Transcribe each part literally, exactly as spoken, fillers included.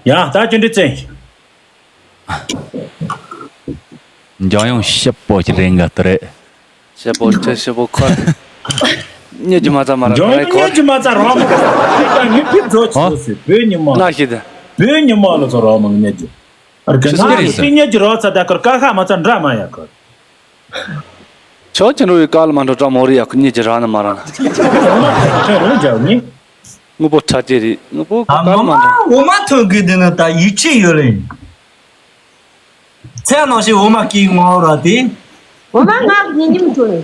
ཡ་ད་ཅི་འདྲི་བཙན། འཇམ་དབྱངས་ཞིབ་པོ་ཞིག་རེད་འགའ་ཏི་རེད། ཞིབ་པོ་ཅི་ཞིབ་པོ་ཁོ། ཉེ་ཇི་མ་ཚ་མ་ར་འཇམ་དབྱངས་ཉེ་ཇི་མ་ཚ་རང་མ་ཁ་ངའི་ཕི་རྫོ་ཆི་ཟེར་བོད་ཉི་མ་ན་ཞིག་ད། བོད་ཉི་མ་ལ་ཚོ་རང་མ་ཉེ་ཇི། ཨར་ག་ཆི་ཟེར་ན་རེད་ཟེར། ཕི་ཉེ་ཇི་རོ་ཚ་ད་ཁར་ཀ་ཁ་མ་ཚ་འདྲ་མ་ཡ་ཁར། ཆོ་ཅི་འགྲོ་བའི་ཀ་ལ་མ་འགྲོ་གྲ་མོ་རི་ཡ་ཁུ་ཉེ་ཇི་ར་ན་མ་ར་ན། ཁྱོད་རང་འཇམ་དབྱངས། དངོས་པོ་ཁྲ་ཅེ་རེད། དངོས་པོ་ཨ་ག་མ་མ་འདྲ། འོ་མ་ཐོན་དགོས་དེ་ནི་ད་ཡིད་ཆེས་ཡོད་རེད། ཚེ་ནང་བཞིན་འོ་མ་སྐྱེས་ངོ་ར་དེ། འོ་མ་ང་ཉིན་ཉིན་ཐོན་ནས།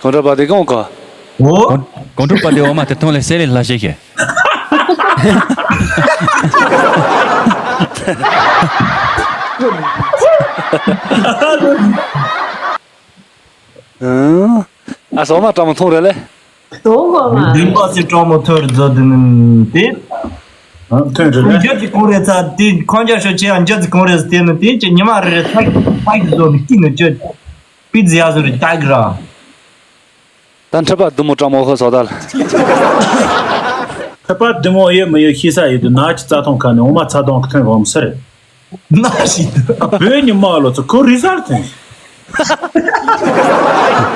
གོང་དྲོ་པ་དེ་གང་ག་འོ། གོང་དྲོ་པ་དེ་འོ་མ་དེ་ཐོན་ལས་སེ་ལས་ལྷ་ཤེས་ཤེས། ཨ་སོ་མ་གྲང་མོ་འཐུང་རེ་ལེ། དོ་གོ་མ། མདུན་པ་སི་གྲང་མོ་ཐོར་རྫོ་དུ་ནི་དེ། ཐོན་རེ་ལེ། འཇོ་གི་གོང་རེ་ཚ་དེ་ཁོང་ཅག་ཤོ་ཆེ་ཡང་འཇོ་གི་གོང་རེ་དེ་ནི་དེ་ཅི་ཉི་མ་རེ་རེ་ཚ་གི་ཚ་གི་བཟོ་ནི་སྐྱིད་ནི་ཅོ། པི་ཛི་ཡ་བཟོ་རི་ཏག་ར། ད་འཁྲི་པ་བདུད་མོ་གྲང་མོ་ཧོ་སོ་དལ། འཁྲི་པ་བདུད་མོ་ཡོད་མི་ཡོད་ཤེས་ས་ཡོད་དུ་ན་ཅི་རྩ་ཐོང་ཁ་ནས་འོ་མ་ཚ་ཐོང་གི་ཐོན་རོམ་སེར། ན་ཞིག་ཏུ། བོད་ཉི་མ་ལོ་ཚོ་ཁོ་རི་སར་ཐོན།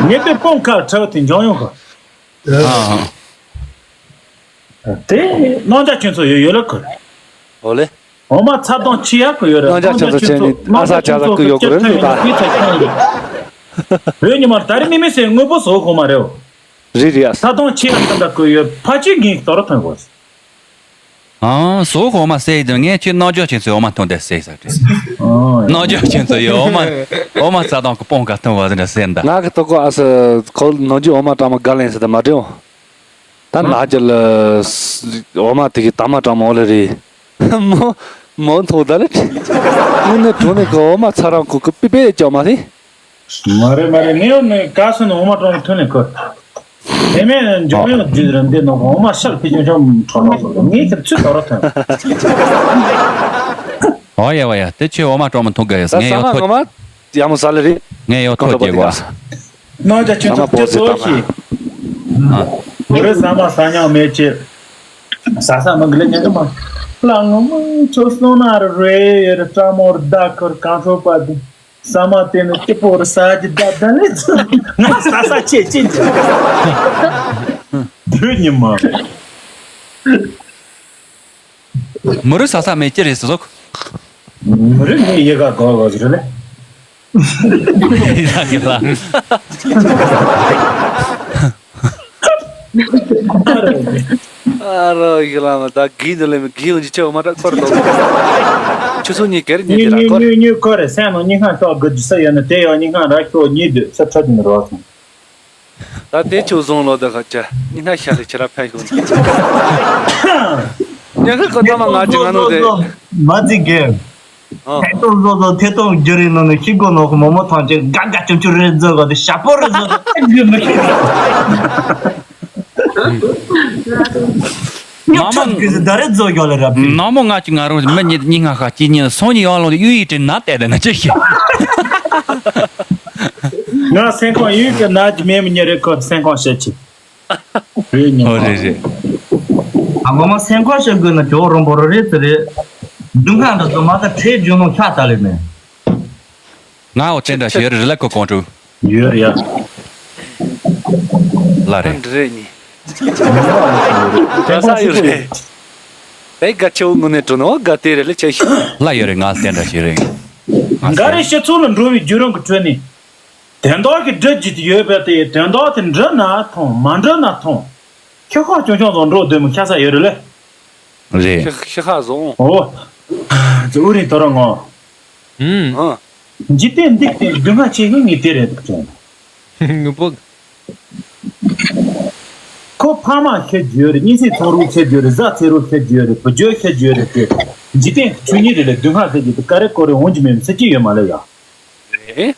ངེད་པའི་སྤོང་ཁ་ཁྲ་བ་དེ་འཇོང་ཡོང་ག་ཨ། དེ་རྣམ་རྒྱལ་ཁྱོད་ཚོ་ཡོད་ཡོད་ལ་ཁུར། ཨོ་ལེ། འོ་མ་ཚ་གདོང་ཆེ་ཡག་གི་ཡོད་རེད། རྣམ་རྒྱལ་ཁྱོད་ཚོ་ཁྱེད་ནི་ཨ་ས་ཅག་ལ་ཀུ་ཡོད་གི་རེད་ད། བོད་ཉི་མར་ད་རེ་མི་མི་སེ་དངོས་པོ་བཟོ་གོ་མ་རེད། རེད་རེད་ཨ། ཚ་གདོང་ཆེ་ཡག་ད་ད་ཀུ་ཡོད་ཕ་ཆེ་ངེས་དོ་ར་ཐོན་གོ། ཨང་། བཟོ་གོ་འོ་མ་སེ་ཡི་དུ་ངས་ཁྱོད་རྣམ་རྒྱལ་ཁྱོད་ཚོའི་འོ་མ་ཐོན་ཏེ་སེ་ས་རེད། རྣམ་རྒྱལ་ཁྱོད་ཚོ་ཡི་འོ་མ་འོ་མ་ཚ་གདོང་གི་སྤོང་ཀ་ཐོན་བ་ཟིན་ད་སེ་འདའ། ང་གི་ཏོ་ཀོ་ཨ་ས་ཁོ་རྣམ་རྒྱལ་འོ་མ་གྲང་མོ་དགའ་ལན་སེ་ད་མ་དྲན། ད་ནག་ཅི་ལ། འོ་མ་དེ་གི་ད་མ་གྲང་མོ་ལེ་རེད། མོ་མོ་ཐོག་ད་ལེ། ངུ་ནི་གྲོ་ནི་གི་འོ་མ་ཚ་རང་ཁུ་གི་པི་པེ་ལེ་ཅོ་མ་ཐི། མ་རེད་མ་རེད་ངས་ནི་ག་སོ་ནི་འོ་མ་གྲང་མོ་ཐོན་ནི་ཁུ། དེ་མེད་འཇོག་ཡོང་རྒྱུ་རེད་འདི་ནོ་འོ་མ་ཤལ་ཕི་ཆུང་ཆུང་གྲོ་ནོ་ངས་ཁྱེད་ཚུད་དོ་ར་ཐོན། ཨོ་ཡ་བ་ཡ་དེ་ཁྱོད་འོ་མ་གྲང་མོ་ཐོན་གི་ཡ་ད་ངས་ས་ཡོད་མ་ཐོ། ངོ་མ་ཡ་མོ་ས་ལེ་རེད། ངས་ཡོད་ཐོ་རྒྱག་གོ། ནང་ཅག་ཁྱོད་ཚོ་སྐྱེ་ཚོ་ཞིག་འོ་རེ་ཟ་མ་ཟ་མྱོང་མེད་ཅེས། ཟ་ས་མི་འགི་ལེ་ཉན་གི་མ། ལ་ངོ་མ་ཚོ་སོང་ན་རེ་རེ་ཡེ་རེ་ཀྲ་མོར་ད་ཁུར་གང་ཚོ་པ་དེ། ཟ་མ་དེ་ནི་སྐྱིད་པོ་རེ་ཟ་གི་ད་ད་ལེ་ཚོ། ང་ཟ་ས་ཆེ་ཆེ་ཅེ། བོད་ཉི་མ། མི་རུ་ས་ས་མེད་ཀྱི་རེད་ཟེར་སོག་མི་རུ་ངའི་ཡི་ག་གོ་གོ་ཟེར་ལེ། ཡི་ག་གི་ལ། ཨ་རོ་ཡི་ལ་མ་ད་གི་འདི་ལེ་མི་གི་འོན་ཅི་ཆེ་བ་མ་ད་ཁོར་དོ། ཆུ་ཚོད་གཉིས་ཀེར་གཉིས་ཉུ་ཀེར་ཉུ་ཁོར། ཉུ་ཉུ་ཁོ་རེ་སེམས་ནང་ཉི་ཤང་ཤོག་གི་ཟེར་ཡོད་ན་དེ་ཡང་ཉི་ཤང་ར་ཤོག་གཉིས་དུ་ས་ཚ་དུ་མི་རོགས་སོང་། ད་དེ་ཆུ་བཟུང་ལོ་ད་ཁ་ཆ་ཉི་ན་ཤ་ལི་ཆི་ར་ཕན་ཤུ་ནི། ཉ་ཁ་ཁོ་ད་མ་ང་ཅི་ང་ནོ་དེ། མ་ཙི་གེ། ཨ། ཐེ་ཏོ་བཟོ་བཟོ་ཐེ་ཏོ་རྒྱུ་རི་ནང་ནས་ཤི་གོ་ནོ་ཁོ་མོ་མོ་ཐང་ཅིག་ག་ག་ཅུང་ཅུ་རེ་བཟོ་གོ་དེ་ཞག་པོ་རེ་བཟོ་གོ་དེ་རྒྱུ་མི་ཤེས། ཉོ་ཆོག་གི་ཟི་ད་རེ་བཟོ་གོ་ལེ་ར་བི། ནག་མོ་ང་ཅི་ང་རང་མི་ཉི་ཉི་ང་ཁ་ཅི་ཉི་སོང་ཉི་ཡོང་ལོ་ཡུ་ཡི་ཏྲི་ན་ཏེ་དེ་ན་ཅི་ཤི། ང་སེང་ཁོང་ཡུལ་གྱི་ནག་གི་མེ་མི་ཉེ་རེ་ཁོ་སེང་ཁོང་བཤད་ཅི། རེད་ཉོན་ཨོ་པ། རེད་རེད། ཨ་མ་མ་སེང་ཁོང་བཤད་དགོས་ན་ཇོ་རོང་པོ་རོ་རེད་ཟེར་རེད། སྡུག་བསྔལ་འདྲ་ཚོ་མ་ད་ཁྲེལ་རྒྱུ་ནོ་ཤ་ད་ལེ་མེ། ང་འོ་ཅན་འདྲ་ཞིག་ཡོད་རེད་ལ་ཁོ་ཀོང་ཀྲུ། ཡོད་རེད་ཡ། ལ་རེད། འདི་རེད་ཉི། ད་ས་ཡོད་རེད། བེ་ག་ཆེ་བོ་ངུ་ནས་གྲོ་ནོ་ག་དེ་རེད་ལ་ཆེ་ཤི། ལ་ཡོད་རེད་ང་ལ་དེ་འདྲ་ཞིག་རེད། ང་འགའ་རེ་སྤྱི་ཚོགས་ལ་འགྲོ་བའི་བརྒྱུད་རིམ་གྱི་ཁྲོད་ནས། དོན་དག་གི་སྒྲུབ་བྱེད་དུ་ཡོད་པ་དེ་དོན་དག་དེ་འགྲུབ་ན་མཐོང་མ་འགྲུབ་ན་མཐོང་། ཤི་ཁ་ཆུང་ཆུང་ཚོ་འགྲོ་སྡོད་མི་ཤ་ས་ཡོད་རེད་ལེ། རེད། ཤི་ཤི་ཁ་བཟང་། ཨོ། ཨུ་རིང་དོ་ར་ངོ་། ཨུམ། ཨ། འཇིག་རྟེན་འདི་སྟེང་སྡུག་བསྔལ་ཆེ་ཤོས་ངས་དེ་རེད་འདུག་ཅན། ངུ་པོ། ཁོ་ཕ་མ་ཤི་རྒྱུ་རེད། གཉིས་སྲིང་ཚོ་རུ་ཤི་རྒྱུ་རེད། བཟའ་ཚེ་རུ་ཤི་རྒྱུ་རེད། བུ་རྒྱུད་ཤི་རྒྱུ་རེད་དེ། འཇིག་རྟེན་གྱི་ཆོས་ཉིད་རེད་ལས་སྡུག་བསྔལ་ཟེར་རྒྱུ་དེ་ཀ་རེ་ཀོ་རེ་འོང་རྒྱུ་མེད་མི་སྲིད་ཀྱི་ཡོད་མ་ལེ་ཡ། རེད།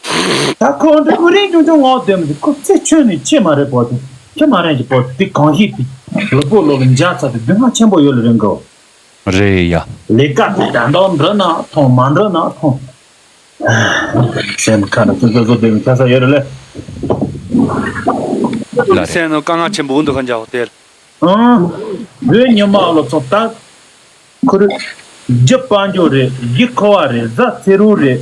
ད་ཁོ་འདྲ་ཨུ་རིང་ཆུང་ཆུང་ངོ་དེ་མི་ཁོ་ཚེ་ཆོས་ནི་ཆེ་མ་རེད་པོ་དེ་ཆེ་མ་རེད་ཀྱི་པོ་དེ་གང་ཤེས་དེ་ལོ་པོ་ལོ་ལ་འཇག་ཚ་དེ་སྡུག་བསྔལ་ཆེན་པོ་ཡོད་ལ་རིང་གོ། རེད་ཡ། ལས་ཀ་དེ་ད་འདང་འགྲོ་ན་མཐོང་མ་འགྲོ་ན་མཐོང་། སེམས་ཁ་ན་ཙི་ཙི་ཙི་དེ་མི་ཁ་ས་ཡོད་རེད་ལེ། ལ་རེད། སེམས་ནང་དཀའ་ངལ་ཆེན་པོ་འདུག་ག་འཇག་དེ། ཨང་། བོད་ཉི་མ་ལོ་ཚོ་ད། ཁུ་རུ། རྒྱུ་དཔལ་འབྱོར་རེད། ཡུལ་འཁོར་བ་རེད། བཟའ་ཚེ་རོགས་རེད།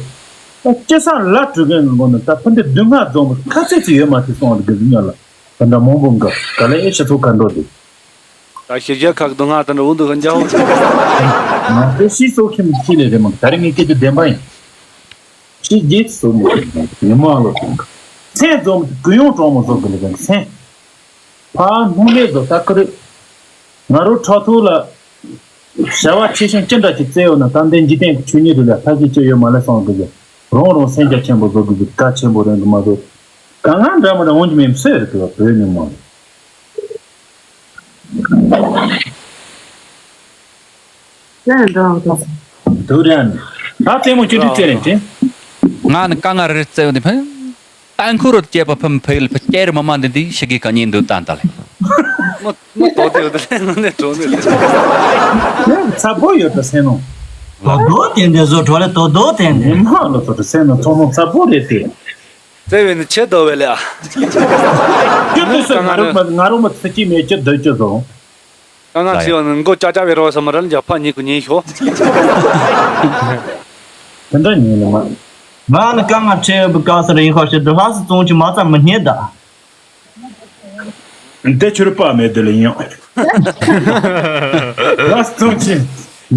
ད་སྐྱེ་ས་ལ་སྤྲུལ་མཁན་གི་མགོ་ནས་ད་ཕུ་འདི་བདུན་ལྔ་རྫོང་གི་ཁ་ཚིག་ཅིག་ཡོད་མ་ཐུབ་སོང་བ་གི་ཟིན་ཡོད་ལ། ད་འདྲ་མང་པོ་འགའ་ག་ལ་ཨེ་ཤི་ཚོ་ག་འགྲོ་འདུག་ད་ཤི་རྒྱལ་ཁག་བདུན་ལྔ་དང་འདྲ་འུ་འདུག་གི་འཇའ་འོ། ང་ཚོ་ཤི་སོ་ཁྱིམ་ཁྱི་ལས་རེད་མ་ད་རེས་ངས་སྐད་ཆ་བདེན་པ་ཡིན། ཤི་རྒྱལ་སོ་མོ་ཉི་མ་ལོ་དང་མཚན་རྫོང་གི་གུ་ཡོང་གྲོང་མོ་བཟོ་གི་ལས་ཀ་མཚན། ཕ་སྣུམ་ལས་བཟོ་ལྟ་ཁུ་རེད། ང་རོ་ཁྲག་ཐུག་ལ། བྱ་བ་ཆེ་ཆུང་ཅི་འདྲ་ཅིག་བཙལ་ཡོད་ན་ད་ལྟའི་འཇིག་རྟེན་གྱི་ཆོས་ཉིད་རེ་ལ་ལྷ་སྐྱིད་ཅི་ཡོད་མ་ལས་སོང་གི་ཟེར། རང་རང་སེམས་རྒྱ་ཆེན་པོ་བཟོ་དགོས་ཀྱི་གལ་ཆེན་པོ་རེད་འདུག་མ་གཏོགས། གང་ང་འདྲ་མི་འདྲ་འོང་གི་མེད་སུས་རེད་དེ་བ་བོད་ཉིན་མོ་རེད། ལན་འདྲ་བ་དང་། དུ་རན། ད་ལྟད་མོ་ཅི་འདྲ་བཙལ་རེད་དེ། ང་ནི་དཀའ་ངལ་རེ་བཙལ་ཡོང་དུས་ཕན། ཏན་ཁུ་རུ་སྐྱེས་པ་ཕམ་ཕ་ཡུལ་ཕ་སྐྱེ་རི་མ་མ་འདི་འདི་ཤི་གི་ག་ཉིན་འདུག་ཏན་ཏ་ལེ། མོ་མོ་ཏོ་ཏེ་ཡོད་དེ་ལེ་ནོ་ནེ་གྲོ་ནེ་ལེ། ཚ་པོ་ཡོད་ད་སེ་ནོ། དོ་དོ་ཏན་ཏན་བཟོ་གྲོ་ལེ་དོ་དོ་ཏན་ཏན། མི་མང་ལོ་ཚོ་ད་སེ་ནོ་ཚོ་མོ་ཚ་པོ་རེད་དེ། བཙལ་བས་ནི་ཆེ་དོ་བས་ལེ་ཨ། ཁྱོད་ཚོས་ང་རོ་མ་ང་རོ་མ་ཚ་ཅི་མེད་ཅི་འདོད་ཅི་བཟོ། དཀའ་ངལ་ལ་ཡ། ཆེ་བ་ནི་མགོ་ཅག་ཅག་བའི་རོ་ས་མ་རལ་འཇག་ཕ་ཉིད་ཀུ་ཉིད་ཤོ། དེ་འདྲ་ཉིད་ལ་མ། ང་ནི་དཀའ་ངལ་ཆེ་བའི་སྐབས་སུ་རིང་ཁ་ཤས་དུ་ལྷ་སུ་བཙོང་ཅི་མ་ཙམ་མི་རྙེད་ད། འདི་ཆུར་པ་མེད་དུ་ལ་ཡང་། ལྷ་སུ་བཙོང་ཅི་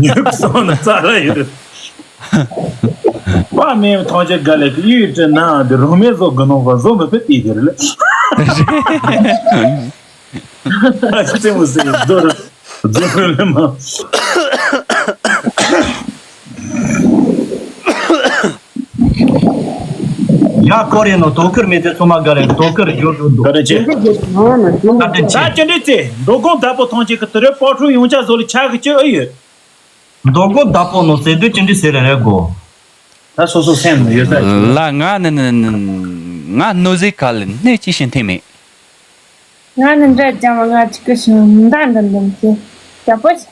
ཉོས་སོང་ན་རྩ་ལ་ཡོད། པ་མེད་ཐང་ཆེ་དགའ་ལས་ཀྱི་ཡུལ་དུ་ན་འདི་རོ་མེད་བཟོ་དགོས་ནོ་བ་བཟོ་མི་ཕོད་དེ་དེར་ལ། ཨ་ཅེ་མོ་སེ་རྡོ་རུ་རྡོ་རུ་ལེ་མ། ཡ་ཀོ་རེ་ནོ་དོ་ཁུར་མེད་དེ་ཚོ་མ་དགའ་རེ་དོ་ཁུར་འགྱུར་འགྲོ་འདུག་ག་རེ་ཆེ། ད་ཅི་འདྲི་ཚེ་མདོ་དགོང་དག་པོ་ཐོང་ཆེ་གི་དུ་རེ་པོ་ཁྲུ་ཡོང་ཆ་བཟོ་ལི་ཆ་གི་ཅི་ཨེ་ཡོད། མདོ་དགོང་དག་པོ་ནོ་ཟེར་དུས་ཅི་འདྲི་ཟེར་རེ་རེ་གོ། ད་སོ་སོ་སེམས་ནང་ཡོད་ས་ཡོད། ལ་ང་ནི་ནི་ནི་ང་ནོ་ཟིག་ག་ལ་སྣེ་ཅི་ཤེས་ཐེ་མེད། ང་ནི་འདྲ་རྒྱ་མ་ང་ཅིག་གི་ཞིང་མདའ་འདྲ་འདོན་གི་རྒྱ་པོ་ཞིག་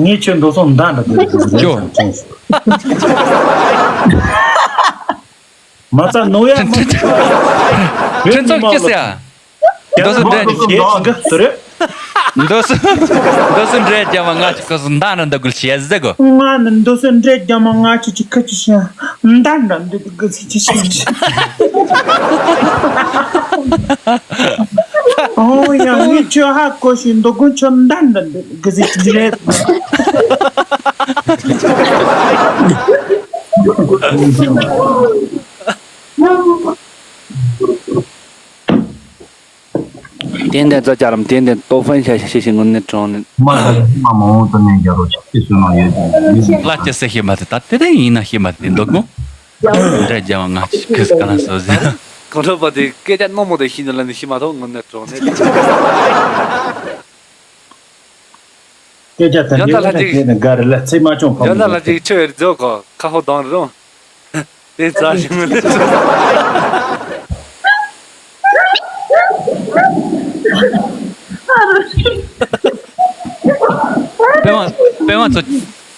ངས་ཁྱོད་འགྲོ་སོང་མདའ་འདྲ་འདོན་གི་ཅོ། མ་ཚ་ནོ་ཡ་མ། ཁྱོད་ཚོ་སྐྱིད་ཟེ་ཨ། འདོ་སོ་འདྲ་ཁྱེད་ཅིག་ག་དུ་རེད། འདོ་སོ་འདོ་སོ་འདྲ་རྒྱ་མ་ང་ཅིག་གི་སུ་མདའ་འདྲ་འདོན་གི་ཞེས་ཟེ་གོ། ང་ནི་འདོ་སོ་འདྲ་རྒྱ་མ་ང་ཅིག་ཅིག་ག་ཅི་ཞིག་མདའ་འདྲ་འདོན་གི་ཅི་ཞིག་ཨོ་ཡ། ངས་ཁྱོད་ཧ་གོ་ཞིག་མདོ་དགོང་ཁྱོད་མདའ་འདྲ་འདོན་གི་ཟིག་ཅི་རེད། ཏན་ཏན་རྩ་ཆ་རམ་ཏན་ཏན་ཏོ་ཧྥན་ཤ་ཤ་ཤ་ཤ་ངོ་ནས་གྲོང་ནས། མ་ལ་མ་མ་འོང་དུ་ནས་རྒྱ་རོ་ཆ་ཤི་སུ་ནང་ཡོད་ཀྱང་། ལ་ཅི་སེ་ཤི་མ་ཏེ་ད་ཏེ་ཏེ་ཡིན་ན་ཤི་མ་ཏེ་འདུག་གོ། འདྲ་རྒྱ་མ་ང་ཅིག་ཁིས་ག་ན་སོ་ཟེར། གང་འཕྲོ་པ་དེ་སྐད་ཆ་རྣོ་མོ་དེ་ཤི་ནི་ལ་ནི་ཤི་མ་ཐོག་ངོ་ནས་གྲོང་ནས། སྐད་ཆ་དང་ཡོན་ཏན་ལ་ཅིག་དེ་ནི་དགའ་རི་ལ་ཚེ་མ་བྱུང་ཕམ་ཡོན་ཏན་ལ་ཅིག་ཆུ་ཡར་རྫོགས་གོ་ཁ་ཧོ་དང་རུང་། དེ་རྩ་ཞིག་མི་འདུག་པད་མ་པད་མ་ཚོ་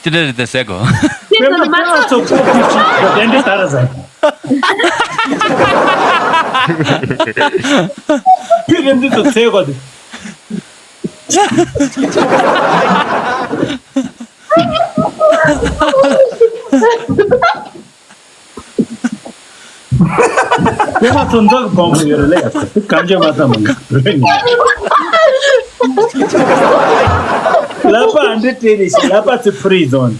ཅི་འདྲ་རེད་དེ་ཟེར་གོ། དེ་ཚོ་མ་ཚོ་ཚོ་ཚོ་ཚོ་དེ་འདྲ་ད་ར་ཟེར། དེ་རེད་འདི་ཚོ་ཚེ་གོ་དེ། དེ་མ་ཚོ་འཛག་གི་བོང་བུ་ཡོད་རེད་ལ་ཡ་ཁོ་གང་བྱས་མ་ཐམ་མ་འགག་རེད། ལ་པ་ཨ་འདྲེ་སྤྲད་རེད་ཤི་ལ་པ་ཚོ་ཕུ་རི་བཟོ་ནས་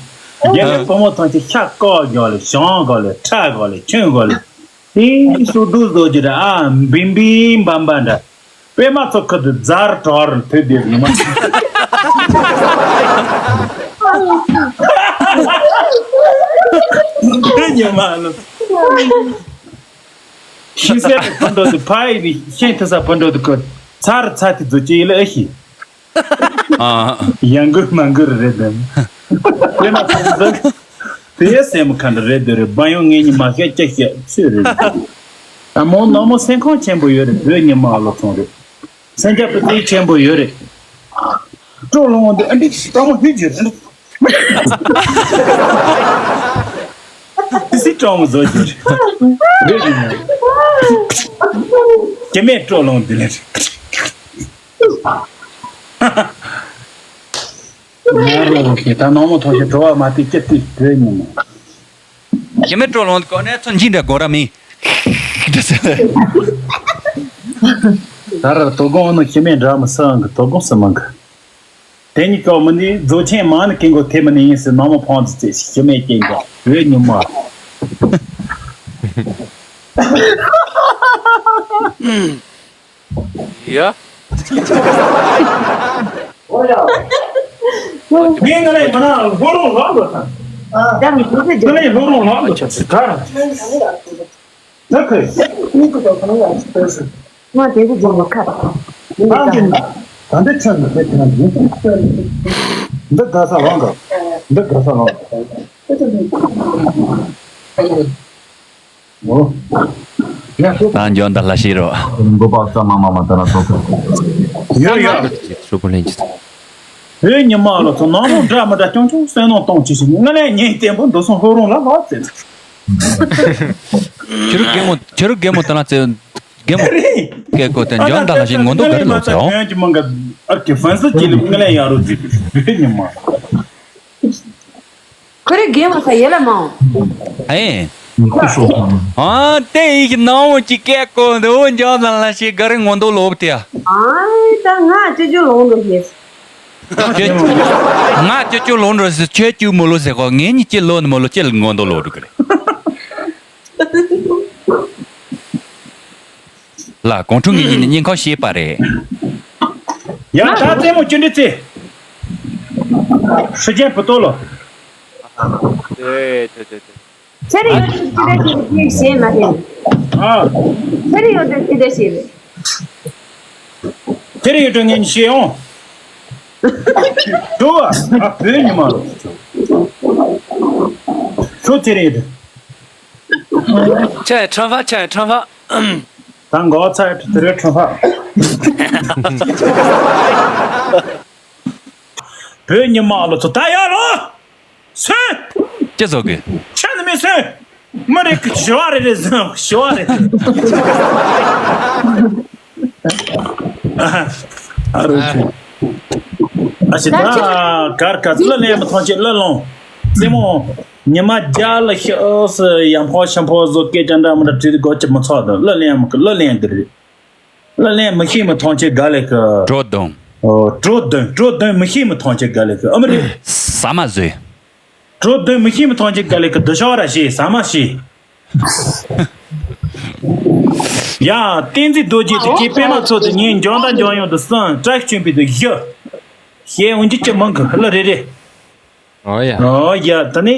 རྒྱ་ལ་བུ་མོ་ཐམས་ཅད་ཤ་ཀོ་གོ་ལ་ཞང་གོ་ལ་ཁྲ་གོ་ལ་ཁྱོན་གོ་ལ། དེ་སུ་འདུག་བཟོ་རྒྱུ་རེད་ཨ། བིམ་བིམ་བམ་བམ་འདྲ། པད་མ་ཚོ་ཁུ་དུ་རྫར་གྲོར་ཐོས་དེ་ཉི་མ། ཉི་མ་ལོ། ཤིང་གསེར་དུ་ཕུ་འགྲོ་དུ་ཕ་ཡི་ནི་ཤིང་ཐུ་ས་ཕུ་འགྲོ་དུ་ཁུ་ཚར་ཚ་དེ་ཚོ་ཅི་ཡི་ལ་ཨེ་ཤི། ཡང་གུར་མང་གུར་རེད་དམ། དེ་ན་ཚོ་འདུག་དེ་སེམས་ཁ་འདྲ་རེད་འདོད་རེད། བ་ཡོང་ངེད་གཉིས་མ་བཤད་ཅི་བཤད་ཚོད་རེད། ད་མོ་ནོ་མོ་སེམས་ཁོང་ཆེན་པོ་ཡོད་རེད། བོད་ཉི་མ་ཨ་ལོ་ཚོང་རེད། སེམས་རྒྱ་པུ་ཏི་ཆེན་པོ་ཡོད་རེད། སྤྲོ་ལོང་འདི་ཨ་འདི་སྤྲང་མོ་ཧུད་རྒྱུ་རེད། སི་སྤྲང་མོ་བཟོ་རྒྱུ་རེད། བོད་ཉི་མ་སྐྱེ་མེད་སྤྲོ་ལོང་འདི་ལས་རེད། ང་རང་གིས་ད་ནང་མོ་ཐོག་ཞིག་བྲོ་བ་མ་དེ་སྐྱིད་དེ་བོད་ཉིན་མོ། ཞི་མི་སྤྲོ་ལོང་གོ་ནས་ཚོ་འཇིག་འདྲ་དགོས་ར་མིན། ད་ར་དོ་དགོང་ནི་ཞི་མི་འདྲ་མི་སང་གི་དོ་དགོང་སི་མང་གི། དེ་ཉིད་ཀྱང་མི་ནི་རྫོགས་ཆེན་མང་ནི་ཀིང་གོ་ཐེ་མི་ནི་ཡིན་སི་ནང་མོ་ཕང་དུ་ཚེ་ཞི་མི་སྐྱེན་གོ་བོད་ཉིན་མོ། ཡ། ངས་ང་ལས་མ་ན་ལྷོ་རོང་ལྷག་ལོ་དང་། ང་ལས་ལྷོ་རོང་ལྷག་ལོ་དང་ག་ར། ད་ཁོས། ང་དེ་ཚོ་སྦྱོང་བ་ཁ། ད་འདི་ད་འདི་ཆོས་ནི་དེ་དེ་ན་ཡིན། འདི་དགའ་ས་ལོང་ག་འདི་དགའ་ས་ལོང་། ད་འཇོན་ད་ལྷ་ཤེས་རོགས། མགོ་པ་ས་མ་མ་མ་ད་ན་ཐོག་ཡོད་ཡོད། ཧོའི་ཉི་མ་ལ་ཚོ་ནང་ལོག་འདྲ་མི་འདྲ་ཀྱང་ཀྱང་བསོད་ནམས་གཏོང་ཅི་ཞིག་ང་ལས་ཉིན་བརྟན་པོ་འདུག་སོང་ཧོ་རུང་ལ་ལོག་ཙེ། ཁྱོད་རུ་རྒན་མོ་ཁྱོད་རུ་རྒན་མོ་ད་ན་ཙེ་རྒན་མོ་སྐད་གོ་དེ་འཇོན་ད་ལྷ་ཤེས་ངོ་འདུག་ག་རེ་ལོག་ཚེ་ཨོ། ཨར་གི་ཧྥན་སི་ཅི་ལི་ང་ལས་ཡ་རུ་ཛི་ཧོའི་ཉི་མ། ཁོ་རེ་རྒན་མོ་ས་ཡེ་ལ་མང་། ཨེ། ཨ་དེ་ཡིག་ནང་བོ་ཅིག་སྐད་གོ་འདུག་འཇོན་ད་ལ་ཞིག་ག་རེ་ངོ་འདུག་ལོབ་དེ། ཨ་ད་ང་ཅི་ཅུ་ལོང་འདུག་ཡེ། ཁྱོད་ང་ཅི་ཅུ་ལོང་འགྲོ་ཟེར་ཁྱོད་ཅུ་མོ་ལོ་ཟེར་གོ་ངེད་གཉིས་ཅི་ལོ་ནི་མོ་ལོ་ཅི་ལ་ངོ་འདུག་ལོབ་འགྲོ་གི་རེད། ལ་གོང་ཁྲུ་ངེད་གཉིས་ནི་སྙིང་ཁོང་ཤེས་པ་རེད། ཡང་ད་རྩེད་མོ་ཅི་འདྲི་རྩེ། ཧྲི་ཅན་བུ་ཏོ་ལོ། དེ་དེ་དེ་དེ། ཚེ་རིང་ཡོད་དུས་ཅི་འདྲ་ཞིག་རེད་ཅེས་བཤད་མ་ཤེས། ཨ། ཚེ་རིང་ཡོད་དུས་ཅི་འདྲ་ཞིག་རེད། ཚེ་རིང་ཡོད་དུས་ངས་ཤེས་ཡོང་། འགྲོ་བ་ཨ་བོད་ཉི་མ་ལོ། ཁྱོད་ཚེ་རིང་ཡོད་དུས། ཆ་ཁྲང་ཧྥ་ཆ་ཁྲང་ཧྥ། ད་འགོ་ཚ་དེ་རེད་ཁྲང་ཧྥ། བོད་ཉི་མ་ལོ་ཚོ་ད་ཡར་ལོ། སོན། ཅི་བཟོ་གི་ཆ་ནི་མི་སོན། མི་རེ་གི་ཞི་བ་རེ་རེ་ཟིན་ཞི་བ་རེ་རེ། ཨ་རོ་ཆུ། ཨ་ཞེ་ད་གར་ག་གླུ་ལེན་མི་ཐོང་ཆེ་གླུ་ལོང་། རྩེད་མོ། ཉི་མ་རྒྱ་ལ་ཤི་ཨོ་སི་ཡང་ཕོ་ཤམ་ཕོ་བཟོ་སྐད་ཅན་འདྲ་མི་འདྲ་བྲིས་ཏེ་སྒོ་ཅི་མི་ཚོགས་དང་གླུ་ལེན་མི་གི་གླུ་ལེན་གི་རེད། གླུ་ལེན་མི་ཤེས་མི་ཐོང་ཆེ་ག་ལེ་གི། བྲོ་བརྡུང་། ཨོ་བྲོ་བརྡུང་བྲོ་བརྡུང་མི་ཤེས་མི་ཐོང་ཆེ་ག་ལེ་གི་ཨ་མི་རེད། ཟ་མ་ཟོས། བྲོ་བརྡུང་མི་ཤེས་མི་ཐོང་ཆེ་ག་ལེ་གི་འདི་ཤོག་ར་ཤེས་ཟ་མ་ཤེས། ཡ། བསྟན་འཛིན་རྡོ་རྗེ་དེ་ཁྱེད་པད་མ་མཚོ་དེ་ཉིན་འཇོན་ད་འཇོན་ཡོང་དུ་སང་བཀྲ་ཤིས་ཆོས་འཕེལ་དུ་བཞི། ཞེས་འོན་ཀྱི་ཅི་མང་གི་ལ་རེ་རེ། ཨོ་ཡ། ཨོ་ཡ་ད་ནི།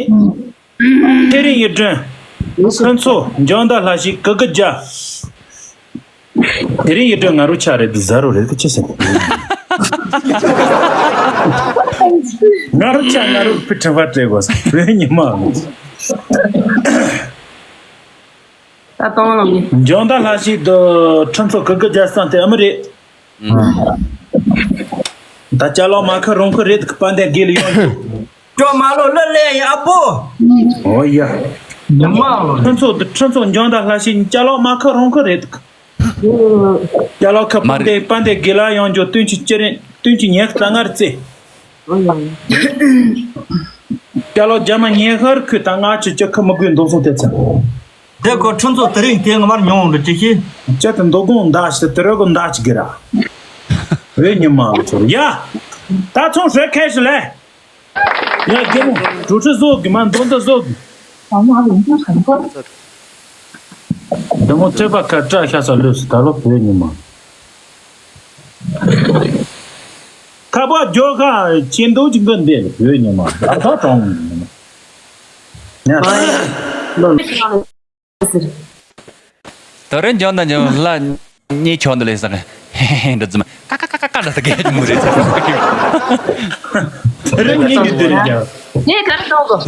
ཚེ་རིང་ཡིད་སྒྲོན། ཕུན་ཚོགས་འཇོན་ད་ལྷ་ཞིག་གི་གི་རྒྱ། དེ་རིང་ཡིད་སྒྲོན་ང་རུ་ཆ་རེད་དུ་ཟ་རུ་རེད་དུ་ཅི་ཟེར། ང་རུ་ཆ་ང་རུ་ཕི་ཁྲི་བ་སྤྲད་དགོས་བོད་ཉི་མ། ད་གཏོང་ལོང་གི་འཇོན་ད་ལྷ་ཞིག་ཏུ་ཁྲིམས་ཚོགས་གི་གི་རྒྱལ་སང་དེ་ཨ་མི་རེད། ད་ཅ་ལག་མ་ཁ་རོང་ཁ་རེད་གི་པ་འདས་དགེ་ལ་ཡོང་རྒྱུ། ཅོ་མ་ལོ་ལ་ལེ་ཡ་ཨ་པོ། ཨོ་ཡ། ཉི་མ་ལོ། ཁྲིམས་ཚོགས་འདི་ཁྲིམས་ཚོགས་འཇོན་ད་ལྷ་ཞིག་ཅ་ལག་མ་ཁ་རོང་ཁ་རེད་གི། ཅ་ལག་ཁ་པ་འདས་པ་འདས་དགེ་ལ་ཡོང་རྒྱུ་བསྟུན་ཆུ་ཅི་རེད་བསྟུན་ཆུ་ཉེ་ཁ་ལྔ་རྩེ། ཅ་ལག་རྒྱ་མ་ཉེ་ཧར་ཁུ་ད་ང་ཆུ་ཅི་ཁ་མི་དགོས་འདུག་སོང་དེ་ཚེ། དེ་ཁོ་ཁྲིམས་ཚོགས་དེ་རིང་དེ་ང་མར་མྱོང་འདུག་ཅི་ཤེས། ཅི་དེ་འདུག་དགོང་མདའ་ཞིག་དེ་རོ་གོ་མདའ་ཅིག་གི་ར། བོད་ཉི་མ་ཚོར་ཡ། ད་ཚོང་ཧྲེ་ཁེ་ཞི་ལེ། ཡ་རྒན་མོ་གྲོ་ཁྲི་བཟོ་གི་མ་འདོན་ད་བཟོ་གི། དེ་མོ་རྩོད་པ་ཁ་བཀྲ་ཤ་ས་ལུས་སུ་ད་ལོ་བོད་ཉི་མ། ཁ་པ་རྒྱོ་ཁ་ཆེན་འདུག་ཅིག་འདོན་འདེད་བོད་ཉི་མ་ད་ད་གྲོང་ཉི་མ། ཟེར། ད་རེས་འཇོན་ད་འཇོན་ལ་གཉིས་ཆོག་འདི་ལས་ཟེར། ཧེ་ཧེ་ཧེ་འདྲ་ཙམ་ཀ་ཀ་ཀ་ཀ་ཀ་འདྲ་ད་གས་མོ་རེད། ད་རེས་གཉིས་ཀྱི་འདི་རེད་ཀྱང་། ངས་ག་རེ་གཏོང་དགོས།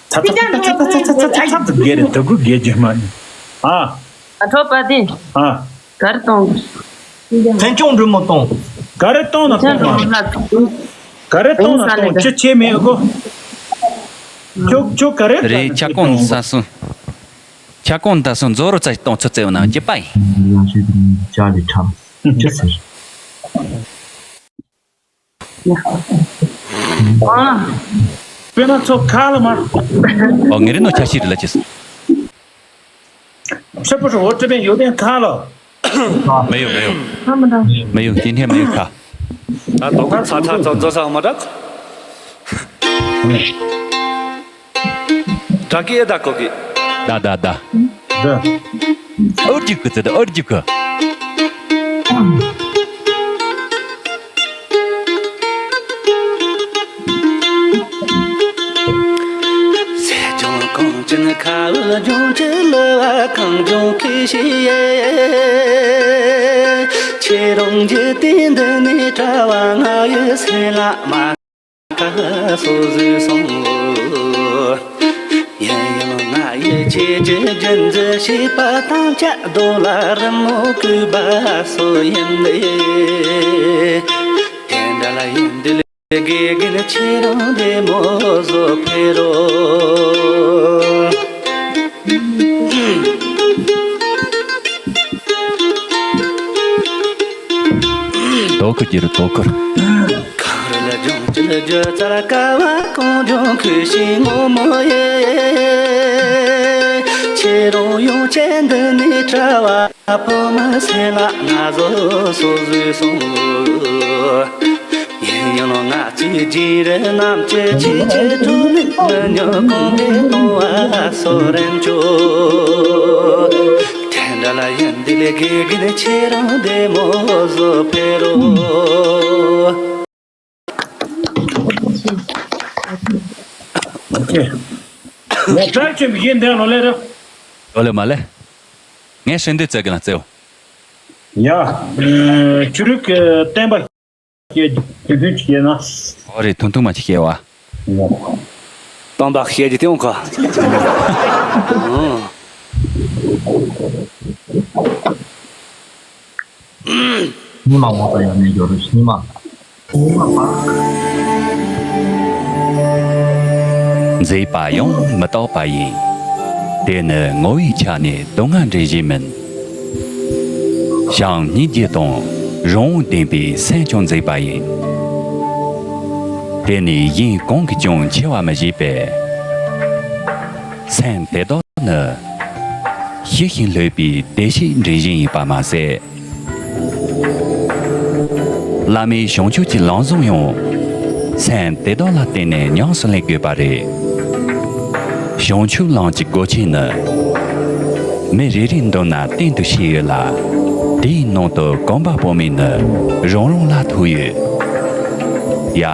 ཚ་ཚ་ཚ་ཚ་ཚ་ཚ་ཚ་ཚ་ཚ་ཚ་གས་རེད་ད་གུ་གས་རྒྱུ་མ་ནི། ཨ། ཨ་ཁྲོ་པ་དེ། ཨ། ག་རེ་གཏོང་དགོས། ཐན་ཆུང་འབྲུ་མོ་གཏོང་། ག་རེ་གཏོང་ན་གཏོང་མ། ག་རེ་གཏོང་ན་གཏོང་ཅི་བྱེད་མེད་གོ། ཁྱོད་ཁྱོད་ག་རེ་རེད་ཆ་ཀོང་ས་སུ། ཁྱ་ཀོང་ད་སོང་མཛོ་རུ་རྩ་གཏོང་ཚུལ་བཙལ་བ་ན་ཅི་པའི། ཡང་ཤེས་དུ་ཅ་ལི་ཁྲ་ཅི་ཟེར། དཔེར་ན་ཚོ་ཁ་ལ་མ། ཨོ་ངེ་རེ་ནོ་ཆ་ཤི་རི་ལ་ཅེས། 这不是我这边有点卡了。没有没有。他们的没有，今天没有卡。啊，都快擦擦走走上嘛的。 དྲ་གི་ཨེ་ད་གོ་གི། ད་ད་ད། ད། ཨོ་རྒྱུག་གི་ཙི་ད་ཨོ་རྒྱུག་གི། སྲིད་སྐྱོང་གངས་ཅན་ཁ་བུ་ལྗོངས་ཀྱི་ལུ་བ་གངས་ལྗོངས་ཁུ་ཤི་ཡེ། ཁྱེད་རང་གི་དུས་འདི་ནས་གྲྭ་བ་ང་ཡི་སེམས་ལ་མ། ཁ་སོ་ཟོས་སོང་ལོ། ཡིན་ཡང་ང་ཡི་ཆེད་ཀྱི་རྒྱུན་འཛིན་བྱས་པ་དང་ཆ་རྡོ་ལ་རི་མོ་བརྐོས་པ་སོ་ཡིན་ལེ། དེ་འདྲ་ལ་ཡིན་འདི་ལས་དགེ་རྒན་ཁྱེད་རང་བདེ་མོ་བཟོ་ཕེ་རོ། དོ་ཁུར་གྱི་རུ་དོ་ཁུར། གངས་རི་ལ་ལྗོངས་ཀྱི་ལྗོ་ཙར་ཀ་བ་གངས་ལྗོངས་ཁུ་ཤིང་ངོ་མོ་ཡེ། ཁྱེད་རང་ཡོང་ཆེད་འདི་ནས་གྲྭ་བ་ཕོ་མོ་སེ་ལ་ང་བཟོ་སོ་བཟོས་སོང་། ཡིན་ཡང་ང་ཚོའི་རྗེས་རི་རྣམས་ཀྱི་ཆེད་ཀྱི་གྲོ་ནི་མི་ཉོ་གོང་གི་གཏོང་བ་སོ་རན་ཅོ། དེ་འདྲ་ལ་ཡིན་འདི་ལས་དགེ་རྒན་ཁྱེད་རང་བདེ་མོ་བཟོ་ཕེ་རོ། ལ་བྲག་ཆེན་པོ་གཞན་འདྲ་ལོ་ལེ་ར། ལོ་ལེ་མ་ལེ། ངས་ཧྲིན་དུས་བཙལ་གི་ན་བཙལ་འོ། ཡ། ཆུ་རུག་གི་བསྟན་པ་བཤད་རྒྱུ་དོན་མཐུན་ཅིག་བཤད་ན། ཨོ་རེད་དོན་མཐུན་མ་ཅིག་བཤད་བ། ཡ། བསྟན་པ་བཤད་རྒྱུ་དེ་འོང་ཁ། ཉི་མ་འོང་ས་ཡང་མེད་འགྱུར་ཉི་མ། མཛེས་པ་ཡང་མི་རྟག་པ་ཡིན། དེ་ནི་ངོ་བོའི་ཆ་ནས་སྡུག་བསྔལ་འདྲ་ཞིག་མིན། བྱམས་སྙིང་རྗེ་དང་རང་དབང་ལྡན་པའི་སེམས་ཀྱང་མཛེས་པ་ཡིན། དེ་ནི་གཞན་གང་གིས་ཀྱང་ཆེ་བ་མི་བྱེད་པས། སེམས་དེ་དག་ནི་ཞི་ཞིང་ལྷོད་པའི་བདེ་གཤེགས་འདྲ་ཞིག་ཡིན་པ་མ་ཟད། བླ་མའི་བྱང་ཆུབ་ཀྱི་ལམ་བཟང་ཡང་སེམས་དེ་དག་ལ་བརྟེན་ནས་ཉམས་སུ་ལེན་དགོས་པ་རེད། བྱང་ཆུབ་ལམ་གྱི་སྒོ་ཆེན་ནི་མི་རེ་རེའི་མདུན་ན་གཏན་དུ་ཕྱེ་ཡོད་ལ། དེའི་ནང་དུ་གོམ་པ་སྤོ་མིན་ནི་རང་རང་ལ་ཐུག་ཡོད། ཡ།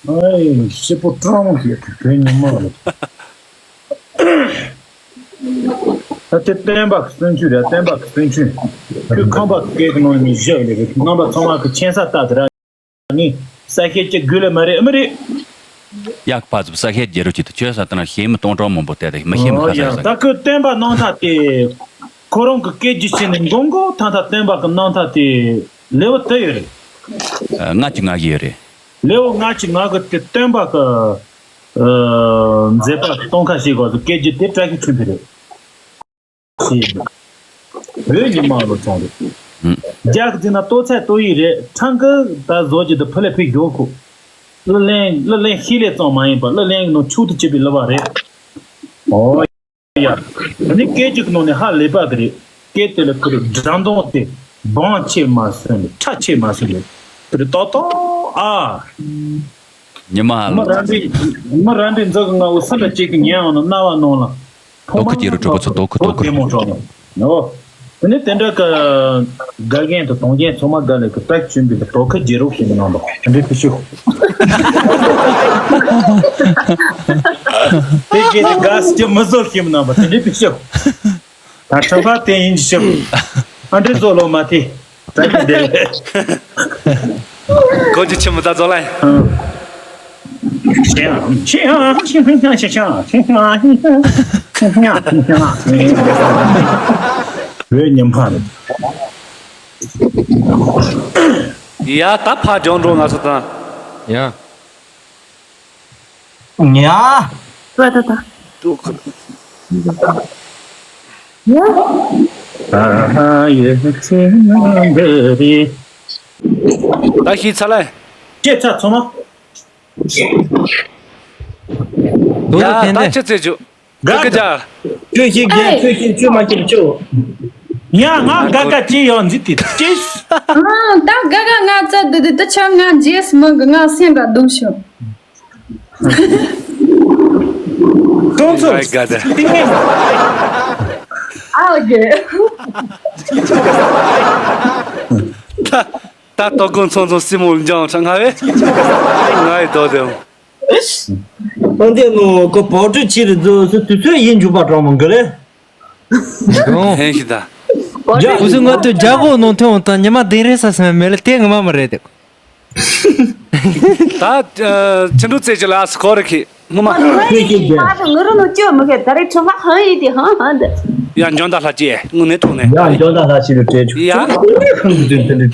ཨེ། སྐྱིད་པོ་སྤྲང་མོ་ཞིག་བོད་ཉི་མ་རེད། ད་དེ་བསྟན་པ་གི་བཙུན་ཆུ་རེད། བསྟན་པ་གི་བཙུན་ཆུ། ཁོས་ཁམས་པ་སྐད་ཀྱི་ནང་ནས་བཞག་ལེ་རེད། རྣམ་པ་ཚང་མ་གི་མཁྱེན་ས་ལྟ་དེ་ར་ནི་ས་ཤེད་ཀྱི་དགོས་ལེ་མ་རེད་ཨ་མ་རེད། ཡག་པ་ཚུབ་ས་ཤེད་རྒྱལ་རབས་ཀྱི་དུ་ཆོས་ས་ལྟ་ན་ཤེས་མི་གཏོང་གྲོགས་མང་པོ་བལྟས་ཏེ་མི་ཤེས་མི་ཁ་ས་ས། ད་ཁོས་བསྟན་པ་གནང་ཐག་དེ་ཁོ་རང་གི་སྐད་ཀྱི་ཆེ་ནས་མགོ་མགོ་ཐང་ཐང་བསྟན་པ་གི་གནང་ཐག་དེ་ལེའུ་དུ་ཡོད་རེད། ལྔ་གཅིག་ལྔ་བཞི་ཡོད་རེད། ལེའུ་ལྔ་གཅིག་ལྔ་དགུ་དེ་སྟོན་པ་གི་ཨ་མཛད་པ་གཏོང་ཁ་ཞིག་གོ་སོ་སྐད་ཀྱི་དེ་བཀྲ་ཤིས་ཆོས་འཕེལ་རེད། ཞེས་བོད་ཉི་མ་ལོ་ཚོང་རེད། ཨུམ། རྒྱ་གི་ན་ལྟོ་ཚད་ལྟོ་ཡིག་རེད། ཁྲང་གི་ད་བཟོ་རྒྱུ་དུ་ཕུ་ལེ་ཕི་གྱོ་ཁུ། གླུ་ལེན་གླུ་ལེན་ཤེས་ལེ་ཙང་མ་ཡིན་པ་གླུ་ལེན་གི་ནང་ཆུ་དུ་ཅི་པའི་གླུ་བ་རེད། ཨོ་ཡ། ད་ནི་སྐད་ཅིག་གི་ནང་ནས་ཧ་ལས་པ་གི་རེད། སྐད་དེ་ལ་ཁུ་རེ་སྒྲ་གདངས་དེ་བང་ཆེ་མ་སོན་ལེ་ཁྲ་ཆེ་མ་སོན་ལེ་ཁུ་རེ་ཏོག་ཏོག་ཨ། ཉི་མ་ལ། མི་ར་འདྲི་མི་ར་འདྲི་འཛག་གི་ང་བོ་ས་ལ་ཅིག་གི་ཉན་འོང་ན་རྣ་བ་ནང་ལ། དོ་ཁུ་རྒྱལ་རུ་གྲོགས་པོ་ཚོ་དོ་ཁུ་དོ་ཁུ། རྒྱལ་མོ་གྲོགས་ནོ། དེ་ནི་དེ་འདྲ་གི་དགའ་རྒན་དང་གདོང་རྒན་ཚང་མ་དགའ་ལས་ཀི་ཏག་བྱིན་པའི་གི་དོ་ཁུ་རྒྱལ་རུ་ཞིག་གནང་བ་དེ་འདྲའི་ཕི་ཤུ། དེ་གི་དེ་དགའ་སྐྱི་མི་བཟོ་ཞིག་གནང་བ་དེ་འདྲའི་ཕི་ཤུ། ད་ཁྲ་ཁ་དེ་ཡིན་ཞིག་ཨ་འདྲའི་བཟོ་ལོ་མ་དེ། ད་གི་འདི་ལས། གོ་ཅི་ཆི་མོ་ད་ཛོ་ལ་ཡིན། བོད་ཉམས་ཕ་རེད། ཡ་ད་ཕ་ཇོན་འགྲོ་ང་ཚོ་དང་། ཡ། ཡ། ཏོ་ཁ། ཡ། ད་ཤི་ཚ་ལེ། ཁྱེད་ཚ་ཚང་མ། དུ་ཡ་ད་ཁྱེད་ཚེ་ཆུ། ག་ག་ཇ། ཁྱོད་ཤི་རྒན་ཁྱོད་ཤི་ཁྱོད་མ་ཁྱེར་ཁྱོད། ཡ་ང་ག་ག་ཅི་ཡོད་འཛི་དེ་ཅི། ཨ་ད་ག་ག་ང་ཚ་དུ་དུ་ད་ཆ་ང་རྗེས་མི་གི་ང་སེམས་ར་སྡུག་ཤོག་ཀྲོང་ཚོ། ཨ་ཨོ་ཀེ། ད་ད་ལྟོ་ཀུན་ཚང་ཚང་སྲིན་མོ་འཇང་ཧྲ་ང་བས། ང་ཡི་དོ་དེ། འོན་ཏེ་ནོ་ཀོ་བོ་ཊི་ཆི་རི་ཛོ་སུ་དུས་ཚོད་ཡིན་འཇུག་པ་གྲོང་མོ་གི་རེད། ཧེན་ཤི་ད། ཁུ་སུ་ང་དུ་རྒྱ་གོ་ནང་ཐོན་འོང་དང་ཉི་མ་དེ་རེ་ས་སེམས་མེད་ལ་དེ་ངོ་མ་མ་རེད་དེ། ད་ཨ་ཆི་འགྲོ་རྩེ་ཅི་ལ་ཨ་སི་ཁོ་རི་ཁི་ངོ་མ། ཁྱོད་ཀྱིས་རྒྱལ། ང་རང་ངུ་རུ་ནུ་ཅོ་མི་ཁེ་ད་རེ་ཁྲི་མ་ཧང་ཡི་དེ་ཧང་ཧང་དེ། ཡ་འཇོན་ད་ལྷ་ཅི་དངོས་གནས་ཐུག་ནས། ཡ་འཇོན་ད་ལྷ་ཅི་རུ་སྤྲད་ཆུ། ཡ། ཁང་དུ་དུ་དུ་དུ།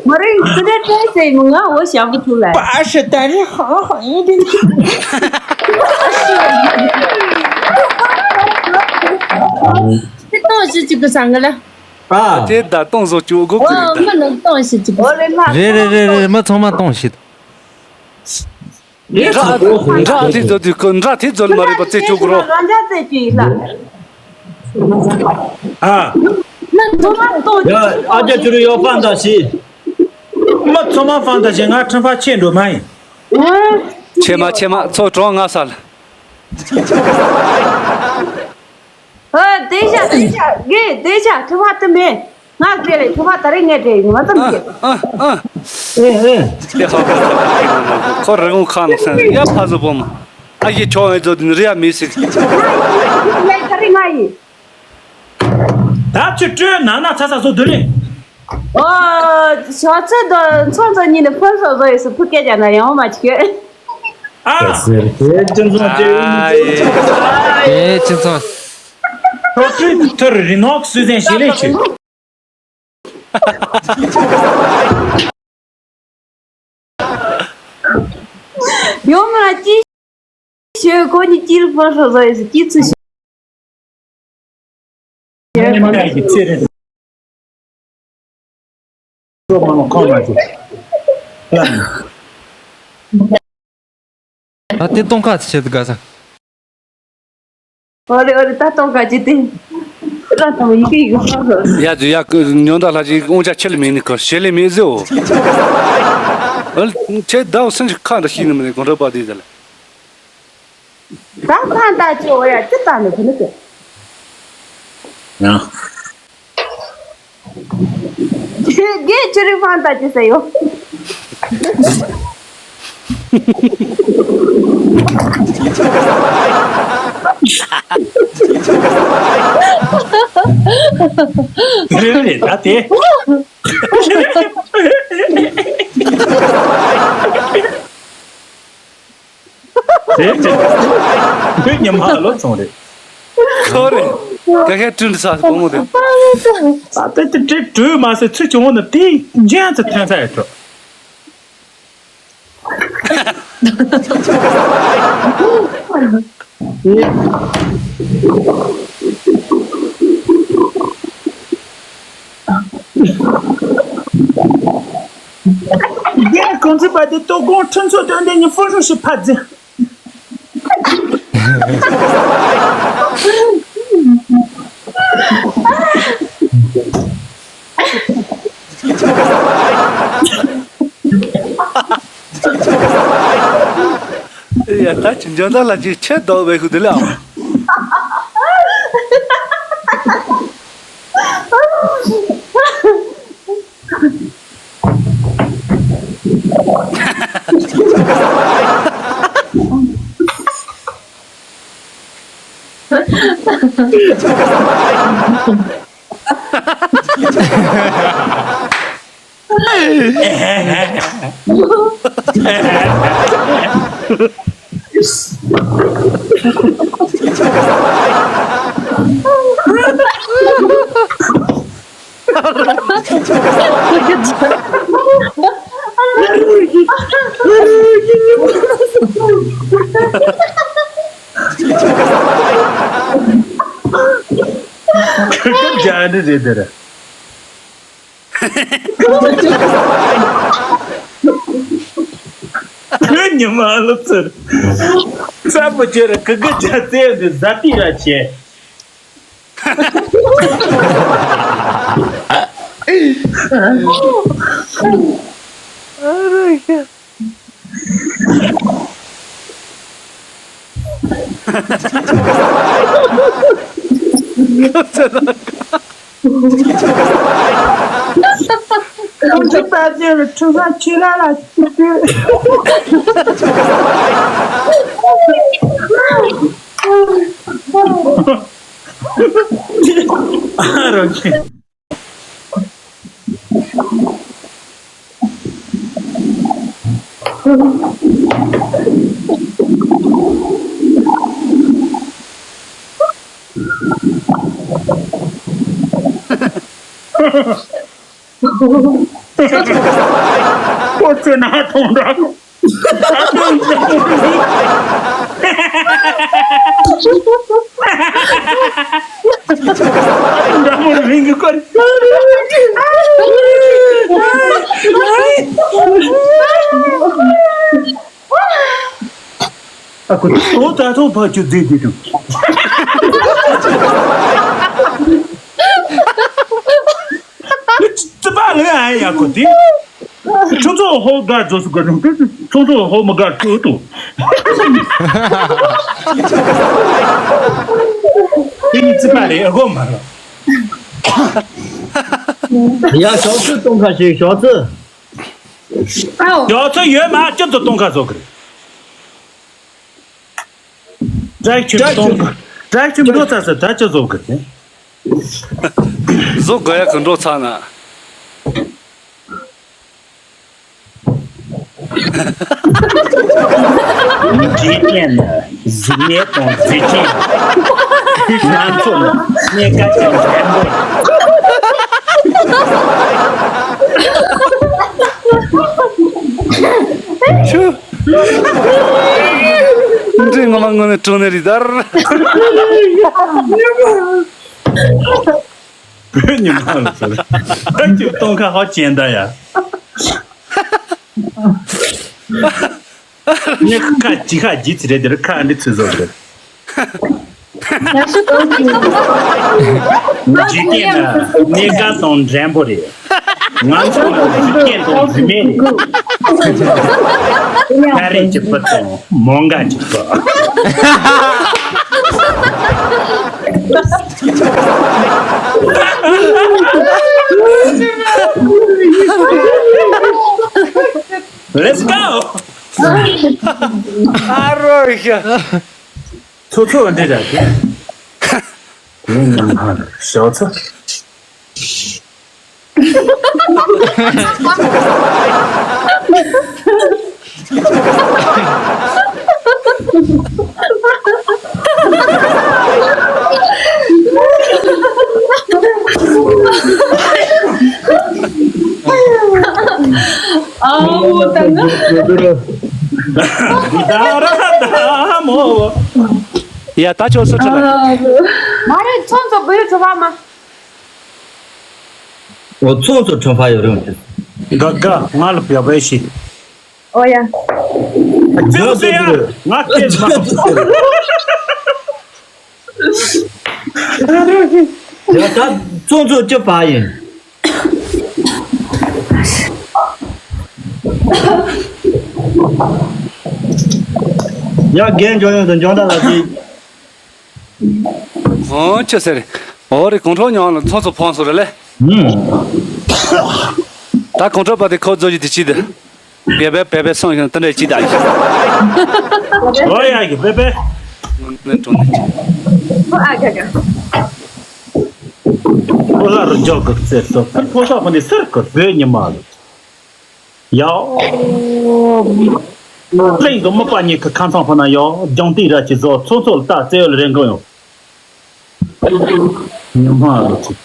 མ་རེད་དེ་འདྲ་སྤྲད་ཟེར་མི་ང་འོ་ཞང་པོ་ཐུག་ལ། པ་ཨ་ཤ་ད་རེ་ཧང་ཧང་ཡི་དེ། དེ་གཏོང་ཞིག་ཅིག་གི་སང་གི་ལ། ཨ། དེ་ད་གཏོང་བཟོ་བཅུག་དགོས་ཀྱི་རེད་ད། མི་རྣམས་གཏོང་ཞིག་ཅིག་གི། རེད་རེད་རེད་རེད། མི་ཚང་མ་གཏོང་ཞིག་འདྲ་འདྲ་དེ་ཚོ་དུས་ཀོ་འདྲ་དེ་ཚོ་མ་རེད་པ་རྩེ་བཅུག་རོ། རང་འཇགས་རྩེ་བཅུག་ཡིན་ལ། ཨ། མི་ཚང་མ་གཏོང་ཡ་ཨ་ཅག་ཆུ་རུ་ཡོ་ཕང་ད་ཤི། མི་ཚང་མ་ཕང་ད་ཤི། ང་ཁྲིམས་ཕ་ཆེ་འགྲོ་མ་ཡིན། ཆེ་མ་ཆེ་མ་ཚོ་གྲོང་ང་སལ། ཨ། དེ་བཞག་དེ་བཞག་གི་དེ་བཞག་ཁྲི་བ་དུ་མེད། ང་སྐད་ལས་ཁྲི་བ་ད་རེས་ངས་དྲན་ཡོང་བ་ཙམ་གྱིས། ཨ་ཨ། ཨེ་ཨེ། དེ་ཧ་གོ་ཁོ་རི་བོང་ཁ་ནང་སེང་ཡ་ཕ་བཟོ་པོ་མ། ཨ་ཡེ་ཁྱོད་ཨེ་ཚོ་དེ་རི་ཡ་མི་སྲིད། ད་རེས་ང་ཡིན། ད་ཁྱོད་སྤྲོད་ན་ན་ཚ་ཚ་བཟོ་འདུག་ལེ། ཨོ། ཞོགས་ཚོད་དང་ཚོང་ཚོ་གཉིས་ནས་ཕོན་སོགས་བཟོ་ཡོད་སུ་ཕུ་སྐད་རྒྱག་ན་ཡང་མ་ཆིག་ཨ། ཟེར་དེ་ཅུང་ཚང་ཅེ། ཨ་ཡེ། དེ་ཅུང་ཚང་། ཐོ་ཁྲི་ཐོར་རི་ནོག་སུ་ཟན་ཞི་ལེ་ཆུ། ཡོང་ང་ཅི་ཞོད་ཁོ་གཉིས་ཅིལ་ཕོན་སོགས་བཟོ་ཡོད་སུ་ཅི་ཚུ་ཞོད། ད་དེ་སྟོང་ཁ་ཚེ་ཆེད་དུ་དགའ་ས། ཨོ་རེ་ཨོ་རེ་ད་སྟོང་ཁ་ཅི་དེ། རང་ཐང་ཡི་གེ་ཡི་གེ་ཧ་ཧ། ཡ་ཇུ་ཡ་ཀུ་ཉོན་ད་ལྷ་ཅིག་དབང་ཆ་ཆེ་ལ་མེད་ནི་ཁོ་ཞེ་ལེ་མེད་ཟེའོ། ཨ་ལ་ཁྱེད་ཟླ་བ་སུན་ཅི་ཁ་འདྲ་ཤེས་ནི་མ་རེད་དགོང་དྲོ་པ་དེ་ཟེར་ལ། ད་ཕན་ད་ཅི་འོ་ཡ་ཅི་ད་ནི་ཁུ་ནི་ཀི། ཡང་། རྒན་ཆུ་རིག་ཕན་ད་ཅི་ཟེར་ཡོད། རེད་རེད་ད་དེ། རེད་རེད། ཁོའི་ཉི་མ་ལོ་ཚོང་རེད། ཁོ་རེད། ད་ཁའི་ཀྲུན་ས་སྒོ་མོ་རེད། ད་ལྟ་དེ་དྲི་དྲོས་མ་ཟད་ཚུལ་བྱུང་བ་ན་དེ་འཇན་ཚ་ཐོན་ས་ཡོད་འགྲོ། རྒན་གང་ཚེ་པ་དེ་ལྟོ་སྒོང་ཁྲིམས་ཚོགས་དོན་ལྡན་གྱི་ཕོ་ཧྲུ་ཞིག་ཕ་རྫི། ཡ་ད་ཅི་འཇོན་ཐང་ལ་ཅི་ཆེ་ལྡོག་པའི་ཤུགས་དེ་ལ། སྐབས་རྒྱ་འདི་རེད་དེ་ར། ཁྱོད་ཉི་མ་ལོ་ཚར། ཚ་པོ་ཁྱོད་ར་ཁུ་གི་རྒྱ་རྩེ་འདི་ཟ་ཏི་ར་ཆེ། ཁོང་ཚོ་པ་ཚོས་ཁྲུ་ཁ་ཆུ་ལ་ལ་ཆུ་ཆུ། ཨ་རོ་ཁྱེད། ཁོ་ཚོས་ན་མཐོང་འདྲ། འདྲ་མོ་རིང་གི་སྐོར། ཨ་ཁུ་ཏོ་ད་ཐོ་ཕ་ཆུ་རྫས་དེ་དང་། ཙི་པ་ལེ་ཨ་ཡ་ཁུ་དེ། ཁྱོད་ཚོ་ཧོ་དགའ་རྫོགས་སུ་དགའ་རུང་ཁྱོད་ཚོ་ཧོ་མི་དགའ་ཁྱོད་དོ། དེ་ནི་ཙི་པ་རེད་ཨ་གོ་མ་ར། ཡ་ཞོགས་ཚུ་གཏོང་ཁ་ཞིག་ཞོགས་ཚུ། ཨའོ། ཞོགས་ཚུ་ཡོད་མ་ཁྱོད་ཚོ་གཏོང་ཁ་བཟོ་གི་རེད། བཀྲ་ཤིས་ཆོས་གཏོང་ཁ། བཀྲ་ཤིས་ཆོས་འགྲོ་ཚ་ས་ད་ཁྱོད་བཟོ་གི་རེད། བཟོ་དགོས་ཡ་གི་འགྲོ་ཚ་ན། འཇིག་རྟེན་ན་གཟུགས་མེད་དང་གཟི་བརྗིད། ང་ཚོ་ནི་གནས་ཀ་ཅན་འཇམ་པོ། ཆུ། འདི་ངོ་མ་དངོས་གནས་དྲང་གནས་རེད་ད། བོད་ཉི་མ་ལ་ཟེར། ད་ཅིག་གཏོང་ཁ་ཧོ་ཅན་ད་ཡ། ངས་ཁ་ཅི་ཁ་ཇི་ཚི་རེད་དེར་ཁ་འདི་ཚི་བཟོ་རེད། འཇིག་རྟེན་ན་གནས་ཀ་དང་འགྲན་པོ་རེད། ང་ཚོ་ལ་འཇིག་རྟེན་དང་འཇིག་མེད་རེད། ད་རེས་ཀྱི་བུ་དང་མོང་ག་ཅིག་པ། Let's go! ཨ་རོ་ཡ། ཚོ་ཚོ་འདི་ར་གི། ཡིན་ནམ་ཧ་ལ་ཞོག་ཚ། ཨའོ་ད་ང་། ཡ་ད་ཆོག་སོ་ཁྲ་ལ། མ་རེད་ཚོང་ཚོ་བུ་ཡུ་ཚོ་བ་མ། འོ་ཚོང་ཚོ་ཁྲོན་ཕ་ཡོད་རེད་འོང་དེ། དགའ་དགའ་ང་ལ་བེ་བེ་ཤི། ཨོ་ཡ། ཅི་ཟེར་ཡ། ང་སྐད་མ། ཡ་ད་ཚོང་ཚོ་ཅི་ཕ་ཡིན། ཡ་རྒན་འཇོན་ཡོང་དང་འཇོན་ད་ལ་ཅི། ཨོ་ཅི་ཟེར། ཨོ་རེ་གོང་ཁྲོ་མྱོང་ལ་ཚོང་ཚོ་ཕོངས་སོ་རེ་ལེ། ད་གོང་ཁྲོ་པ་དེ་ཁོ་རྫོ་ཡི་དེ་ཅི་དེ། བེ་བེ་བེ་བེ་སོང་ཞིང་དེ་འདྲ་ཅི་ད་ཡི། ཨོ་ཡ་གི་བེ་བེ། ནས་གྲོང་ནས་ཅི། ཨོ་ཨ་ག་ག་ཁོ་ལ་རུ་འཇོག་གི་རྩེ་སོ་ཕོ་ས་ཕོ་ནི་སར་གི་བེ་ཉི་མ་ལ། ཡ། གླིང་དུ་མི་པ་ཉིད་ཀྱི་ཁ་མཚང་ཕོ་ན་ཡ། རྒྱང་ཏི་ར་ཅི་བཟོ་ཚོ་ཚོ་ལ་ལྟ་རྩེ་ཡོད་རེ་འགོ་ཡོང་། ཉི་མ་ལ་ཅི།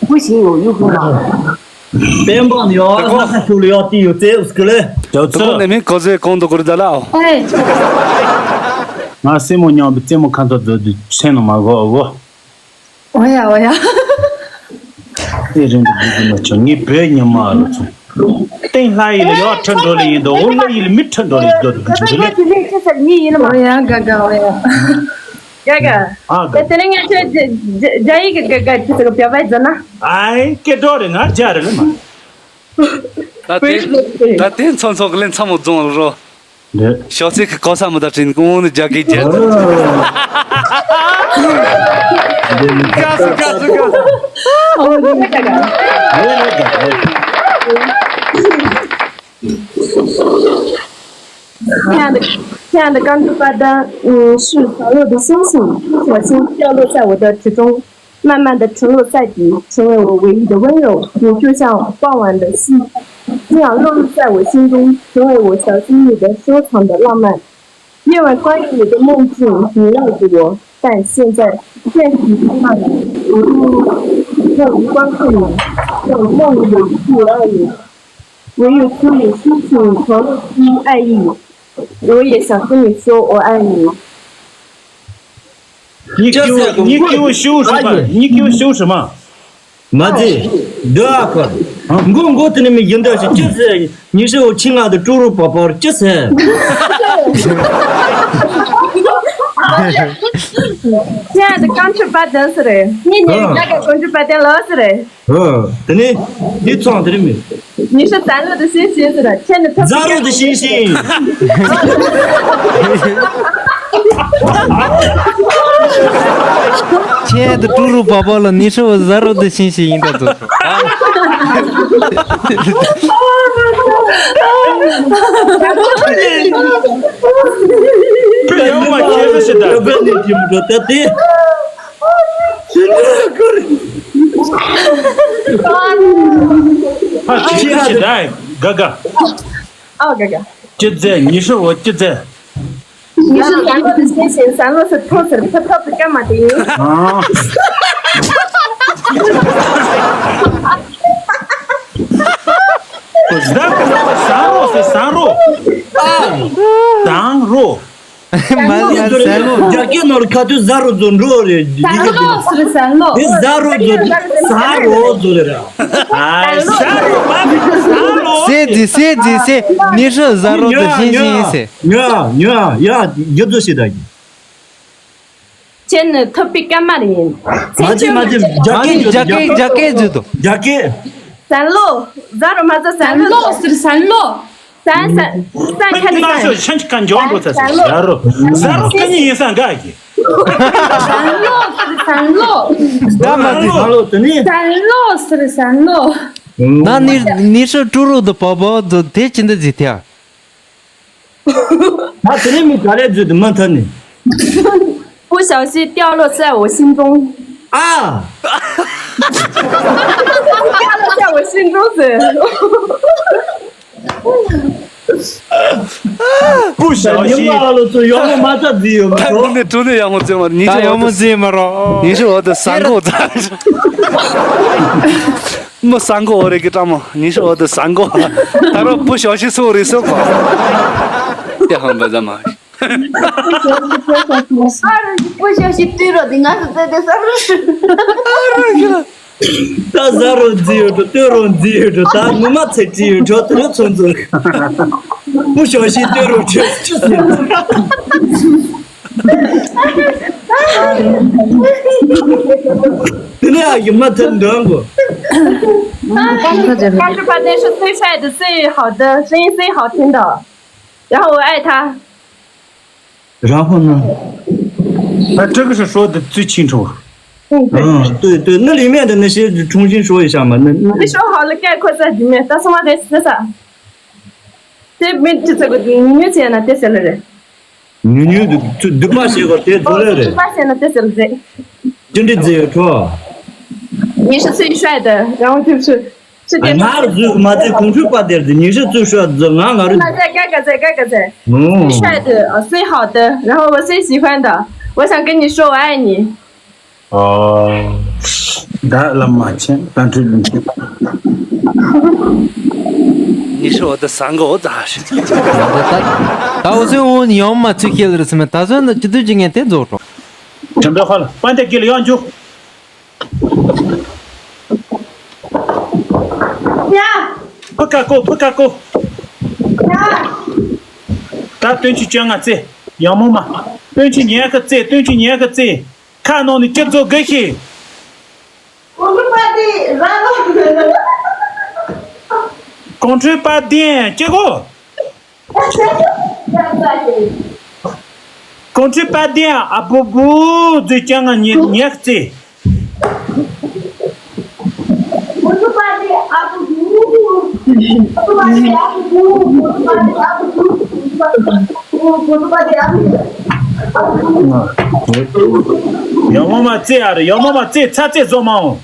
བུ་ཞིག་ཡོང་ཡུག་ཡོང་ལ། པེན་པོ་ནི་ཡ་ང་ས་ཤུག་ལ་ཡ་ཏི་ཡོད་རྩེ་ཡོད་སྐུ་ལེ། ཡོད་ཚོ་ནི་མིན་གོ་ཟེ་གོང་དུ་གོ་རི་ད་ལ་ཨོ། ང་སེ་མོ་མཉམ་པའི་རྩེ་མོ་ཁ་མཚོ་རྫོད་དུ་ཆེན་ནོ་མ་གོ་ཨོ་གོ། འོ་ཡ་འོ་ཡ། ཨེ་རིང་དུ་བུ་གུ་མ་ཆོ་ངའི་བོད་ཉི་མ་ལ་ཚོ། སྟེང་ལྷ་ཡི་ལ་ཡོག་ཁྲི་འགྲོ་ལ་ཡིན་དོ་འོ་ལྷ་ཡི་ལ་མི་ཁྲི་འགྲོ་ལ་ཡིན་དོ་དུ་གུ་ཆུ་ལ། འོ་ཡ་ག་ག་འོ་ཡ། ག་ག་ཨ་ག་དེ་ནས་ངས་ཁྱོད་རྒྱ་ཡིག་གི་ག་ག་ཁྱི་ཚོ་གི་བྱ་བ་ཟེར་ན། ཨའི་སྐད་གྲོགས་རེད་ང་རྒྱ་རེད་ལ་མ། ད་དེ་ད་དེ་ཚོ་ཚོ་གི་ལན་ཚ་མོ་རྫོང་རོ། འདི། ཤོག་ཚེ་གི་གོ་ས་མི་ད་དྲིན་གོང་ནི་རྒྱ་གི་རྒྱལ།亲爱的，亲爱的观众朋友，嗯，是薄弱的星星，我心掉落在我的池中。 慢慢的沉入赛底，成为我唯一的温柔。你就像傍晚的夕阳，落入在我心中，成为我小心翼翼的收藏的浪漫。夜晚关于你的梦境萦绕着我，但现在现实已经慢了，我不能再无关痛痒，在梦里不爱你，唯有听你心情狂热出爱意，我也想跟你说我爱你。 你给我，你给我修什么？你给我修什么？མ་ཟད། འདི་ཨ་ཁོ། མགོ་མགོ་དེ་ནི་མི་ཡིན་འདྲ་ཞིག་ཅི་ཟེར། ཉི་ཧྲི་འོ་ཆི་ང་དུ་ཀྲུ་རུ་པ་པོར་ཅི་ཟེར། ཁྱེད་ཀྱི་རྐང་ཁྲི་པ་དན་སི་རེད། ངས་ཉེ་རིང་རྒྱ་གར་རྐང་ཁྲི་པ་དན་ལོ་སི་རེད། ཨོ། དེ་ནས་འདི་ཚོང་དེ་རིང་མི། ཉི་ཤུ་བཙན་ལོ་དུ་ཤིང་ཤིང་ཟེར་ར་ཁྱེད་ནི་ཐབས་ཟ་རོ་དུ་ཤིང་ཤིང་། ཁྱེད་དུ་ཀྲུ་རུ་པ་པ་ལ་ཉི་ཤུ་བ་ཟ་རོ་དུ་ཤིང་ཤིང་ཡིན་ད་དུ། ཡོང་མ་ཁྱེད་ཟ་ཤི་ད། ད་ནི་ཁྱེད་མི་འགྲོ་ད་དེ། ཨ་ཅི་ཞིག་ད་ག་ག་ཨ་ག་ག་ཅི་ཟེར་ཉི་ཤུ་འོ་ཅི་ཟེར། ཉི་ཤུ་བཟང་ལོ་དེ་ཤེས་ཤིང་བཟང་ལོ་སུ་ཐོབ་ཟེར་ཐོབ་ཐོབ་ཀྱི་སྐར་མ་དེ་ཡིན། ཨ། བཟང་རོ་ཟེར་བཟང་རོ། ཨ། བཟང་རོ། མ་ཟ་ཟ་ལོ། རྒྱ་སྐད་ནང་ལ་ཁ་ཐུག་ཟ་རོ་ཛོ་འགྲོ་རེད། ཟ་ལོ་ཟེར་ཟ་ལོ། དེ་ཟ་རོ་ཛོ་ཟ་རོ་ཛོ་རེད་ར། ཨ་ཟ་རོ་མ་ཟ་ལོ། སེ་ཛི་སེ་ཛི་སེ་ཉི་ཤུ་ཟ་རོ་ཛོ་ཤིང་ཤིང་ཡིན་སེ། ཉོ་ཉོ་ཡ་རྒྱུ་ཛོ་ཤི་ད་གི། ཁྱེད་ནི་ཐུབ་པའི་སྐར་མ་རེད་ཡིན། མ་ཅི་མ་ཅི་རྒྱ་སྐད་ཨ་ནི་རྒྱ་སྐད་རྒྱ་སྐད་ཟེར་དོ། རྒྱ་སྐད། ཟན་ལོ། ཟ་རོ་མ་ཟ་ཟན་ལོ། ཟན་ལོ་ཟེར་ཟན་ལོ། ཟན་ཟན་ཟན་ཁ་ནི་ཟན། ཤན་ཁ་འཇོག་འགྲོ་ཚ་ཟན་ལོ། ཟ་རོ་ཟ་རོ་ཀ་ནི་ཡིན་ས་འགའ་གི། ཟན་ལོ་ཟེར་ཟན་ལོ། ད་མ་ཟ་ཟ་ལོ་དེ་ནི། ཟན་ལོ་ཟེར་ཟན་ལོ། ད་ནི་ནི་ཤོ་ཀྲུ་རུ་དུ་པ་པ་དུ་དེ་ཅི་འདི་ཟི་ཐེ། ད་དེ་ནས་མི་ག་རེ་བརྗོད་དུ་མ་ཐར་ནས། 不小心掉落在我心中。 ཨ། 掉落在我心中ཟེར། 不小心། ཉི་མ་ལོ་ཚོ་ཡོང་མ་མ་ཚ་རྫི་ཡོད་མ་ད་ཁྲོ། དེ་ནས་དྲུང་ནས་ཡག་མོ་བརྩེ་མ་ཉི་ཤུ་ད་ཡག་མོ་འོ་དུ་རྫི་མ་རོ། ཉི་ཤུ་འོ་དུ་ས་མགོ་ད། མི་ས་མགོ་འོ་རེ་གི་ཀྲ་མོ་ཉི་ཤུ་འོ་དུ་ས་མགོ། ད་རོ་བུ་ཞོ་ཤི་སོ་རེ་སོ་གོ། ཏེ་ཧང་བ་ཛ་མ། ཨ་རོ་བུ་ཞོ་ཤི་ཏུ་རོ་དི་ང་སུ་ཙེ་དེ་ས་རུ། ཨ་རོ་ཡ། ད་ཟ་རོ་རྫི་ཡོད་འགྲོ་ལྟོས་རོ་རྫི་ཡོད་འགྲོ་ད་ངོ་མ་ཚེ་ཀྲི་ཡོད་འགྲོ་དེ་རོ་ཚོན་ཚོན། བུ་ཞོ་ཤི་ལྟོས་རོ་ཆོས་ཆོས་ཟེར། དེ་ནས་ཨ་ཡི་མ་ཐལ་འདོན་གོ། 但是把那是最帅的、最好的、声音最好听的，然后我爱他。 然后呢？ 他这个是说的最清楚。 嗯，对对，那里面的那些重新说一下嘛，那那你说好了概括在里面，但是我得说啥？这没这这个你没钱了，这些了人。 ཉུང་ཉུང་དུ་སྡུག་པ་བྱེད་པ་དེ་ཚོ་ལས་རེད། སྡུག་པ་བྱས་ན་དེ་ཟེར་རེད། ཅི་འདྲི་རྫི་ཡོད་ཁྲོ། 你是最帅的，然后就是是 ང་ལ་བཟོས་མ་ཚད་གོང་ཁྲོས་པ་དེར་དུ་ཉི་ཤུ་བཙུགས་ཤོག་ཟེར་ང་ང་རུ། 那再改改再改改再。 ང་最帅的，呃，最好的，然后我最喜欢的，我想跟你说我爱你。 ཨོ། ད་ལམ་མ་ཆེན་དང་ཁྲིད་ལུང་ཆེན། ཉི་ཤུ་འོ་དུ་ས་མགོ་འོ་ཙ་ཧ་ཤི། ད་འོ་ཚོད་འོ་ཡོང་མ་ཚུད་ཁྱེད་ལ་རེ་སི་མེད་ད་ཚོད་ན་ཅི་དུས་ཀྱི་ངན་དེ་རྫོགས་འགྲོ། དྲན་པའི་ཧ་ལ་པན་ཏེ་ཀི་ལ་ཡང་འཇུག་ཡ། ཕུ་ཁ་ཀོ། ཕུ་ཁ་ཀོ། ཡ། ད་བདུན་ཅུ་བཅོ་ལྔ་བརྩི། ཡང་མོ་མ། བདུན་ཅུ་ཉི་ཤུ་བརྩི། བདུན་ཅུ་ཉི་ཤུ་བརྩི། ཁ་ནང་ནས་སྐྱིད་ཚོ་དགའ་ཤིག། གོང་ཁྲོ་པ་དེ་ར་ལོ། གོང་ཁྲོ་པ་དེ་སྐྱིད་གོ། གོང་ཁྲོ་པ་དེ་ཨ་བུ་བུ་བརྩི། བཅོ་ལྔ་ཉི་ཉི་ཤུ་བརྩི། ཡང་མོ་མ་བརྩི་ཨ་རེ། ཡང་མོ་མ་བརྩི། ཚ་བརྩི་བཟོ་མ་འོང་།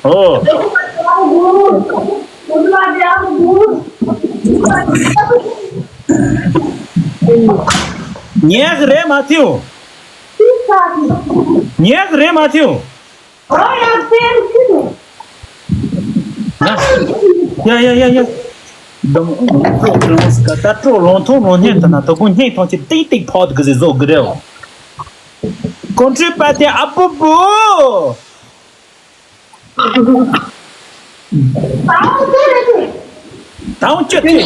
ཨོ། ཉལ་གི་རེད་མ་ཐིའུ། ཉལ་གི་རེད་མ་ཐིའུ། ཡ་ཡ་ཡ་ཡ། ད་སྤྲོ་ལོང་ཐོང་ལོང་སྙན་དུ་ན་ད་གུང་སྙན་ཐོང་ཆེ་ཏིག་ཏིག་ཕོག་གི་ཟེ་བཟོ་གི་རེད། གོང་ཁྲོ་པ་དེ་ཨ་བུ་བུ། ད་འོང་ཅི་ཐུབ།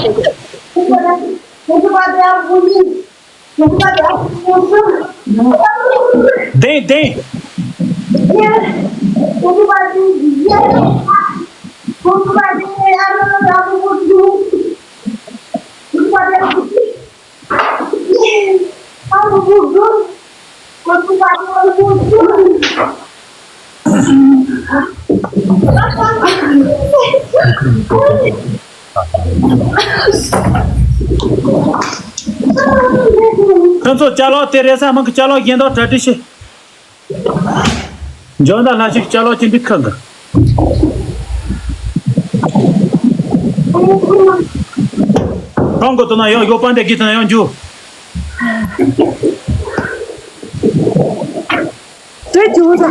བདེན་བདེན། ཁྱོད་ཚོ་ཅ་ལག་དེ་རེད་ས་མང་གི་ཅ་ལག་གཞན་དག་གྲ་སྒྲིག་བྱེད། འཇོན་དང་ལྷ་ཞིག་ཅ་ལག་ཅི་འདི་ཁ་འགའ། ཁང་གོ་དོ་ན་ཡང་ཡོ་པན་དེ་གི་དོ་ན་ཡང་འཇུ། དེ་འཇུ་ད།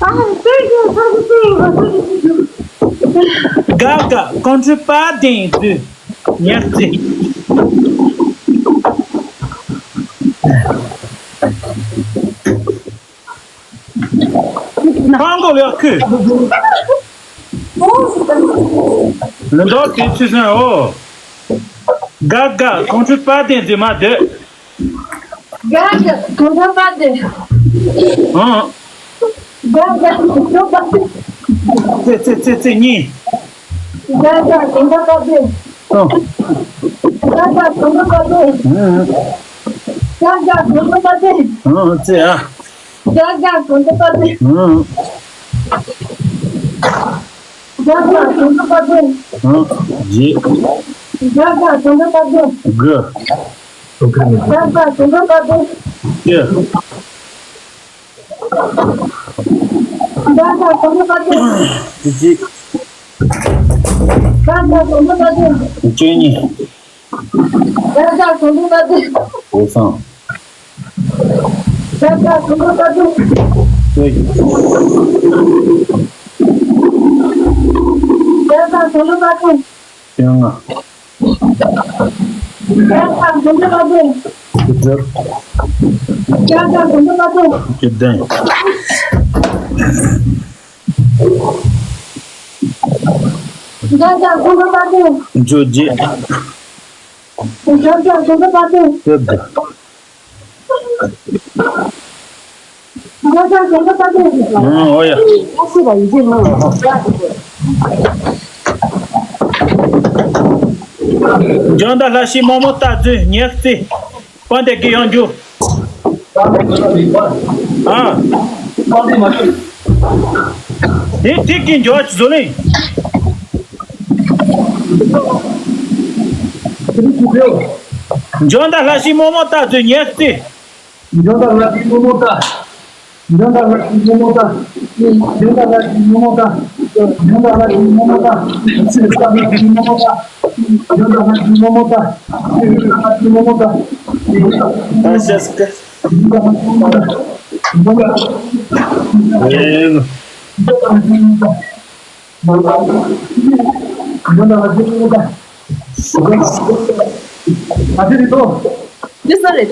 ཨ་དེ་འཇུ་ད་དེ་འཇུ། ག་ག་གོང་ཁྲོ་པ་དེ་འདི་ཉག་ཙི། ཧང་གོ་ལ་ཁུ། ལུ་འདོག་དེ་ཚུལ་སོང་ཨོ། ག་ག་གོང་ཁྲོ་པ་དེ་འཛིན་མ་སྡོད། ག་ག་གོང་ཁྲོ་པ་དེ། ཨང་། ག་ག་གོང་ཁྲོ་པ་དེ། ཙེ་ཙེ་ཙེ་ཙེ་གཉིས། ག་ག་གོང་ཁྲོ་པ་དེ། ཨང་། ག་ག་གོང་ཁྲོ་པ་དེ། ཨང་། ག་ག་གོང་ཁྲོ་པ་དེ། ཨང་ཙེ་ཨ། རྒྱ་རྒྱ་གོང་དུ་བཏབ་སྟེ། ཨང་། རྒྱ་རྒྱ་གོང་དུ་བཏབ་སྟེ། ཨང་། རྗེས། རྒྱ་རྒྱ་གོང་དུ་བཏབ་སྟེ། དགུ། རྒྱ་རྒྱ་གོང་དུ་བཏབ་སྟེ། བཅུ། རྒྱ་རྒྱ་གོང་དུ་བཏབ་སྟེ། རྗེས། རྒྱ་རྒྱ་གོང་དུ་བཏབ་སྟེ། བཅུ་གཉིས། རྒྱ་རྒྱ་གོང་དུ་བཏབ་སྟེ། འོ་སང་། རྒྱ་རྒྱ་གོང་དུ་བཏབ་སྟེ། ཨེ། རྒྱ་རྒྱ་གོང་དུ་བཏབ་སྟེ། བཅོ་ལྔ། རྒྱ་རྒྱ་གོང་དུ་བཏབ་སྟེ། བཅུ་དྲུག། རྒྱ་རྒྱ་གོང་དུ་བཏབ་སྟེ། བཅུ་བདུན། རྒྱ་རྒྱ་གོང་དུ་བཏབ་སྟེ། བཅོ་བརྒྱད། རྒྱ་རྒྱ་གོང་དུ་བཏབ་སྟེ། བཅོ་བརྒྱད། རྒྱ་རྒྱ་གོང་དུ་བཏབ་སྟེ། ཨང་། འོ་ཡ། འཇོན་དང་ལྷ་ཞིག་མོག་མོག་ལྟ་རྫུས་ཉེག་རྩེ། པ་འདེ་གི་ཡང་རྒྱུ། ཨ། དེ་ཐིག་གི་འཇོག་བཟོ་ལེ། འཇོན་དང་ལྷ་ཞིག་མོག་མོག་ལྟ་རྫུས་ཉེག་རྩེ། འཇོན་དང་ལྷ་ཞིག་མོག་མོག་ལྟ། འཇོན་དང་ལྷ་ཞིག་མོག་མོག་ལྟ། འཇོན་དང་ལྷ་ཞིག་མོག་མོག་ལྟ། འཇོན་དང་ལྷ་ཞིག་མོག་མོག་ལྟ། འཇོན་དང་ལྷ་ཞིག་མོག་མོག་ལྟ། ད་ཤེས་སྐད། ཨེ། འདི་ས་རེད།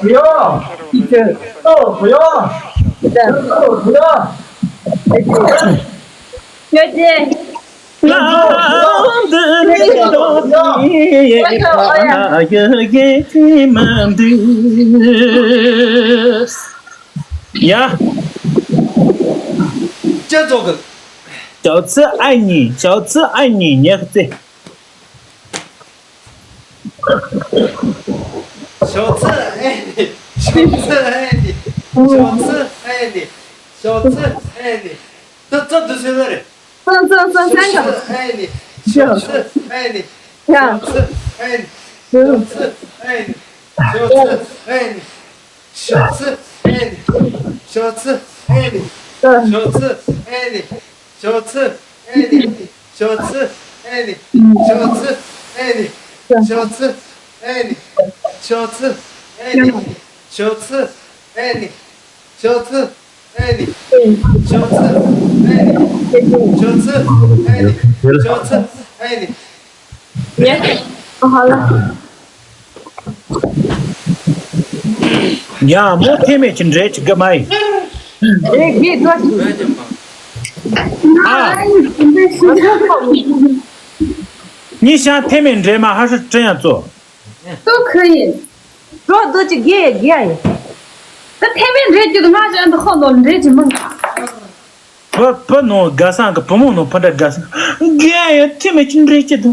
不要，一直，哦，不要，不要，不要。 ཡ། ཅི་ཙོག་གི། ཞའོ་ཙི་ཨའེ་ནི། ཞའོ་ཙི་ཨའེ་ནི། ཉག་ཙེ། ཞའོ་ཙི་ཨའེ་ནི། ཞའོ་ཙི་ཨའེ་ནི། ཞའོ་ཙི་ཨའེ་ནི། ཞའོ་ཙི་ཨའེ་ནི། ད་ཙི་དུ་སེ་ལ་རེ། ཙི་ཙི་ཙི་ཙི། ཞའོ་ཙི་ཨའེ་ནི། ཞའོ་ཙི་ཨའེ་ནི། ཞའོ་ཙི་ཨའེ་ནི། ཞའོ་ཙི་ཨའེ་ནི། ཞའོ་ཙི་ཨའེ་ནི། ཞའོ་ཙི་ཨའེ་ནི། ཞའོ་ཙི་ཨའེ་ནི། ཞའོ་ཙི་ཨའེ་ནི། ཞའོ་ཙི་ཨའེ་ནི། ཞའོ་ཙི་ཨའེ་ནི། ཞའོ་ཙི་ཨའེ་ནི། ཞའོ་ཙི་ཨའེ་ནི། ཞའོ་ཙི་ཨའེ་ནི། ཞའོ་ཙི་ཨའེ་ནི། ཞའོ་ཙི་ཨའེ་ནི། ཞའོ་ཙི་ཨའེ་ནི། ཞའོ་ཙི་ཨའེ་ནི། ཞའོ་ཙི་ཨའེ་ནི། ཡ། ཨ་ཧ་ལ། ཡ། མོ་ཐེ་མེ་ཅི་འདྲེ་ཅི་ག་མ་ཡི། རེད་གི་ཙོ། ཨ། ཉི་ཤང་ཐེ་མེ་འདྲེ་མ་ཧ་ཧྲི་ཀྲི་ཡང་ཙོ། ཏོ་ཁི་ཡིན། རོ་རྡོ་ཅིག་རྒྱལ་ཡ་རྒྱལ་ཡ། ད་ཐེ་མེན་འདྲེ་རྒྱུ་དུ་ང་ཅན་དུ་ཁོ་ནོ་འདྲེ་ཅིག་མང་། བུ་བུ་ནོ་དགའ་སང་གི་བུ་མོ་ནོ་ཕ་འདྲ་དགའ་སང་རྒྱལ་ཡ་ཐེ་མེན་ཅིག་འདྲེ་ཅིག་དུ།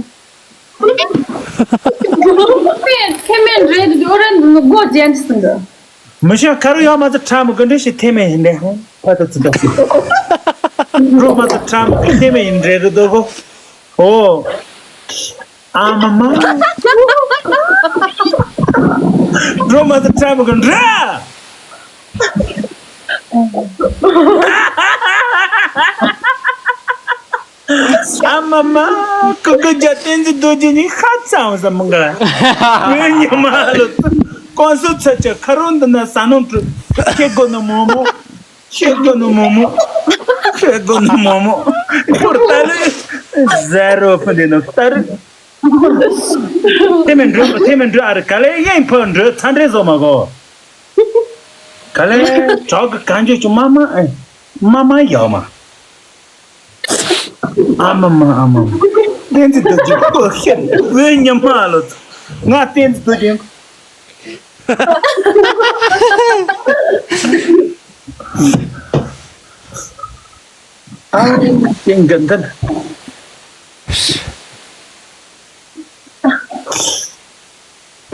ཐེ་མེན་འདྲེ་དུ་འོ་རན་དུ་ནོ་སྒོ་ཅན་ཅིག་སུ་འདུ། མི་ཤ་ཁ་རུ་ཡོད་མ་ཚོ་ཁྲ་མོ་གི་འདྲེ་ཞིག་ཐེ་མེན་ཡིན་འདྲེ་ཧང་ཕ་ད་ཚི་ད་ཚི། རོ་མ་ཚོ་ཁྲ་མོ་གི་ཐེ་མེན་ཡིན་འདྲེ་རུ་དོ་གོ། ཨོ། ཨ་མ་མ། སྒྲོལ་མ་ཚོ་ཁྲ་མོ་གི་འདྲ། ཨ་མ་མ། ཀུ་ཀུ་རྒྱ་བསྟན་འཛིན་རྡོ་རྗེ་གཉིས་ཁ་ཚང་བ་ཟ་མི་འགའ། ངའི་ཉི་མ་ལོ། ཀོང་སུ་ཚ་ཆ་ཁ་རོན་འདི་ན་ཟ་ནོ་འདྲ། ཁྱེད་དགོ་ནོ་མོ་མོ། ཁྱེད་དགོ་ནོ་མོ་མོ། ཁྱེད་དགོ་ནོ་མོ་མོ། ཁོར་ལྟ་ལེ། ཟེ་རོ་ཕུ་འདི་ནོ་ལྟ་རེ། ཐེ་མེན་འགྲོ་ཐེ་མེན་འགྲོ་ཨ་རི་ག་ལེ་ཡིན་ཕོ་འགྲོ་ཚ་འདྲེ་བཟོ་མ་གོ། ག་ལེ་གྲོགས་གི་གང་བྱོས་ཀྱི་མ་མ་ཨེ་མ་མ་ཡོད་མ། ཨ་མ་མ་ཨ་མ་མ། བསྟན་འཛིན་རྡོ་རྗེ་ལྟོ་ཤེར་བོད་ཉི་མ་ལོ། ང་བསྟན་འཛིན་རྡོ་རྗེ། ཨ་ནི་ཏིང་གི་འདི་ལ།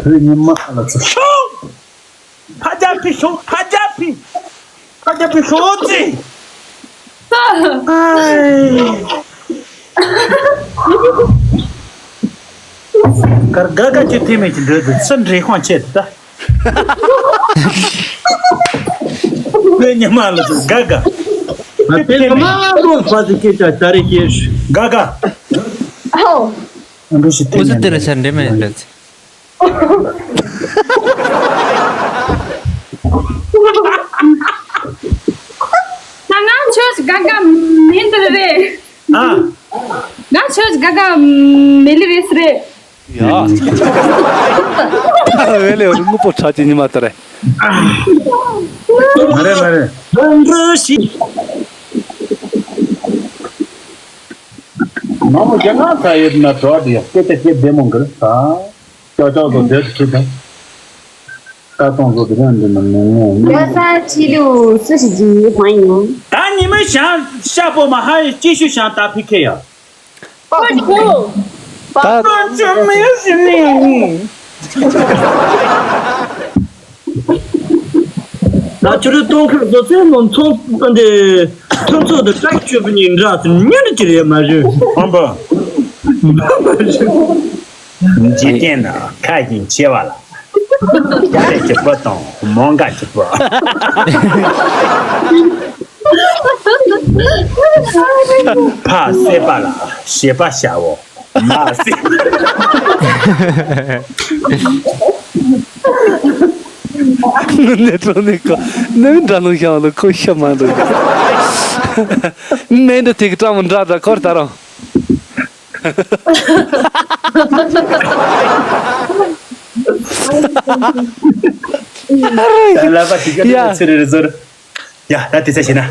བོད་ཉི་མ་ལ་ཚུར་ཤོག་ཕ་རྒྱལ་ཕི་ཤོག་ཕ་རྒྱལ་ཕི། ཕ་རྒྱལ་ཕི་ཤོག་ཅི། ཨའི། གར་དགའ་དགའ་ཅི་ཐེ་མེད་ཀྱི་འགྲོས་དུ་སུ་འདྲེ་ཁོང་ཆེད་དུ་ད། བོད་ཉི་མ་ལ་དུ་དགའ་དགའ། ང་དེ་ཚོ་མ་འགྲོ་ཕ་ཟིག་སྐད་ཆ་ད་རེ་སྐྱེས་ཤུ། དགའ་དགའ། ཨོ། འགྲོ་ཞིག་ཨོ་ཙི་དེ་རེད་ཤ་འདྲེ་མེད་རེད། ད་ང་ཆོས་དགའ་དགའ་མིན་དེ་རེད། ཨ། ང་ཆོས་དགའ་དགའ་མེ་ལི་རེས་རེད། ཡ། ད་བེ་ལེ་རུ་ངུ་པོ་ཁྲ་ཅི་ཉི་མ་ད་རེད། མ་རེད་མ་རེད། འགྲོ་ཞིག་མ་མོ་རྒྱ་ནག་ཚ་ཡོད་ན་གྲོགས་དེ་སྐད་ཆ་སྐད་བདེ་མོ་འགིར་ས། ཅོག་ཅོག་ཏུ་སྡོད་ཁྲིད་དང་། ལྟ་སྟངས་བཟོ་དེ་རང་འདི་ན་མི་ངོ་མི། ལོ་གསར་ཆེ་ལུ་སུ་ཞིག་གིས་ཧོན་ཡོང་། ད་ཉི་མ་ཞང་ཤ་པོ་མ་ཧ་ཡི་ཅི་ཞུ་ཞང་ད་ཕི་ཁེ་ཡ། པོ་ཞུ། པོ་ཅོ་མི་ཞུ་ནི། ད་ཆུ་རུ་སྟོན་ཁར་བཟོ་ཚེ་ནོ་ཚོང་འདི་ཐུན་ཚོད་དུ་བཀྲ་ཤིས་བཅུ་པོ་གཉིས་འདྲ་ཚུ་ཉིན་རེ་ཅི་རེད་མ་རེད། ཧམ་པ། འཇིག་རྟེན་ན་ཁ་ཞིང་ཆེ་བ་ལ། རྒྱ་རེ་གཅིག་པོ་དང་མོང་ག་གཅིག་པོ། ཕ་སེ་པ་ལ་ཞེ་པ་ཤའོ། མ་སེ། ནེ་ཏྲོ་ནེ་ཀོ་ནེ་མི་འདྲ་ལུང་ཤང་ལ་ཁོ་ཤ་མ་འདུག་ནེ་འདྲ་ཐིག་ཀྲམ་འདྲ་འདྲ་ཁོར་ད་རང་། ལ་པ་ཞིག་ག་ཚེ་རེ་རེ་ཟོར། ཡ་ད་དེ་ཚ་ཞེ་ན།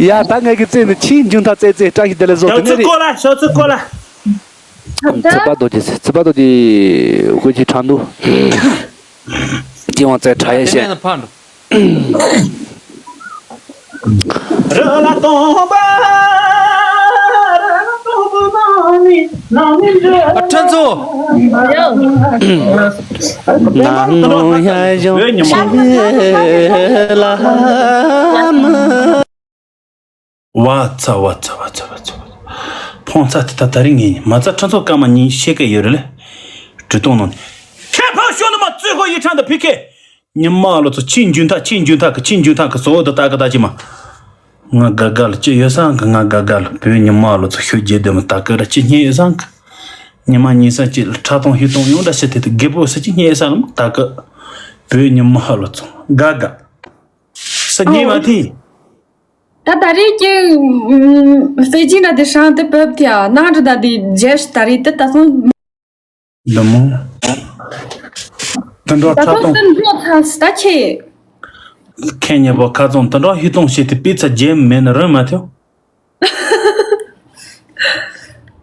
ཡ་ད་ངས་ཀྱི་རྩེ་ནི་ཕྱིའི་འཇུང་ཐག་རྩེ་རྩེ་བཀྲ་ཤིས་བདེ་ལེགས་བཟོ་ཐུབ་ནི་རེད། ཤོག་ཚུ་ཀོ་ལ་ཤོག་ཚུ་ཀོ་ལ། ཚིག་པ་རྡོ་རྗེ་ཚིག་པ་རྡོ་རྗེ་དབུ་ཁྱི་ཁྲག་འདུག་ཅི་དབང་རྩེ་ཁྲག་ཡེ་བཤད། རི་ལ་སྟོང་པ། རི་ལ་སྟོང་པ་ནང་ནས་ནང་ནས་འདྲ། ཨ་ཁྲ་ཚོ། ནང་ནང་ཡ་ཡོང་ཆེ་ལ་མ། བ་ཚ་བ་ཚ་བ་ཚ་བ་ཚ་བ། ཕོང་ཚ་དེ་ད་ད་རིང་ངས་མ་རྩ་ཁྲ་ཚོ་སྐར་མ་གཉིས་ཤེས་ཀ་ཡོད་རེད་ལེ། འབྲི་སྟོང་ནང་ནས་ཁྱེད་ཕར་ཤོག་ནི་མ་རྩོད་ཧོ་ཡི་ཁྲང་དང་ཕི་ཁེ། ཉི་མ་ལོ་ཚོ་ཕྱིའི་འཇུན་ཐག་ཕྱིའི་འཇུན་ཐག་གི་ཕྱིའི་འཇུན་ཐག་གི་བཟོ་བོ་དང་ལྟ་གི་ལྟ་ཅི་མ། ང་དགའ་དགའ་ལ་ཅི་ཡོད་སང་གི་ང་དགའ་དགའ་ལ་བོད་ཉི་མ་ལོ་ཚོ་ཤུགས་རྒྱས་དེ་མ་ལྟ་གི་ར་ཅི་སྙེ་ཡོད་སང་གི་ཉི་མ་གཉིས་སང་ཅི་ལ་ཁྲག་གཏོང་ཤུགས་གཏོང་ཡོང་འདྲ་ཤི་དེ་དུ་རྒད་པོ་སི་ཅི་སྙེ་ཡོད་སང་ལ་ལྟ་གི་བོད་ཉི་མ་ལོ་ཚོ་དགའ་དགའ་ས་ཉེ་མ་ཐི། ད་ད་རེས་ཀྱི་ཨམ་ཧྥེ་ཅིན་ད་དེ་ཧྲང་དེ་བབས་ཏེ་ཨ་ནང་དུ་ད་དེ་རྗེས་ད་རེས་དེ་ད་སོང་། འདི་མོ། དུད་འགྲོ་ད་ཁྲག་སོང་གཏོང་། དུད་འགྲོ་ཚ་ད་ཁྱེད། ཁེ་ཉེ་པོ་ཁ་ཚོང་དུད་འགྲོ་ཧི་གཏོང་བྱེད་དེ་པི་ཚ་རྗེས་མེད་ནི་རིན་མ་ཐེའོ།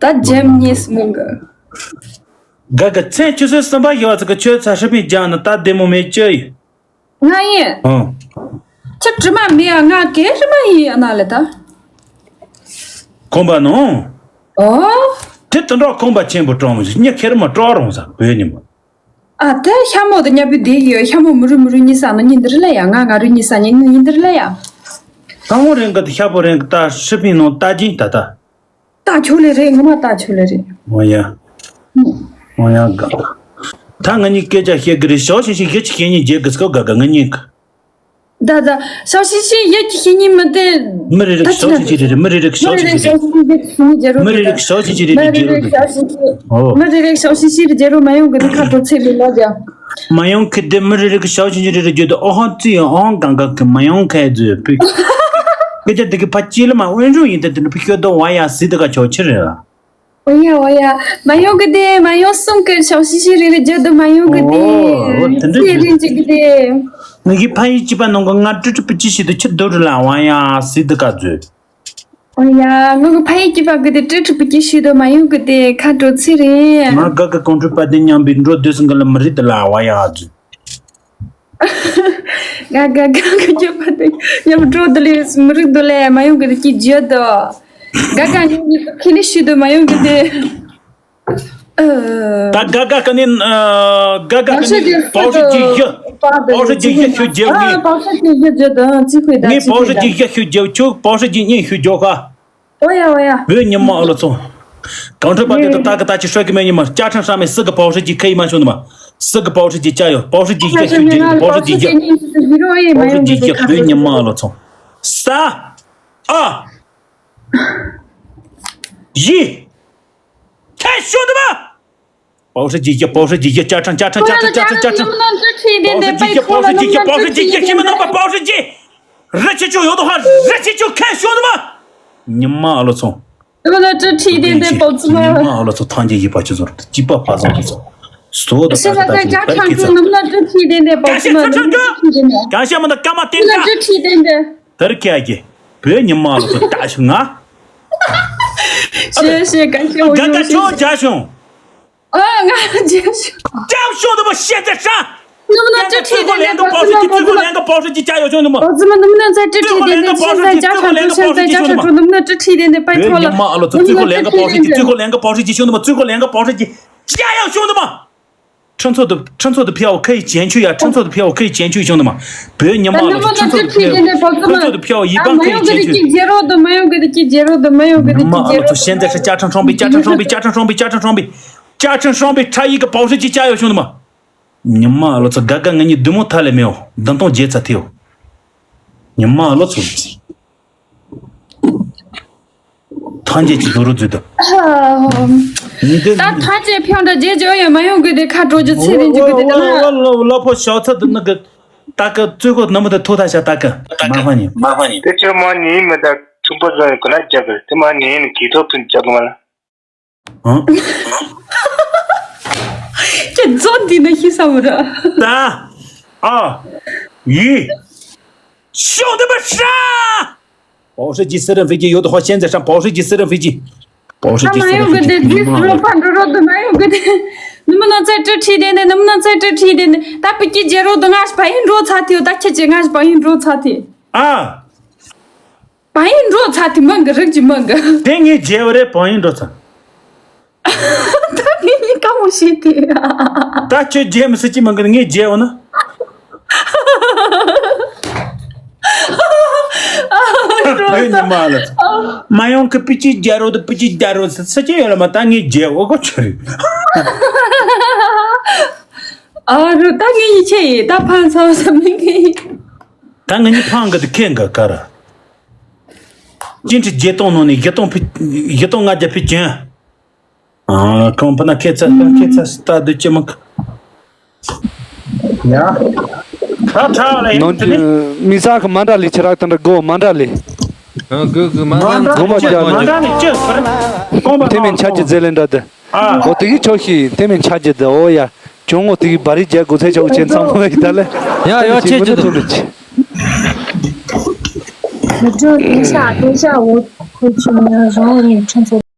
ད་རྒྱབ་གཉིས་མོ་གི། ག་ག་མཚན་ཆུ་ཚོད་གསུམ་པ་ཞིག་བ་ཚོ་གི་ཆོས་ཚ་ཧྲི་པིན་རྒྱག་ནི་ད་བདེ་མོ་མེད་ཅི་ཡིན། ང་ཡིན། ཨང་། ཁྱི་དྲི་མ་མེད་ཨ། ང་གེ་དྲི་མ་ཡིན་ཨ་ན་ལེ་ད། ཁོམ་པ་ནོ། ཨོ། དེ་དུད་འགྲོ་ཁོམ་པ་ཆེན་པོ་སྤྲང་མོ་ཞིག་ཉི་ཁེར་མ་སྤྲོ་རུང་ས་བོད་ཉི་མ། ཨ་དེ་ཤ་མོ་དེ་ཉ་པི་དེ་ཡོད། ཤ་མོ་མི་རུ་མི་རུ་གཉིས་ས་ནི་གཉིས་འདིར་ལ་ཡ། ང་ང་རུ་གཉིས་ས་ནི་གཉིས་འདིར་ལ་ཡ། ད་འོ་རེང་གི་དེ་ཤ་པོ་རེང་གི་ད་ཧྲི་པིན་ནོ་ད་ཅིང་ད་ད། ལྟ་ཆོག་ལེ་རེད། ངོ་མ་ལྟ་ཆོག་ལེ་རེད། འོ་ཡ། འོ་ཡ་ག་ད་ང་གཉིས་སྐད་ཆ་བཤད་གི་རེད། ཞའོ་ཞིང་ཞིང་ཡ་གཅིག་བཤད་ཉན་བརྗེད་གི་སྐོ་ག་ག་ང་གཉིས་གི། ད་ད་ཞའོ་ཞིང་ཞིང་ཡ་གཅིག་བཤད་ཉན་མི་དེ། མི་རེ་རེ་ད་ཞའོ་ཅི་ཞིང་ཞིང་རེ་རེ། མི་རེ་རེ་ཞའོ་ཞིང་ཞིང་རེ་རེ། མི་རེ་རེ་ཞའོ་ཞིང་ཞིང་རེ་རེ་རྒྱལ་རོ་དེ། ཨོ། མི་རེ་རེ་ཞའོ་ཞིང་ཞིང་རེ་རྒྱལ་རོ་མ་ཡོང་གི་དེ་ཁ་དྲོ་ཚེ་རེ་ལ་རྒྱ། མ་ཡོང་གི་དེ་མི་རེ་རེ་གི་ཞའོ་ཞིང་ཞིང་རེ་རེ་རྒྱུ་དེ། ཨོ་ཧོ་ཙི་ཡོང་ཨོ་གང་ག་གི་མ་ཡོང་ག་ཡ་ཛུ་པི། སྐད་ཆ་དེ་གི་ཕ་ཅི་ལ་མ་དབེན་རུ་ཡིན་ད་དེ་ནི་ཕི་ཤོ་དོ་བ་ཡ་སི་དེ་ག་ཆོ་ཆི་རེད་ལ། ཨོ་ཡ་ཨོ་ཡ། མ་ཡོང་གི་དེ་མ་ཡོང་སུང་གི་ཞའོ་ཞིང་ཞིང་རེ་རེ་རྒྱུ་དེ་མ་ཡོང་གི་དེ། ཨོ་དེ་འདྲ་ཚེ་རིང་ཅིག་གི་དེ། ངེད་ཀྱི་ཕ་ཡུལ་གཅིག་པ་ནང་གི་ང་ཀྲི་ཀྲི་པི་ཅི་ཞིག་ཏུ་ཆི་དོ་རུ་ལ་བ་ཡ་སི་དེ་ག་ཛུ། ཨོ་ཡ། ངོ་གི་ཕ་ཡུལ་གྱི་ཕ་གི་དེ་ཀྲི་ཀྲི་པི་ཀྱི་ཤི་དོ་མ་ཡོང་གི་དེ་ཁ་དྲོ་ཚེ་རེད། ང་ག་གི་གོང་ཁྲོས་པ་དེ་མཉམ་པའི་འགྲོ་དུས་སང་གི་ལ་མི་རིགས་དེ་ལ་བ་ཡ་ཨ་ཛུ། ག་ག་ག་གི་རྒྱབ་པ་དེ་མཉམ་འགྲོ་དེ་ལས་མི་རིགས་དེ་ལས་མ་ཡོང་གི་དེ་ཀྱི་རྒྱུ་དོ། ག་ག་ངོ་གི་ཁི་ནི་ཤི་དོ་མ་ཡོང་གི་དེ། ད་ག་ག་ག་ནི་ག་ག་ག་ནི་པའོ་ཧྲི་ཅི་ཡ། པའོ་ཧྲི་ཅི་ཡ་ཤུ་རྒྱབ་ངེས། པའོ་ཧྲི་ཅི་ཡ་རྒྱབ་དང་ཅི་ཁུའི་ད་ངས་པའོ་ཧྲི་ཅི་ཡ་ཤུ་རྒྱབ་ཁྱོད་པའོ་ཧྲི་ཅི་གཉིས་ཤུ་རྒྱབ་ཁ། ཨོ་ཡ་ཨོ་ཡ། བོད་ཉི་མ་ཨ་ལོ་ཚོ། གང་འཕྲོད་པ་དེ་དང་ད་གི་ད་ཅི་ཧྲོད་གི་མེད་ཉི་མ་ཅ་ཁྲང་ཧྲ་མེ་སི་གི་པའོ་ཧྲི་ཅི་ཁ་ཡི་མ་ཤོང་ནི་མ། སི་གི་པའོ་ཧྲི་ཅི་ཅ་ཡོ་པའོ་ཧྲི་ཅི་ཡ་ཤུ་རྒྱབ་པའོ་ཧྲི་ཅི་ཡ། པའོ་ཧྲི་ཅི་ཡ་བོད་ཉི་མ་ཨ་ལོ་ཚོ། ས། ཨ། ཡི། ཁྱེད་ཤོད་དུ་མ། པའོ་ཧྲི་ཅི་ཡ་པའོ་ཧྲི་ཅི་ཡ་ཅ་ཁྲང་ཅ་ཁྲང་ཅ་ཁྲང་ཅ་ཁྲང་ཅ་ཁྲང་། པའོ་ཧྲི་ཅི་ཡ་པའོ་ཧྲི་ཅི་ཡ་པའོ་ཧྲི་ཅི་ཡ་ཁྱིམ་ནང་པ་པའོ་ཧྲི་ཅི། རི་ཆི་ཆུ་ཡོད་དོ་ཧ་རི་ཆི་ཆུ་ཁྱེད་ཤོད་དུ་མ། ཉི་མ་ཨ་ལོ་ཚོ། ཉི་མ་ཨ་ལོ་ཚོ་ཐང་རྒྱལ་ཡིད་པ་ཆུ་ཚོར་ཅི་པ་ཕ་བཟང་ཚོ། སོ་དོ་ས་ས་ད་ཅ་ཁྲང་ཁྲུ་ནམ་ལ་ཏྲི་ཁྲི་ལྡན་ཏེ་པོ་ཅི་མ་ནམ་ལ་ཏྲི་ཁྲི་ལྡན་ཏེ། ཀྱང་ཤ་མ་ད་ཀ་མ་བསྟན་ན་ཏྲི་ཁྲི་ལྡན་ཏེ། དར་ཁྱ་གི། བོད་ཉི་མ་ལོ་ཚོ་ད་ཤི་ང་། ཤེ་ཤེ་ཀ་ཤེ་འོ་ཡོ་ཤེ། ཨ་ང་རྒྱལ་ཤོང་། ཀྱང་ཤོང་དུ་མ་ཤེ་ཏེ་ཤ། ནམ་ལ་ཏྲི་ཁྲི་ལྡན་ཏེ་པོ་ཅི་ཙུ་གོ་ལེན་ག་པོ་ཅི་ཅི་ཅ་ཡོ་ཤོང་དུ་མ། པོ་ཅི་མ་ནམ་ལ་ཚ་ཏྲི་ཁྲི་ལྡན་ཏེ་ཤེ་ཚ་ཅ་ཁྲང་ཁྲུ་ཤེ་ཚ་ཅ་ཁྲང་ཁྲུ་ནམ་ལ་ཏྲི་ཁྲི་ལྡན་ཏེ་པའི་ཐོག་ལ། ཉི་མ་ཨ་ལོ་ཚོ་ཙུ་གོ་ལེན་ག་པོ་ཅི་ཅི་ཙུ་གོ་ལེན་ག་པོ་ཅི་ཅི་ཤོང་དུ་མ་ཙུ་གོ་ལེན་ག་པོ་ཅི་ཅི་ཅ་ཡོ་ཤོང་དུ་མ། ཁྲི་ཚོ་དུ་ཁྲི་ཚོ་དུ་ཕེའོ་ཁ་ཡི་ཅན་ཆུ་ཡ་ཁྲི་ཚོ་དུ་ཕེའོ་ཁ་ཡི་ཅན་ཆུ་ཡི་ཤོང་དུ་མ། བོད་ཉི་མ་ཨ་ལོ་ཚོ་ཁྲི་ཚོ་དུ་ཕེའོ་ཁྲི་ཚོ་དུ་ཕེའོ་ཡི་པང་ཁ་ཡི་ཅན་ཆུ། མ་ཡོང་གི་དེ་ཀྱི་རྒྱལ་རོ་དུ་མ་ཡོང་གི་དེ་ཉི་མ་ཨ་ལོ་ཚོ་ཤན་ཏེ་ཤ་ཅ་ཁྲང་ཁྲང་པི་ཅ་ཁྲང་ཁྲང་པི་ཅ་ཁྲང་ཁྲང་པི་ཅ་ཁྲང་ཁྲང་པི་ཅ་ཁྲང་ཁྲང་པི་ཁྲ་ཡི་གི་པའོ་ཧྲི་ཅི་ཅ་ཡོ་ཤོང་དུ་མ། ཉི་མ་ཨ་ལོ་ཚོ་ག་ག་ང་གཉིས་བདུད་མོ་ཐ་ལེ་མེའོ་བདུན་སྟོང་བརྒྱད་ཚ་ཐེའོ། ཉི་མ་ཨ་ལོ་ཚོ། ཐང་རྒྱལ་གྱི་དོ་རུ་འཛུལ་དུ། ཉི་ཟླ། ད་ཐང་རྒྱལ་ཕེའོ་འདྲ་རྒྱལ་རྒྱལ་ཡོད་མ་ཡོང་གི་དེ་ཁ་དྲོ་རྒྱུ་ཚེ་རིང་རྒྱུ་གི་དེ་ད་ལ། ལ་ཕོ་ཞའོ་ཚ་དུ་ནི་གི། ད་གི་ཙུ་གོ་ནམ་དུ་ཐུག་ཐ་ཤ་ད་གི། མ་ཧ་ཉི། དེ་ཆོ་མ་ཉི་མི་ད་ཐུག་པ་ཟ་ཡི་གི་ལ་རྒྱག་གི་དེ་མ་ཉི་ནི་གི་ཐོག་ཐུན་རྒྱག་གི་མ་ལ། ཧང་། ཁྱེད་ཚོ་འདི་ན་ཤི་ས་མི་ར། ད། ཨ། ཡི། ཤོག་དེ་མ་ཧྲ། པའོ་ཧྲི་ཅི་སི་རི་ཕི་ཅི་ཡོད་དོ་ཧོ་ཤན་ཛེ་ཧྲན་པའོ་ཧྲི་ཅི་སི་རི་ཕི་ཅི། པའོ་ཧྲི་ཅི་སི་རི་ཕི་ཅི་ཉི་མ་ཨ་ལོ་ཚོ། ཕ་འགྲོ་རོ་དུ་མ་ཡོང་གི་དེ། ནུ་མ་ན་ཚ་ཏྲི་ཁྲི་དེ་ནས་ནུ་མ་ན་ཚ་ཏྲི་ཁྲི་དེ་ནས་ད་པི་ཅི་རྒྱལ་རོ་དུ་ང་ཞི་བ་ཡིན་འགྲོ་ཚ་ཐེ་ད་ཁྱེད་ཀྱི་ང་ཞི་བ་ཡིན་འགྲོ་ཚ་ཐེ། ཨ། བ་ཡིན་འགྲོ་ཚ་དེ་མང་གི་རིགས་ཀྱི་མང་གི། དེ་ངས་བརྗེད་བ་རེད་བ་ཡིན་འགྲོ་ཚ། ད་ངས་ཡིན་ཀ་མོ་ཤེས་ཏེ། ད་ཁྱོད་བརྗེད་མི་སྲིད་ཀྱི་མང་གི་ངས་བརྗེད་འོ་ན། བོད་ཉི་མ་ལ། མ་ཡོང་གི་པི་ཅི་རྒྱ་རོ་དུ་པི་ཅི་རྒྱ་རོ་ས་ས་ཅི་ཡོད་ལ་མ་ད་ངས་བརྗེད་འོ་གོ་ཆོ་རེད། ཨ་རོ་ད་ངས་ཡིན་ཆེ་ཡིན་ད་ཕན་ཚ་བ་ས་མི་ངས་ཡིན། ད་ང་གཉིས་ཕང་གི་དུ་ཁེ་འགའ་ག་ར། ཅིན་ཁྲི་བརྒྱད་སྟོང་ནང་ནས་བཞི་སྟོང་ཕི་བཞི་སྟོང་ལྔ་བརྒྱ་ཕི་ཅན། ཨ་ཁོང་པ་ན་ཁེ་ཚ་ཁེ་ཚ་སྟ་དུ་ཅི་མ་ཁ། ཡ། ཁ་ཁྲ་ལ་ཡིན་ནང་དེ་ནི། མི་ས་ཁ་མ་འདྲ་ལི་ཆི་རག་དང་འདྲ་གོ་མ་འདྲ་ལི། ཨ་གོ་གོ་མ་འདྲ་མ་འདྲ་ལི་ཅི་ཁར། ཁོང་པ་དེ་མིན་ཆ་ཅི་ཛེ་ལེན་འདྲ་དེ། ཨ། འོ་དེ་གི་ཆོག་ཤི་དེ་མིན་ཆ་ཅི་དེ་འོ་ཡ། ཅུང་ངོ་དེ་གི་བ་རི་རྒྱལ་དགོས་ཚད་ཆོག་ཅན་ཚང་མ་གི་ད་ལེ། ཡ་ཡ་ཆེ་ཆེ་དུ། 我就等一下，等一下，我 ཁོ་ཚོས་ང་རང་ལ་ཁྲིམས་ཚོགས།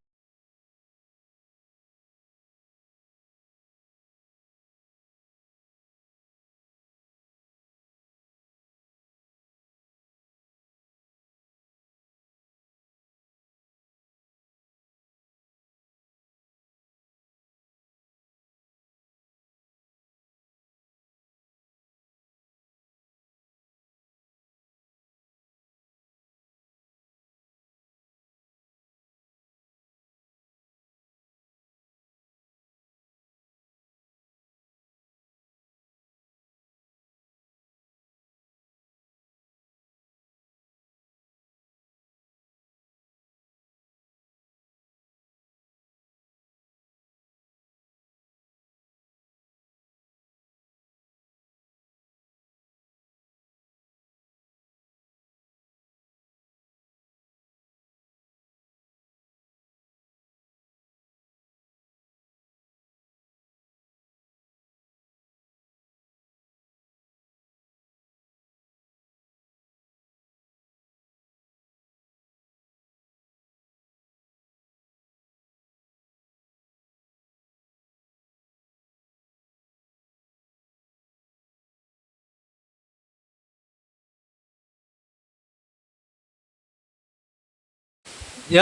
ཡ།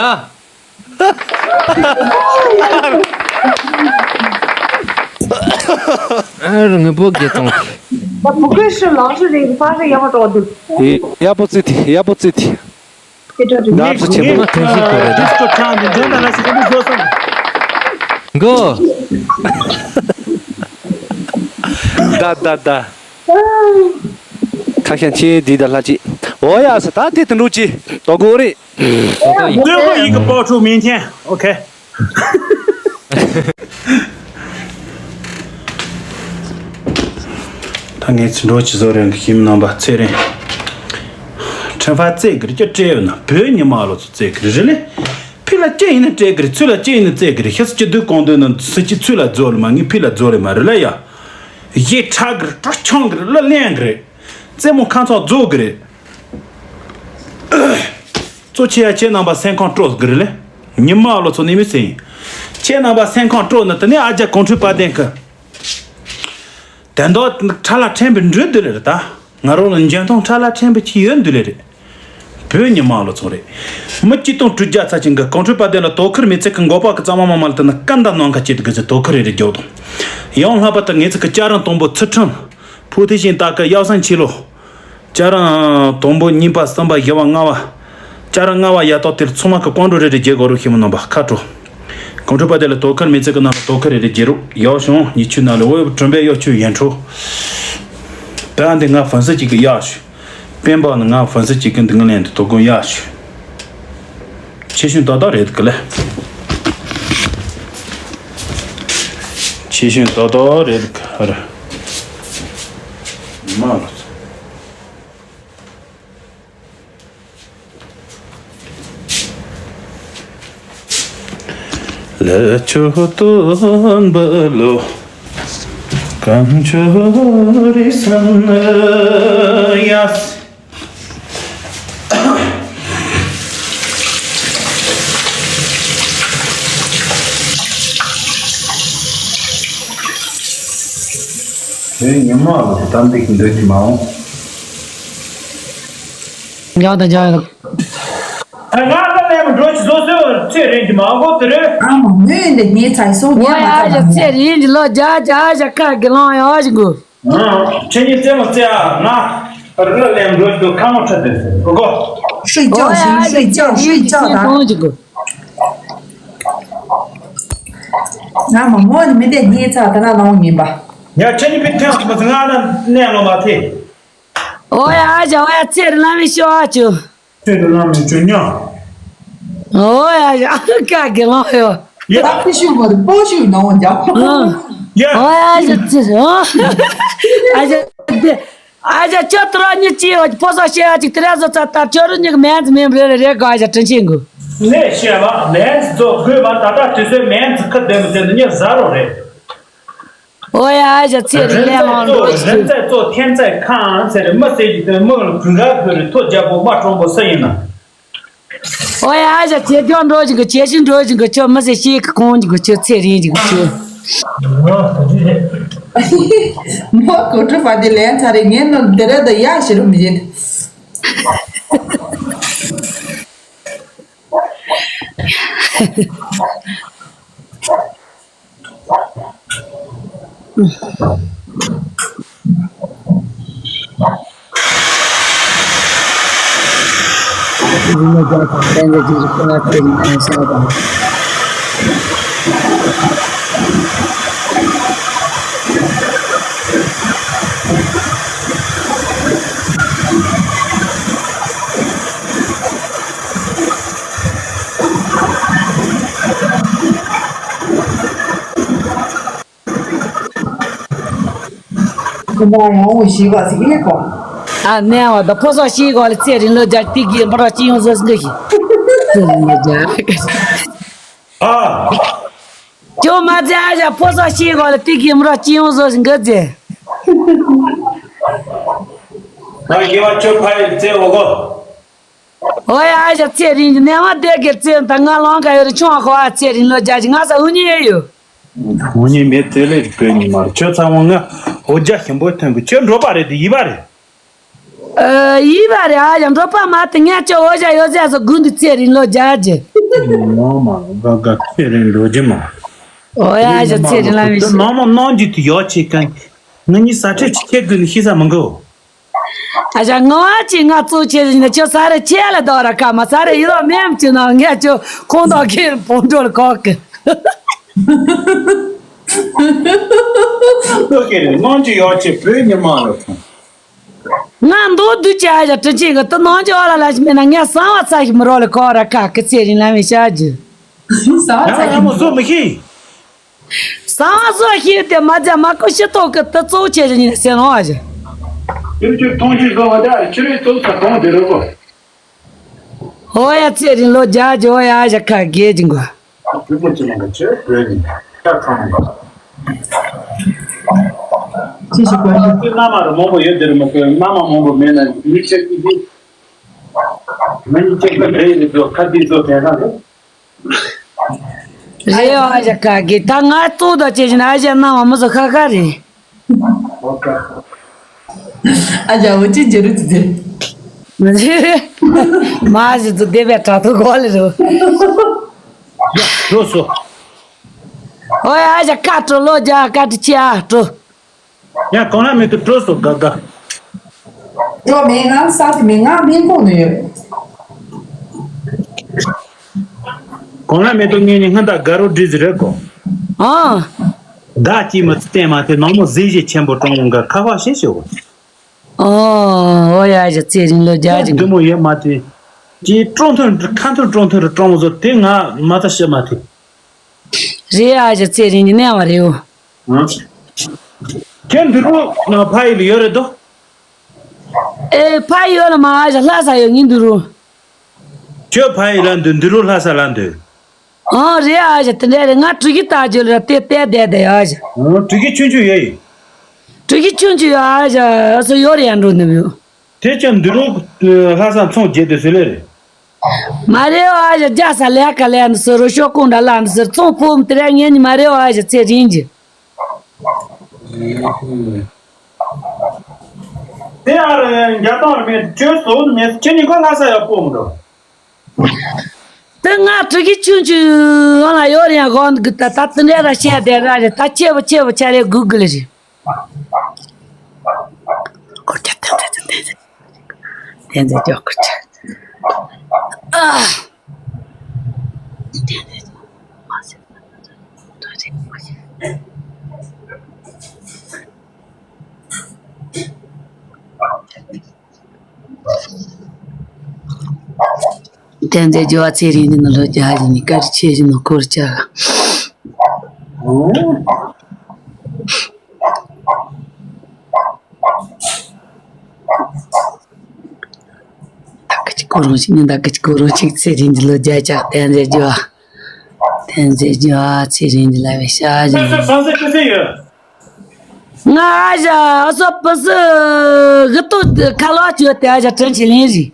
ཨ་རུ་ངའི་བུ་རྒྱལ་དང་། ད་བུ་ཁོས་ཤི་ལང་ཤི་རེད། ཧྥ་ཧྥེ་ཡ་མ་ཏོག་འདུག་ཡ་པོ་ཙི་ཐི། ཡ་པོ་ཙི་ཐི། ད་ཨ་ཕྱི་ཆེན་མོ་ང་ཐོན་བཞིན་པ་རེད་ད། ཌིས་ཀོ་ཁྲང་འདི་འདྲ་ན་ལ་ཞིག་ག་འདུག་བཟོ་སོང་། གོ། ད་ད་ད། ཁ་ཤས་ཆེ་འདི་ད་ལྷ་ཅི། འོ་ཡ་ས་ད་དེ་དུ་འགྲོ་ཅི། ཏོ་གོ་རེད། ཏོ་གོ་ཡིན། 最后一个爆出明天，OK。 ད་ངས་ཚིག་འགྲོ་ཅི་བཟོ་རན་གི་ཤིམ་ནང་པ་ཚེ་རིང་། ཁྲེན་ཧྥ་རྩེ་གི་རེད་ཀྱ་སྤྲད་ཡོད་ན་བོད་ཉི་མ་ལོ་ཚོ་རྩེ་གི་རེད་ལེ། ཕི་ལ་ཅི་ཡིན་ན་སྤྲད་གི་རེད། ཚུལ་ལ་ཅི་ཡིན་ན་རྩེ་གི་རེད། ཤི་སི་ཅི་དུས་གང་དུས་ན་སི་ཅི་ཚུལ་ལ་རྫོ་ལེ་མ་ངའི་ཕི་ལ་རྫོ་ལེ་མ་རེད་ལ་ཡ། ཡེ་ཁྲག་གི་རེད། གྲོ་ཆང་གི་རེད། ལ་ལེན་གི་རེད། རྩེ་མོ་ཁ་ཚོགས་རྫོ་གི་རེད། གཙོ་ཆེ་ཡ་ཁྱེད་རྣམ་པ་སེམས་ཁམས་སྤྲོ་གི་རེད་ལེ། ཉི་མ་ལོ་ཚོ་ནི་མི་སེ་ཡིན། ཁྱེད་རྣམ་པ་སེམས་ཁམས་སྤྲོ་ན་དེ་ནས་ཨ་ཅག་གོང་ཁྲོས་པ་ལྡན་གི། དེ་འདོག་ཁྲ་ལ་ཕྲན་པའི་འགྲོས་འདི་ལེ་རེད་ད། ང་རང་ལ་འཇོན་ཐང་ཁྲ་ལ་ཕྲན་པའི་ཁྱི་ཡོད་འདི་ལེ་རེད། བོད་ཉི་མ་ལོ་ཚོ་རེད། མི་གཅིག་སྟོང་དྲུག་བརྒྱ་ཚ་ཅན་གི་གོང་ཁྲོས་པ་ལྡན་ལ་དོ་ཁུར་མི་ཚེ་གི་འགོ་པ་གི་གཙང་མ་མ་མ་ལ་དེ་ན་སྐད་འདའ་ནང་ཁ་ཅེ་དི་གི་ཚེ་དོ་ཁུར་རེ་རེ་རྒྱོབ་དང་། ཡང་ལྷག་པ་དེ་ངེད་ཚོ་གི་ལྕགས་རམ་དང་པོ་ཚུལ་ཁྲིམས། ཕུ་ཐི་ཤིང་ཏཱ་ཀི་ཡབ་སངས་ཆོས་ལོ། ལྕགས་རམ་དང་པོ་གཉིས་པ་གསུམ་པ་བཞི་བ་ལྔ་བ། ལྕགས་རམ་ལྔ་བ་ཡ་ཏོག་དེར་ཚང་མ་གི་ཀོང་ཀྲོ་རེ་རེ་རྒྱལ་དགོས་རུ་ཤི་མོ་རྣམ་པ་ཁ་དྲོ། ཀོང་ཀྲོ་པ་དེ་ལ་དོ་ཁུར་མི་ཚེ་གི་ནང་ལ་དོ་ཁུར་རེ་རེ་རྒྱལ་རུ་ཡག་བྱུང་ཉི་ཆུ་ན་ལ་འོ་གྲོམ་པའི་གཡོ་ཆུ་ཡན་ཁྲོ། ད་འདི་ང་ཧྥན་སི་གཅིག་གི་ཡག་ཞུ། སྤེན་པ་ནི་ང་ཧྥན་སི་གཅིག་གི་འདི་ང་ལན་དུ་དོ་དགོན་ཡག་ཞུ། ཆེ་ཤོས་ཏག་ཏག་རེད་གི་ལེ། ཆེ་ཤོས་ཏག་ཏག་རེད་གི་ཨ་ར། མ་ལོ་ཚོ། ལ་ཆོ་སྟོན་པ་ལོ། གང་ཆོ་རི་སམ་ན་ཡ། དེ་ཉི་མ་ལ་དམ་པའི་འདོད་ཀྱི་མ་འོང་། ཡང་དང་ཡང་། ང་ལ་ལས་མ་འགྲོ་ཅི་བཟོ་བཟོ་ཚེ་རིང་གི་མ་གོ་དེ་རེད། ཨ་མ་མོས་འདི་ངའི་ཚ་སོང་ངས་མ་ཚ་ཡ་ཚ་ཚེ་རིང་གི་ལོ་བརྒྱ་བརྒྱ་བཞག་ཁ་གི་ལང་ཡ་ཞིག་གོ། ཁྱེད་གཉིས་རྩེད་མོ་རྩེ་ཨ། ང་རི་ལ་ལེན་འགྲོ་རྒྱུ་ཁ་ངོ་ཁྲ་དེ་གོ་གོ། 睡觉，先睡觉，睡觉的。 ང་མ་མོ་ནི་མི་དེ་ཉིད་ཚ་དེ་ན་ལོང་ཡིན་པ། ཡ་ཁྱེད་གཉིས་པའི་ཐེངས་སུ་མ་ཚེ་ང་ན་གནས་ལོ་མ་ཐེ། ཨོ་ཡ་ཨ་ཞ་ཨོ་ཡ་ཚེ་རི་ལ་མི་ཤོ་ཨ་ཅུ། ཚེ་རི་ལ་མི་ཅུ་ཉ། ཨོ་ཡ་ཨ་ཀ་གི་ལོང་ཡོ། ཡ། ད་ཕི་ཤུ་མ་རི་པོ་ཤུ་ནོ་ཡ། ཡ། ཨོ་ཡ་ཨ་ཞ་ཚེ་ཨོ། ཨ་ཞ་དེ། ཨ་ཅག་ཁྱོད་ཐུ་ར་གཉིས་ཅི་ཡོད་ཕོ་སོ་ཤེས་ཨ་ཅིག་དེ་ར་བཟོ་ཚ་ལྟར་ཁྱོད་རུ་གཉིས་མེན་ཙི་མེན་རེ་རེ་རེ་གོ་ཨ་ཅག་དྲིན་ཆེན་གུ། ལས་བཤད་པ་མེན་ཙི་ཚོ་དགོས་པ་ད་ལྟ་དུས་ཚོད་མེན་ཙི་ཁ་བདེ་མི་བདེ་འདི་ཉིད་ཟ་རོ་རེད། ཨོ་ཡ་ཨ་ཅག་ཚེ་རི་ལས་མང་འགྲོ་ཞིག་རིན་ཚད་ཚོ་ཐན་ཚད་ཁང་ཚེ་རི་མི་ཟེར་གྱི་དོན་མི་ལ་གུན་ག་གུ་རི་ཐོ་རྒྱལ་པོ་མ་གྲོང་པོ་སུ་ཡིན་ན། ཨོ་ཡ་ཨ་ཞག་ཁྱེད་ཀྱང་འགྲོ་བཞིན་གི་ཁྱེད་ཤི་འགྲོ་བཞིན་གི་ཁྱོད་མི་ཟེར་ཤེས་གི་གོང་བཞིན་གི་ཁྱོད་ཚེ་རིང་བཞིན་གི་ཁྱོད། མོ་གོ་ཁྲི་ཕ་དེ་ལན་ཚ་རེ་ངན་ནོ་འདི་ར་ད་ཡ་ཞི་རུ་མི་ཡེད། ཁོ་མོ་ཡང་འོ་ཞིག་ག་ཟིག་ཡེ་གོ། ཨ་ནེ་བ་ད་ཕོ་སོགས་ཤིག་གོ་ལ་ཚེ་རིང་ལོ་བརྒྱ་ཏིག་གི་མ་རོ་ཅི་ཡོང་བཟོ་ཟིན་གི་ཤི། ཚེ་རིང་ལོ་བརྒྱ། ཨ། ཅོ་མ་ཚེ་ཨ་ཞག་ཕོ་སོགས་ཤིག་གོ་ལ་ཏིག་གི་མ་རོ་ཅི་ཡོང་བཟོ་ཟིན་གི་ཚེ། ང་དགེ་བ་ཁྱོད་ཕ་ཡུལ་བཙལ་འོ་གོ། ཨོ་ཡ་ཨ་ཞག་ཚེ་རིང་གི་ནས་མ་བསྡད་གི་ཚེ་ད་ང་ལོང་ག་ཡོད་རེ་ཆུང་བ་ཁོ་ཨ་ཚེ་རིང་ལོ་བརྒྱ་ཅིག་ང་ས་འུ་གཉིས་ཡོད་ཡོད། འུ་གཉིས་མེད་ཚེ་ལས་བོད་ཉི་མར་ཁྱོད་ཚ་བོ་ང་ཨོ་རྒྱ་ཞིམ་པོ་ཐོན་གི་ཁྱོད་འགྲོ་པ་རེད་དེ་ཡིན་པ་རེད། ཨ་ཡིན་པ་རེད་ཨ་ཞག་འགྲོ་པ་མ་དེ་ངས་ཁྱོད་ཨོ་ཞག་ཡོད་ཟེར་སོ་དགུན་དུ་ཚེ་རིང་ལོ་བརྒྱ་ཅིག་ནང་མ་ག་ག་ཚེ་རིང་ལོ་རྒྱུ་མ། ཨོ་ཡ་ཨ་ཞག་ཚེ་རིང་ལ་མི་ཤི། ནང་མ་ནང་རྒྱུ་དེ་ཡོད་ཆེ་གང་། ང་གཉིས་ས་ཁྲལ་ཅིག་ཁྱེད་དགོས་ནི་ཤི་ས་མི་འགོ། ཨ་ཅག་ངོ་བ་ཅིག་ང་གཙོ་ཆེ་ཟིན་ན་ཁྱོད་ས་རེ་ཆེ་ལ་དོ་ར་ཀ་མ་ས་རེ་ཡི་རོ་མེམ་ཅི་ན་ངས་ཁྱོད་ཁོང་དོ་ཁེར་བོང་འགྲོ་ལ་གོག་གི། ལོ་ཁེ་རེ་ནང་ཅི་ཡོད་ཆེ་བོད་ཉི་མ་ལ་ཁོང་། ང་མདོ་དུ་ཅི་ཨ་ཅག་དྲི་ཅིག་གི་ཏི་ནང་ཅི་ཨོ་ལ་ལ་ཞིག་མེད་ན་ངས་གསང་བ་ཚ་ཞིག་མི་རོ་ལ་གོ་ར་ཀ་ཀི་ཚེ་རིང་ལ་མི་ཤ་རྒྱུ། གསང་བ་ཡང་ཚ་ཡང་མོ་ཞིག་བཟོ་མི་ཤེས། གསང་བ་བཟོ་ཤེས་ཏེ་མ་ཚད་མ་ཀོ་ཤི་ཏོ་ཀི་ཏི་གཙོ་བོ་ཆེ་ཞིག་ཡིན་ཟེར་ནོ་ཨ་ཞག་ཁྱོད་ཁྱོད་ཐོང་ཆུ་བཟོ་བ་དེ་ཨ་ཁྱོད་རའི་གཙོ་བོ་ཚ་གྲོང་དེ་རེད་གོ། ཧོ་ཡ་ཚེ་རིང་ལོ་བརྒྱ་ཅིག་ཧོ་ཡ་ཨ་ཞག་ཁ་རྒྱལ་ཅིག་གོ། བུ་མོ་ཅི་ལ་ཁྱོད་བོད་ནི་ཁ་ཁང་གོ། ཅི་ཞིག་གོ་ཞིག་མནའ་མ་རུ་མང་པོ་ཡོད་དེ་རུ་མ་ཁོས་མནའ་མ་མང་པོ་མེད་ན་མི་ཆེ་ཀི་ཀི། མི་ཉིད་ཅེག་པ་རེད་ནི་ཚོ་ཁ་དི་ཚོ་དེ་ན་རེད། རེད་ཨ་ཞག་ཁ་གི་ད་ང་གཙོ་དང་བཅས་བཞིན་ཨ་ཞག་སྣང་བ་མི་བཟོ་ཁ་ཁ་རེད། ཨ་ཞག་འོ་ཅི་འཇེ་རུ་ཙི་ཙི། མ་ཞིག་ཏུ་བསྡད་པའི་དྲ་ཐོག་གོ་ལེ་རུ། འགྲོ་སོ། ཨོ་ཡ་ཨ་ཞག་ཁ་སྤྲོ་ལོ་རྒྱ་ཁ་དྲི་ཆེ་ཨ་སྤྲོ། ཡང་གང་ལ་མེད་དུ་སྤྲོ་སོ་དགའ་དགའ། སྤྲོ་མེད་ང་ས་དེ་མེད་ང་མིན་གོང་ནས་ཡོད། གང་ལ་མེད་དུ་ངས་ནི་སྔོན་དག་དགའ་རོ་འདྲི་ཟི་རེད་གོ། ཨང་། བདག་གིས་མི་ཚེ་བསྟན་མ་ཐེ་ནང་མོ་ཟིན་བཞེས་ཆེན་པོ་གྲོང་ལུང་ག་ཁ་བ་ཤེས་ཤེས་བོ། ཨོ་ཨོ་ཡ་ཞག་ཚེ་རིང་ལོ་རྒྱ་ཅིག་བདུད་མོ་ཡོད་མ་ཐེ། ཀྱི་ཀྲོང་ཐོན་ཁ་ཐོན་ཀྲོང་ཐོན་རུ་ཀྲོང་བཟོ་དེ་ང་མ་ཐ་ཤེས་མ་ཐེ། རེད་ཨ་ཞག་ཚེ་རིང་གི་གནས་བ་རེད་འོ། ཁྱེད་འདི་རུ་ཕ་ཡི་ལ་ཡོད་རེད་དོ། ཨེ་ཕ་ཡི་ཡོད་ལ་མ་ཨ་ཞག་ལྷ་ས་ཡོད་ངའི་འདི་རུ། ཁྱོད་ཕ་ཡི་ལ་འདུག་འདི་རུ་ལྷ་ས་ལ་འདུག་ཨང་རེད་ཨ་ཞག་དེ་འདྲ་རེད་ང་གྲུ་གི་ལྟ་རྒྱུ་ལ་དེ་བལྟས་བསྡད་བསྡད་ཨ་ཞག་ཨང་གྲུ་གི་ཆུང་ཆུང་ཡོད་ཡིན། གྲུ་གི་ཆུང་ཆུང་ཡོད་ཨ་ཞག་ཨ་སོ་ཡོད་རེད་ཡ་འགྲོ་ནི་ཡོད། དེ་ཀྱང་འདི་རུ་ལྷ་ས་ཚོང་རྒྱས་དུ་སུ་ལས་རེད། མ་རེད་ཨ་ཞག་རྒྱ་ས་ལས་ཀ་ལས་ནི་སུ་རུ་ཤོག་ཀོང་འདྲ་ལ་ནི་སུ་ཚོང་ཕོམ་དེ་ར་ངས་ནི་མ་རེད་ཨ་ཞག་ཚེ་རིང་གི་དེ་ཡང་རྒྱ་དང་ར་མེད་ཁྱོད་བཟོ་ནི་མེད་ཁྱེད་གཉིས་ཀ་ལྷ་ས་ཡག་པོ་མི་འདུག་དེ་ང་གྲུ་གི་ཆུང་ཆུང་ལ་ཡོད་རེད་ཡང་གོ་འདུག་ད་ད་དེ་འདྲ་ར་བཤད་བསྡད་ར་རེད་ད་ཆེ་བ་ཆེ་བ་ཆ་རེད་གུ་གུ་ལ་རེད། སྐོར་རྒྱག་དེ་འདྲ་དེ་འདྲ་དེ་འདྲ་ཀྱོག་སྐོར་རྒྱག་ཨ། བསྟན་འཛིན་རྒྱལ་བ་ཚེ་རིང་གི་ནང་ལོ་བརྒྱ་ཡིན་ནི་བཀའ་དྲིན་ཆེ་ཞིག་ནང་འཁོར་བཅའ། ད་གི་ཅི་གོ་རང་ཞིག་ནི་ད་གི་ཅི་གོ་རང་ཞིག་ཚེ་རིང་གི་ལོ་བརྒྱ་བཅའ་བསྟན་འཛིན་རྒྱལ་བ། བསྟན་འཛིན་རྒྱལ་བ་ཚེ་རིང་གི་ལ་བའི་ཤ་ཞིག་ནི། ང་ཨ་ཞག་ཨ་སོ་པི་སི་གི་ཏོ་ཁ་ལོ་ཅོ་ཏེ་ཨ་ཞག་དྲིན་ཆེ་ལིན་རི།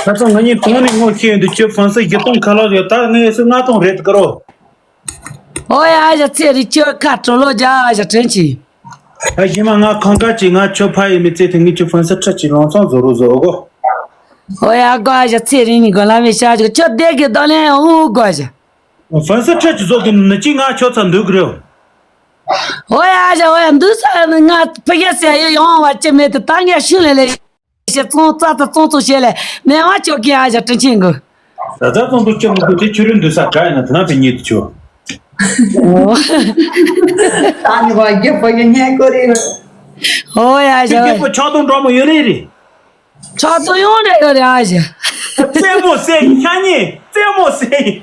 ཁ་སང་ང་གཉིས་གོང་ནས་ངོ་ཤེས་ཡོང་དུས་ཁྱོད་ཧྥན་སི་བཞི་སྟོང་ཁ་ལག་ཡོད། ད་ངས་སུ་ལྔ་སྟོང་རེད་དཀར་རོ། ཨོ་ཡ་ཨ་ཞ་ཚེ་རིང་ཁྱོད་ཁ་དྲོ་ལོ་རྒྱ་ཨ་ཞ་དྲན་ཆེ། ཨ་ཞི་མ་ང་ཁང་ཁ་ཅིག་ང་ཁྱོད་ཕ་ཡི་མི་ཚེ་དེ་ངས་ཁྱོད་ཧྥན་སི་ཁྲི་ཅིག་ལང་ཚང་བཟོ་རོགས་བཟོ་གོ། ཨོ་ཡ་གོ་ཨ་ཞ་ཚེ་རིང་ནི་གོ་ལ་མི་ཤ་ཅིག་ཁྱོད་བསྡད་གི་དོ་ལན་ཨུ་གོ་ཨ་ཞ། ཧྥན་སི་ཁྲི་ཅིག་བཟོ་གི་ནི་ཅིག་ང་ཁྱོད་ཚ་འདུག་གི་རེད། ཨོ་ཡ་ཨ་ཞ་ཨོ་ཡ་འདུག་ས་ནི་ང་ཕ་གི་ཟེར་ཡི་ཡོང་བ་ཅི་མེད་དུ་ད་ངས་ཤུལ་ལས་ལས། ཞེ་ཙོང་ཙ་ཙ་ཙོང་ཙོ་བྱས་ལས་མེད་བ་ཅོག་གི་ཨ་ཞ་དྲིན་ཆེན་གོ། ད་ལྟ་ཙོང་ཙོ་ཅོག་མི་དགོས་དེ་ཕྱི་རོལ་འདུག་ས་ག་ཡིན་ན་དེ་ན་པའི་ཉེ་དུ་ཆོ། ཨོ། ད་ནི་བ་རྒྱབ་པ་གི་ཉེ་ཀོ་རེད། ཨོ་ཡ་ཞ་ཨོ་ཡ། རྒྱབ་པ་ཆག་སྡང་འགྲོ་མོ་ཡོད་རེད་རེད། ཆག་སྡང་ཡོང་རེད་ཡོད་རེད་ཨ་ཞ། རྩེད་མོ་ཟེར་ཡིན་ཤ་ཉེ་རྩེད་མོ་ཟེར་ཡིན།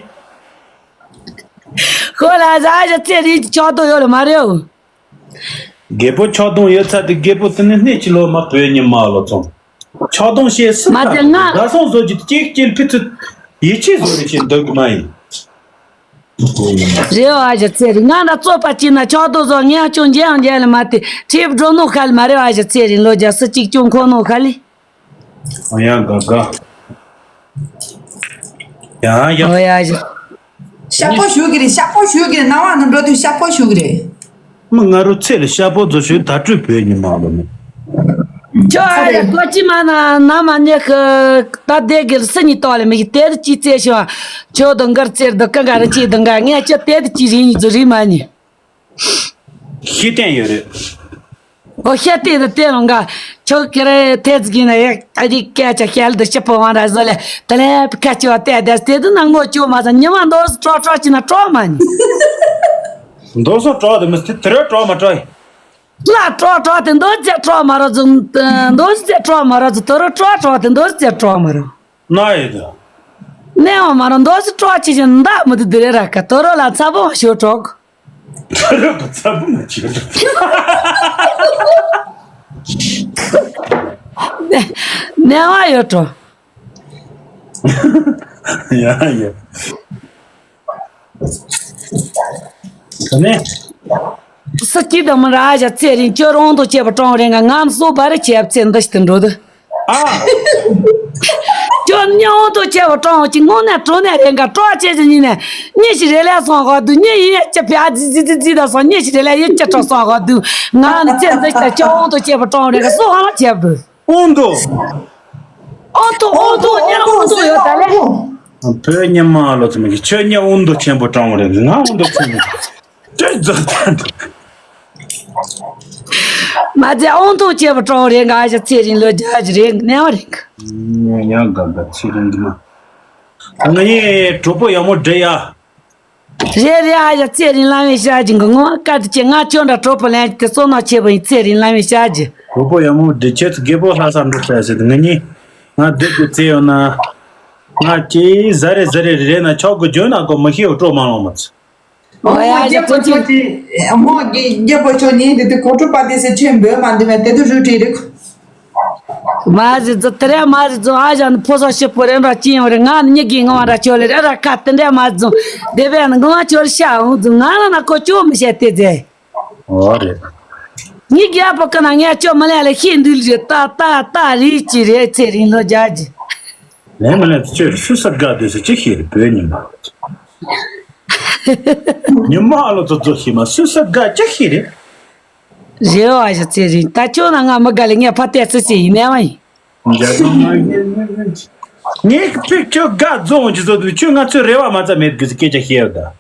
ཁོ་ལ་ཟ་ཞ་ཚེ་རིང་ཆག་སྡང་ཡོད་རེད་མ་རེད། རྒད་པོ་ཆག་སྡང་ཡོད་ཚ་དེ་རྒད་པོ་དེ་ནི་སྣེ་གཅིག་ལོ་མ་བོད་ཉི་མ་ལོ་ཚོང་། ཆག་སྡང་བཤད་སྲིད་མ་དེ་ང་དགའ་སོང་བཟོ་རྒྱུ་གཅིག་གཅིག་ཕི་ཚུ་ཡིད་ཆེས་བཟོ་རེ་བྱེད་འདོད་གི་མ་ཡིན། རེ་བ་ཞིག་ཚེ་རིང་ང་ལ་རྩོད་པ་གཅིག་ན་ཆག་སྡང་བཟོ་ངས་ཅུང་འཇལ་ཡང་འཇལ་ལ་མ་དེ་ཁྲིབ་འགྲོ་ནོ་ཁ་ལ་མ་རེ་བ་ཞིག་ཚེ་རིང་ལོ་རྒྱ་སུ་གཅིག་ཅུང་ཁོ་ནོ་ཁ་ལི། ཨ་ཡ་དགའ་དགའ། ཡ་ཡ། ཨོ་ཡ་ཞིག་ཤག་པོ་ཞུ་གི་རེད། ཤག་པོ་ཞུ་གི་རེད། ནང་བ་ནང་འགྲོ་དུས་ཤག་པོ་ཞུ་གི་རེད། མི་ང་རོ་ཚེ་ལ་ཤག་པོ་ཚོ་ཞུ་ད་སྤྲོད་བོད་ཉི་མ་ལོ་ནི། ཁྱོད་ཨ་ཡ་ཀོ་ཅི་མ་ན་ན་མ་ཉེ་ཁི་ད་དེ་གི་སི་ཉི་ཏོ་ལ་མི་གི་དེ་རུ་ཅི་ཚེ་ཤོ། ཁྱོད་དང་གར་ཚེར་དུ་ཀ་ག་རུ་ཅི་དང་ག་ངས་ཁྱོད་དེ་རུ་ཅི་རིང་ཉི་ཚོ་རིང་མ་ཉི། ཤེས་ལྡན་ཡོད་རེད། ཨོ་ཤ་ཏེ་དེ་ལྟེ་རང་ག་ཆོག་ཀེ་རེ་ཐེ་ཙི་གི་ན་ཡ་ཨ་ཅི་སྐད་ཆ་ཤལ་དུ་ཤི་པོ་ཝང་ར་ཟོ་ལེ་དེ་ལེ་ཁ་ཆེ་བ་ཏེ་དེ་དེ་དུ་ནང་མོ་ཅོ་མ་ས་ཉི་མ་འདོར་སུ་ཀྲོ་ཀྲོ་ཅི་ན་ཀྲོ་མ་ཉི། འདོར་སུ་ཀྲོ་དེ་མི་དེ་དེ་རེ་ཀྲོ་མ་ཀྲོ་ཡི། ལ་ཀྲོ་ཀྲོ་དེ་འདོར་ཙེ་ཀྲོ་མ་རོ་ཙུ་འདོར་ཙེ་ཀྲོ་མ་རོ་ཙུ་དོ་རོ་ཀྲོ་ཀྲོ་དེ་འདོར་ཙེ་ཀྲོ་མ་རོ། ན་ཡི་དུ། ནེ་བ་མ་རོ་འདོར་སུ་ཀྲོ་ཅི་ཅི་འདའ་མི་དུ་དེ་རེ་ར་ཀ་དོ་རོ་ལ་ཚ་པོ་ཤོ་ཀྲོ། ད་རུང་ག་ཚ་པོ་མ་བྱེད་རོགས། ནེ་བ་ཡོད་འགྲོ། ཡ་ཡ། ད་ནས། སུ་སྐྱིད་དང་མི་ར་ཞག་ཚེ་རིང་ཁྱོད་རང་དང་བཅས་པ་གྲོང་རེ་ང་ངམ་སོ་བ་རི་བྱས་ཚེ་འདི་ཞིག་ཏུ་འགྲོ་དུ། ཨ། ཁྱོད་ཉི་འོང་དུ་ཆེ་བ་གྲོང་ཅི་སྔོན་ནས་གྲོང་ནས་རེ་འགའ་གྲོགས་ཆེ་ཆེ་ཉིན་ནས་གཉིས་ཤིག་རེ་ལས་སོང་གོ་དུ་གཉིས་ཡིན་ཡ་ཅི་ཕྱ་ཙི་ཙི་ཙི་ཙི་ད་སོང་གཉིས་ཤིག་རེ་ལས་ཡིན་ཅི་གྲོགས་སོང་གོ་དུ་ང་ནི་ཚེ་འཛིན་ད་ཁྱོད་འོང་དུ་ཆེ་བ་གྲོང་རེ་ག་སུ་ཧང་ལ་ཆེ་བ་འོང་དུ། འོང་དུ་འོང་དུ་ཉེ་འོང་དུ་ཡོད་ད་ལེ། བོད་ཉི་མ་ལོ་ཚོ་མི་གི་ཁྱོད་ཉེ་འོང་དུ་ཆེན་པོ་གྲོང་རེ་ང་འོང་དུ་ཆེན་པོ། ཅི་རྫོགས་ཐལ་འདུག་མ་ཚད་ཨོང་ཐོང་ཆེ་བ་གྲོང་རེད་ང་ཞག་ཚེ་རིང་ལོ་རྒྱ་ཞིག་རེད་ནས་བ་རེད། ཡང་དགའ་དགའ་ཚེ་རིང་འདི་མ། ང་ཡི་གྲོགས་པོ་ཡག་མོ་འདྲི་ཡ། རེད་རེད་ཨ་ཞག་ཚེ་རིང་བླ་མའི་ཞག་ཅིག་གི་ངོ་བཀའ་དྲིན་ཆེ་ང་ཁྱོད་འདྲ་གྲོགས་པོ་ལན་དེ་བསོད་ནམས་ཆེ་བ་ཡིན་ཚེ་རིང་བླ་མའི་ཞག་ཅིག་གྲོགས་པོ་ཡག་མོ་འདྲི་ཁྱེད་ཚོ་རྒད་པོ་ལྷ་ས་འགྲོ་ཤག་ཟེར་ང་གཉིས་ང་སྡུག་གི་ཚེ་ཡོད་ན། ང་ཅི་ཟ་རེ་ཟ་རེ་རེད་ན་ཆོག་གི་འཇོན་ན་གོ་མི་ཤེས་འོ་སྤྲོ་མ་ལོང་མ་ཚོ། ཨོ་ཡ་རྒྱལ་པོ་ཁྱོད་ཀྱིས་མོ་རྒྱལ་པོ་ཁྱོད་ཉིད་དེ་དུས་གོ་ཁྲུ་པ་དེ་སེ་ཆོས་འབོད་མ་འདི་མེད་དེ་དུ་རུ་བྲིས་རིག་མ་ཟི་ཛི་དེ་རེ་མ་ཟི་ཛི་ཨ་ཞང་ནི་ཕོ་སོ་ཤི་པོ་རེ་འདྲ་ཅི་ཡོང་རེ་ང་ནི་མྱི་གི་ངོ་བ་འདྲ་ཆོ་ལེ་རེ་ར་ཁ་དེ་འདྲ་མ་ཟི་ཛི་དེ་བས་ནི་ངོ་བ་ཆོ་ལེ་ཤ་འོང་ཟི་ང་ལ་ན་ཁོ་ཅོ་མི་བྱེད་དེ་ཟེ། ཨོ་རེད། ངའི་རྒྱལ་པོ་ཀི་ན་ངས་ཅོ་མི་ལེ་ལེ་ཤི་འདུལ་རེ་ཏ་ཏ་ཏ་རི་ཅི་རེ་ཚེ་རིང་ལོ་རྒྱ་ཇི། ལན་མ་ལན་དུ་ཆོས་སུ་ས་དགའ་དུས་སུ་ཅི་ཤེས་རེད་བོད་ཉིན་མ། ཉི་མ་ཨ་ལོ་ཚོ་ཚོ་ཤེས་མ་སུ་ས་དགའ་ཅི་ཤེས་རེད། རེ་བ་ཞིག་ཚེ་རིང་ད་ཁྱོད་ན་ང་མི་དགའ་ལེ་ངས་ཕ་ཏེ་སུ་ཤེས་ཡིན་ནས་བ་ཡིན། འཇའ་ཚོན་མ་ཡིན། ངས་ཁྱོད་ཁྱོད་དགའ་རྫོང་གི་བཟོ་དུས་ཁྱོད་ང་ཚོའི་རེ་བ་མ་ཚ་མེད་དགོས་སུ་སྐད་ཆ་བཤད་ཡོད་ད།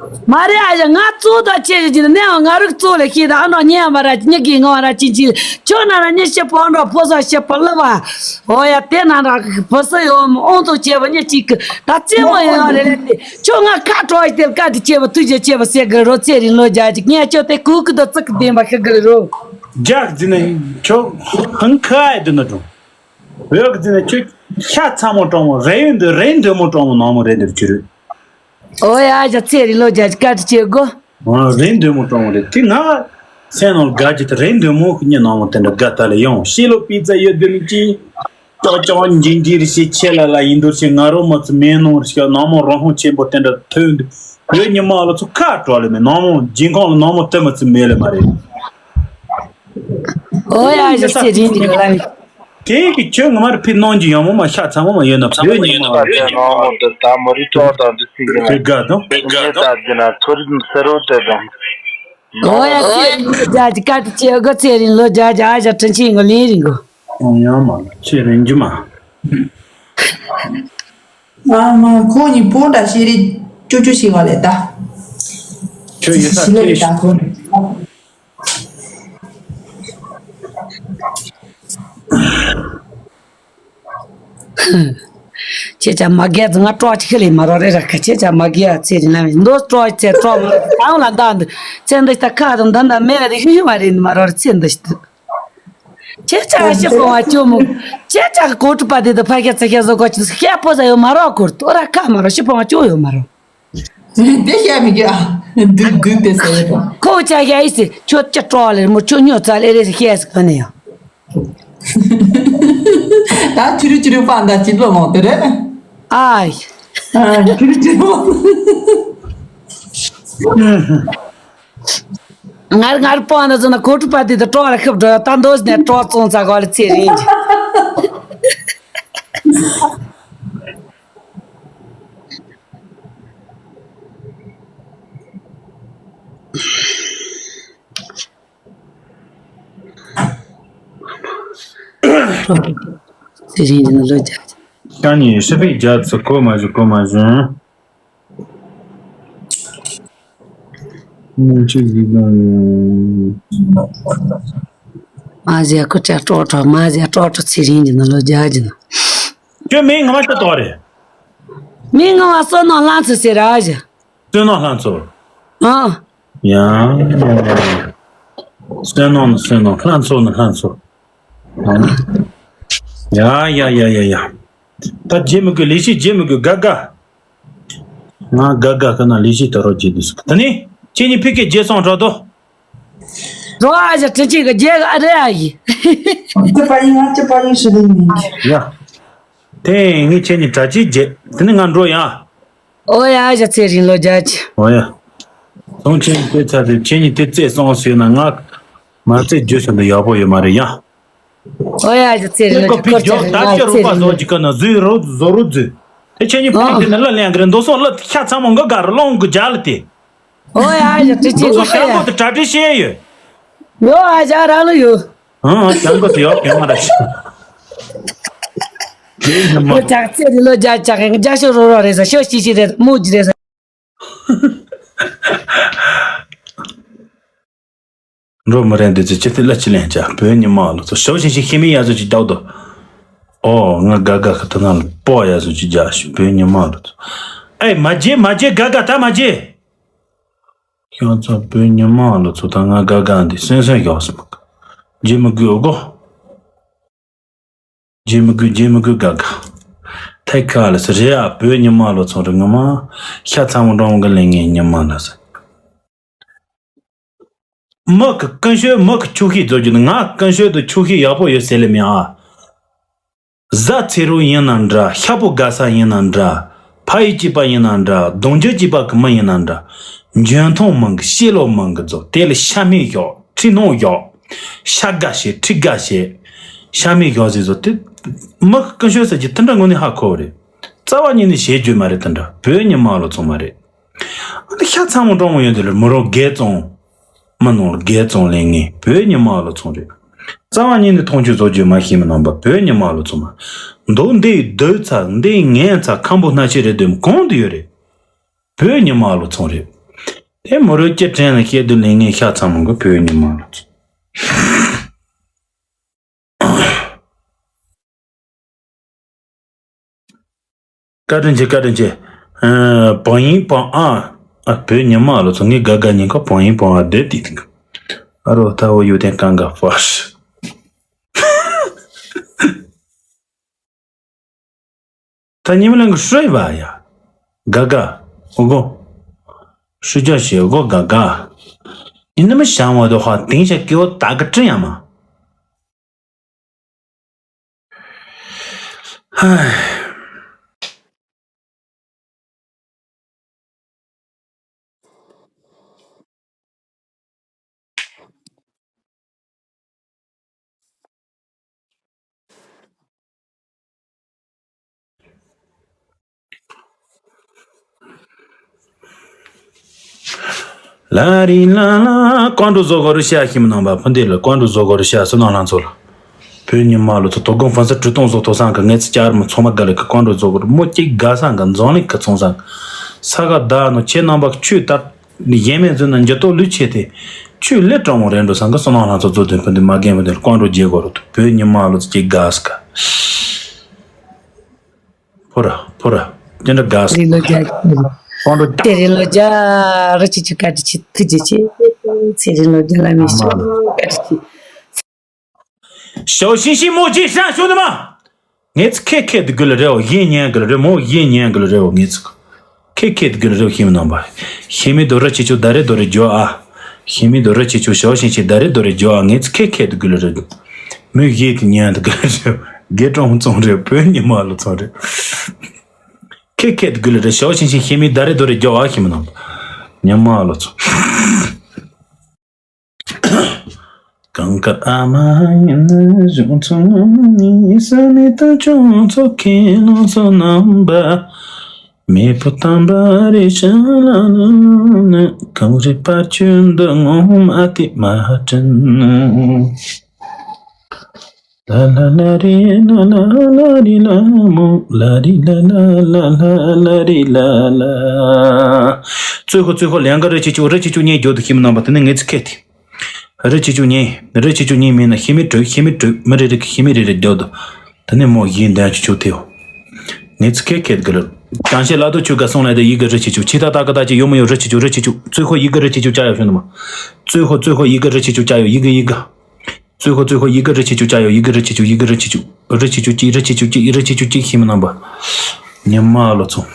མ་རེད་ཨ་ཞང་ང་གཙོ་དང་ཆེ་ཞིག་ནས་ནས་ང་རིག་གཙོ་ལ་ཤེས་དང་ཨ་ནོ་ཉེ་མ་ར་ཉེ་གི་ང་ར་ཅིན་ཅིན་ཁྱོད་ན་ར་ཉེ་ཤེ་པོ་འགྲོ་ཕོ་ས་ཤེ་པོ་ལ་བ་ཨོ་ཡ་དེ་ན་ར་ཕོ་ས་ཡོ་ཨོང་དུ་ཆེ་བ་ཉེ་ཅིག་གི་ད་རྩེ་མོ་ཡོད་རེད་ལེ་ཁྱོད་ང་ཁ་གྲོ་ཡི་དེ་བཀའ་དྲིན་ཆེ་བ་ཐུགས་རྗེ་ཆེ་བ་ཟེར་གི་རོ་ཚེ་རིང་ལོ་རྒྱ་ཅིག་ངས་ཁྱོད་དེ་གུ་གི་དུ་ཙིག་གི་བདེན་པ་ཤི་གི་རོ། རྒྱག་ཟིན་ན་ཁྱོད་ཧང་ཁ་ཡི་དུ་ན་འགྲོ། འོས་ཀྱི་ཚེ་ན་ཁྱོད་ཤ་ཚ་མོ་གྲོང་མོ་རེ་ཡོད་འདི་རེ་འདོད་མོ་གྲོང་མོ་ནང་མོ་རེ་འདིར་ཁྱོད་རེད། ཨོ་ཡ་ཞག་ཚེ་རིང་ལོ་རྒྱ་ཅིག་བཀའ་དྲིན་ཆེ་གོ། ཨོ་རེ་འདོད་མོ་གྲོང་མོ་རེད་དེ་ང་སེམས་ནང་དགའ་རྒྱུ་དེ་རེ་འདོད་མོ་ཁུ་ཉེ་ནང་མོ་དེ་འདྲ་དགའ་ད་ལ་ཡོང་ཤེས་ལོ་པི་ཙ་ཡོད་འདོད་མི་ཅི། ཅོག་ཅོག་འཇིན་འཇིན་རེ་ཞིག་ཆེ་ལ་ལ་ཡིན་འདུག་ཞིག་ང་རོ་མ་ཚུ་མེད་ནོ་རེ་ཞིག་ནང་མོ་རང་ཧོང་ཆེན་པོ་དེ་འདྲ་ཐོན་འདུག་བོད་ཉི་མ་ལ་ཚུ་ཁ་གྲོ་ལེ་མེད་ནང་མོ་འཇིན་ཁོང་ལ་ནང་མོ་དེ་མ་ཚུ་མེད་ལེ་མ་རེད། ཨོ་ཡ་ཞག་ཚེ་རིང་གི་ལ་ལ། དེ་གི་ཁྱོད་ངོ་མར་ཕི་གནང་རྒྱུ་ཡོང་མོ་མ་ཤ་ཚ་མོ་མ་ཡོད་ན་བོད་ཉི་མ་ལ་ཡོད་ནོ་མོ་དུ་ད་མོ་རི་ཏོག་དང་དུ་སི་གི་ན་དེ་དགའ་དང་དེ་ངས་ད་གི་ན་ཐོ་རི་སེ་རོ་དེ་དང་། ཨོ་ཡ་ཚེ་རིང་ལོ་རྒྱ་ཅི་ཀ་ཏི་ཅི་ཨ་གོ་ཚེ་རིང་ལོ་རྒྱ་ཅི་ཨ་ཞག་དྲིན་ཆེན་གོ་ལིན་རིང་གོ། ཨོ་ཡ་མ་ལ་ཚེ་རིང་རྒྱུ་མ། ཨ་མ་ཁོང་གཉིས་པོ་འདྲ་ཤེས་རིག་ཅོ་ཅོ་ཤེས་བ་ལས་ད། ཁྱོད་ཡོད་ས་ཤི་ལེ་ཁྱོད་ད་ཁོང་། ཁྱེད་ཅག་མ་རྒྱལ་ང་སྤྲོ་ཅིག་ལས་མ་རོ་རེ་ར་ཁ་ཁྱེད་ཅག་མ་རྒྱལ་ཚེ་རིང་ལ་མི་འདོད་སྤྲོ་ཚེ་སྤྲོ་མ་རོ་ཏང་ལ་འདའ་འདི་ཚེ་འདི་ཤི་ད་ཁ་དང་འདའ་འདའ་མེད་རེ་ཧི་ཧི་མ་རེད་མ་རོ་ཚེ་འདི་ཤི་ད། ཁྱེད་ཅག་ཤི་པོ་ང་ཅོ་མོ། ཁྱེད་ཅག་གོ་ཀྲུ་པ་དེ་དུ་ཕ་ཁྱེད་ཚེ་ཁྱེད་བཟོ་གོ་ཅི་ཤི་པོ་ཟ་ཡོད་མ་རོ་ཁུར་ཏོ་ར་ཁ་མ་རོ་ཤི་པོ་ང་ཅོ་ཡོད་མ་རོ། དེ་བཤད་མི་དགོས་ཨ། འདུག་འདུག་དེ་ཟེར་བ་དང་། ཁོ་ཅག་ཡ་ཡི་སི་ཁྱོད་ཅག་སྤྲོ་ལེ་མོ་ཁྱོད་ཉོ་ཚ་ལེ་རེ་སི་ཤེས་སི་ག་ནས་ཡང་། ད་ཆུ་རུ་ཆུ་རུ་པང་ད་ཅི་ལོ་མོ་དེ་རེད། ཨའི། ཨ་ཆུ་རུ་ཆུ་རུ་པང་། ངར་ངར་པང་ན་ཟོ་ན་གོ་ཀྲུ་པ་དེ་དུ་སྤྲོ་ལ་ཁབ་འགྲོ་ཡ་ད་འདོད་ནས་སྤྲོ་ཙོང་ཚ་གོ་ལ་ཚེ་རིང་གི། ཚེ་རིང་གི་ནང་ལོ་རྒྱ་ཆེ། ཀྱང་ནི་ཧྲི་ཕི་རྒྱ་ཚུ་གོ་མ་བཞུ་གོ་མ་བཞུ། ནི་ཆུ་ཡི་གང་ཡོད། མ་ཟེར་ཁུ་ཅག་སྤྲོ་སྤྲོ་མ་ཟེར་སྤྲོ་སྤྲོ་ཚེ་རིང་གི་ནང་ལོ་རྒྱ་གི་ནང་། ཁྱོད་མིང་ངོ་མ་ཤི་ཏོ་རེད། མིང་ངོ་མ་བསོད་ནམས་ལྷ་མཚོ་ཟེར་ར་ཞེ། བསོད་ནམས་ལྷ་མཚོ། ཨ། ཡ། བསོད་ནམས་ནི་བསོད་ནམས་ལྷ་མཚོ་ནི་ལྷ་མཚོ། ཡ་ཡ་ཡ་ཡ་ཡ། ད་རྗེ་མི་དགོས་ལས་ཤིག་རྗེ་མི་དགོས་དགའ་དགའ། ང་དགའ་དགའ་ཁ་ན་ལས་ཤིག་ད་རོགས་རྗེ་དུས་སུ་ད་ནི་ཁྱེད་གཉིས་ཕི་ཀའི་རྗེ་སོང་འགྲོ་དོ། འགྲོ་ཨ་ཞེ་དྲི་ཅིག་གི་རྗེ་ག་རེ་ཨ་ཡི། ཅི་པ་ཡིན་ང་ཅི་པ་ཡིན་ཞུ་ལེ་ཡིན། ཡ། དེ་ངས་ཁྱེད་གཉིས་གྲྭ་ཅིག་རྗེ་དེ་ནི་ང་འགྲོ་ཡ། ཨོ་ཡ་ཞེ་ཚེ་རིང་ལོ་རྒྱ་ཆེ། ཨོ་ཡ། སོང་ཁྱེད་གཉིས་དེ་ཚ་དེ་ཁྱེད་གཉིས་དེ་རྩེ་སོང་ཟེར་ན་ང་མ་རྩེ་རྒྱུ་ཞིག་འདི་ཡག་པོ་ཡོད་མ་རེད་ཡ། ཨོ་ཡ་ཞེ་ཚེ་རིང་ལོ་རྒྱ་ཁོ་ཅག་རེད་ང་ཚེ་རིང་ལོ། ཨོ་ཡ་ཞེ་དྲི་ཅིག་གོ་ཡ། ཨོ་ཡ་ཞེ་དྲི་ཅིག་གོ་ཡ། ཡོ་ཨ་ཞ་ར་ལོ་ཡོ། ཨང་། ཅང་གོ་ཡོ་ཡོ་མ་ར་ཤི། ཁོ་ཅག་ཚེ་རིང་ལོ་རྒྱ་ཆེ་ཡང་རྒྱ་ཤོ་རོ་རོ་རེད་ས་ཤོ་ཤི་ཤི་རེད་མོ་ཇི་རེད་ས། འགྲོ་མི་རན་འདི་ཚོ་ཅི་ཐི་ལ་ཅི་ལན་ཅག་བོད་ཉི་མ་ལོ་ཚོ་ཤོ་ཤི་ཤི་ཤི་མི་ཡ་ཚོ་ཅི་རྒྱག་དོ། ཨོ་ང་དགའ་དགའ་ཁ་ཐ་ན་ལ་པོ་ཡ་ཚོ་ཅི་རྒྱག་ཤི་བོད་ཉི་མ་ལོ་ཚོ། ཨེ་མ་བརྗེད་མ་བརྗེད་དགའ་དགའ་ད་མ་བརྗེད། ཁྱོད་ཚོ་བོད་ཉི་མ་ལོ་ཚོ་ད་ང་དགའ་དགའ་འདི་སོན་སོན་ཞོག་སོང་། བརྗེད་མི་དགོས་ཨོ་གོ། བརྗེད་མི་དགོས་བརྗེད་མི་དགོས་དགའ་དགའ། ཐད་ཀ་ལ་སི་རེད་ཨ་བོད་ཉི་མ་ལོ་ཚོ་རེ་ངོ་མ། ཤ་ཚ་མོ་འགྲོ་མོ་གི་ལས་ངན་ཉི་མ་ལ་སི། མི་གི་ཀུན་སྤྱོད་མི་གི་ཆོས་ཤིག་བཟོ་རྒྱུ་ནི་ང་ཀུན་སྤྱོད་དུ་ཆོས་ཤིག་ཡག་པོ་ཡོད་ཟེར་ལེ་མིན་ཨ། གཟའ་ཚེ་རོགས་ཡིན་ན་འདྲ། ཤ་པོ་དགའ་ས་ཡིན་ན་འདྲ། ཕ་ཡུལ་གཅིག་པ་ཡིན་ན་འདྲ། གདུང་རྒྱུད་གཅིག་པ་གི་མི་ཡིན་ན་འདྲ། འཇོན་ཐང་མང་གི་ཤེས་ལོ་མང་གི་རྫོགས། དེ་ལ་ཤ་མེད་ཞོག་ཁྲི་ནོང་ཞོག་ཤ་དགའ་བྱེད་ཁྲི་དགའ་བྱེད། ཤ་མེད་ཞོག་ཟེར་བཟོ་དེ། མི་ཀུན་སྤྱོད་ཟེར་གྱི་དེ་འདྲ་དངོས་གནས་ཧ་གོ་བ་རེད། རྩ་བ་ཉིད་ནས་བྱེད་རྒྱུ་མ་རེད་དེ་འདྲ་བོད་ཉི་མ་ལོ་ཚོང་མ་རེད། ཨ་ནི་ཤ་ཚ་མོ་འགྲོ་མོ་ཡོད་དེ་ལ་མི་རོ་རྒས་བཙོང་། མི་ནང་ལ་རྒས་བཙོང་ལས་ངན་བོད་ཉི་མ་ལོ་ཚོང་རེད། རྩ་བ་ཉིད་ནས་མཐོང་ཆོས་བཟོ་རྒྱུ་མ་ཤེས་མི་རྣམ་པ་བོད་ཉི་མ་ལོ་ཚོང་མ། མདོ་འདི་སྡོད་ཚ་འདི་ངན་ཚ་ཁམ་བུ་སྣ་ཆེ་རེད་དོན་གང་དུ་ཡོད་རེད། བོད་ཉི་མ་ལོ་ཚོང་རེད། དེ་མོ་རོལ་སྐྱེ་དྲན་ལ་བཤད་དུས་ལས་ངན་ཤ་ཚ་མོ་གི་བོད་ཉི་མ་ལོ་ཚོང་། བཀའ་དྲིན་ཆེ་བཀའ་དྲིན་ཆེ། ཨ། བང་ཡིན་བང་ཨ། ཨ་བོད་ཉི་མ་ལོ་ཚོ་ངའི་དགའ་དགའ་ཉིན་ཁ་བང་ཡིན་བང་ཨ་བསྡད་དེ་དེ་ག་ཨ་རོ་ད་འོ་ཡོད་དན་གང་ག་ཧྥ་ཧྲི། ད་ཉི་མ་ལ་ཧྲི་བ་ཡ། དགའ་དགའ། འོ་གོ་ཧྲི་ཅག་ཞེ་འོ་གོ་དགའ་དགའ། ཉི་མ་ཞང་བ་དོ་ཧ་དིང་ཞག་སྐྱེ་བོ་ད་ག་དྲི་ཡ་མ། ལ་རི་ལ་ལ། ཀོང་ཀྲུག་བཟོ་དགོས་རེད་ཤག་ཤེས་མི་ནང་པ་ཕུ་འདི་ལ་ཀོང་ཀྲུག་བཟོ་དགོས་རེད་ཤག་སུ་ནང་ལང་ཚོ་ལ། བོད་ཉི་མ་ལོ་ཚོ་དོ་དགོང་ཧྥན་སི་གྲུ་སྟོང་བཟོ་ཐོ་སང་གི་ངེད་ཚོ་བཅར་མི་ཚང་མ་དགའ་ལ་གི་ཀོང་ཀྲུག་བཟོ་དགོས་རེད་མོ་གཅིག་དགའ་སང་གི་འཛམ་གླིང་གི་ཚོང་སང་ས་ག་ཟླ་ནོ་ཁྱེད་རྣམ་པ་ཆུ་དར་གཞན་མེད་ཚོད་ན་འགྱུར་ལྡོག་ལུས་ཆེ་སྟེ་ཆུ་ལེ་གྲང་མོ་རེད་འགྲོ་སང་གི་སུ་ནང་ལང་ཚོ་བཟོ་དོན་ཕུ་འདི་མ་རྒན་ཕུ་འདི་ལ་ཀོང་ཀྲུག་བརྗེ་དགོས་རེད་བོད་ཉི་མ་ལོ་ཚོ་གཅིག་དགའ་ས་ག་ཕོ་ར་ཕོ་ར། དེ་འདྲ་དགའ་ས་རི་ལོ་རྒྱ། ཀོང་ཀྲུག་དེ་རི་ལོ་རྒྱ། རི་ཆུ་ཆུ་ཀ་ཏི་ཆི་ཐུ་ཇི་ཆི། ཚེ་རི་ལོ་རྒྱ་ལ་མི་ཤོ་ཀ་ཏི་ཆི། ཞའོ་ཤིང་ཤིང་མོ་ཅི་ཧྲན་ཤོ་ནི་མ། ངེད་ཚོ་ཁེ་ཁེ་དུ་དགོས་ལ་རེ་བ་ཡིན་ཉན་དགོས་ལ་རེ་མོ་ཡིན་ཉན་དགོས་ལ་རེ་བ་ངེད་ཚོ་ཁེ་ཁེ་དུ་དགོས་ལ་རེ་བ་ཤེས་མི་ནང་པ། ཤེས་མི་དོ་རི་ཆི་ཆུ་ད་རེ་དོ་རེ་འཇོ་ཨ། ཤེས་མི་དོ་རི་ཆི་ཆུ་ཞའོ་ཤིང་ཤིང་ད་རེ་དོ་རེ་འཇོ་ཨ་ངེད་ཚོ་ཁེ་ཁེ་དུ་དགོས་ལ་རེ། མོས་ཡིད་དུ་ཉན་དུ་དགོས་ལ་རེ་བ་དགེ་གྲོང་ཚོང་རེ་བོད་ཉི་མ་ལོ་ཚོང་རེ། ཁེ་ཁེ་དུ་དགོས་ལ་རེ་ཞའོ་ཤིང་ཤིང་ཤེས་མི་ད་རེ་དོ་རེ་འཇོ་ཨ་ཤེས་མི་ནང་པ། ཉི་མ་ལོ་ཚོང་། གངས་དཀར་ཨ་མ་ཡིན་ན་གཞུང་ཚོང་ནི་ས་མི་ད་ཆུང་ཚོ་ཁས་ལོང་ཚོ་རྣམ་པ། མེས་པོ་དམ་པ་རེ་ཤ་ལ་ལ་ནི་གངས་རི་བར་ཆུ་འདི་ངོ་མ་དེ་མ་དྲན། ལ་ལ་ལ་རི་ལ་ལ་ལ་རི་ལ་མོ་ལ་རི་ལ་ལ་ལ་ལ་ལ་རི་ལ་ལ། ཙོས་ཁོ་ཙོས་ཁོ་ལན་ག་རི་ཆི་ཆུ་རི་ཆི་ཆུ་གཉིས་འགྱོ་དུ་ཤི་མི་ནང་པ་དེ་ནི་ངེད་ཚོ་ཁེ་ཐི། རི་ཆི་ཆུ་གཉིས་རི་ཆི་ཆུ་གཉིས་མིན་ན་ཤི་མི་དྲུག་ཤི་མི་དྲུག་མི་རེ་རེ་གི་ཤི་མི་རེ་རེ་འགྱོ་དུ། དེ་ནི་མོ་ཡིན་དན་ཆུ་ཆུ་ཐེའོ། ངེད་ཚོ་ཁེ་ཁེ་གི་ལ། ཅང་ཤེས་ལ་དུ་ཆུ་ག་སོང་ལ་དེ་ཡི་ག་རི་ཆི་ཆུ་ཆི་ད་ད་ག་ད་ཅི་ཡོ་མོ་ཡོ་རི་ཆི་ཆུ་རི་ཆི་ཆུ་ཙོས་ཁོ་ཡི་ག་རི་ཆི་ཆུ་ཅ་ཡོ་ཤོ་ནི་མ། ཙོས་ཁོ་ཙོས་ཁོ་ཡི་ག་རི་ཆི་ཆུ་ཅ་ཡོ་ཡི་ག་ཡི་ག། ཙོས་ཁོ་ཙོས་ཁོ་ཡི་ག་རི་ཆི་ཆུ་ཅ་ཡོ་ཡི་ག་རི་ཆི་ཆུ་ཡི་ག་རི་ཆི་ཆུ་རི་ཆི་ཆུ་ཅི་རི་ཆི་ཆུ་ཅི་རི་ཆི་ཆུ་ཅི་ཤི་མི་ནང་པ། ཉི་མ་ལོ་ཚོང་།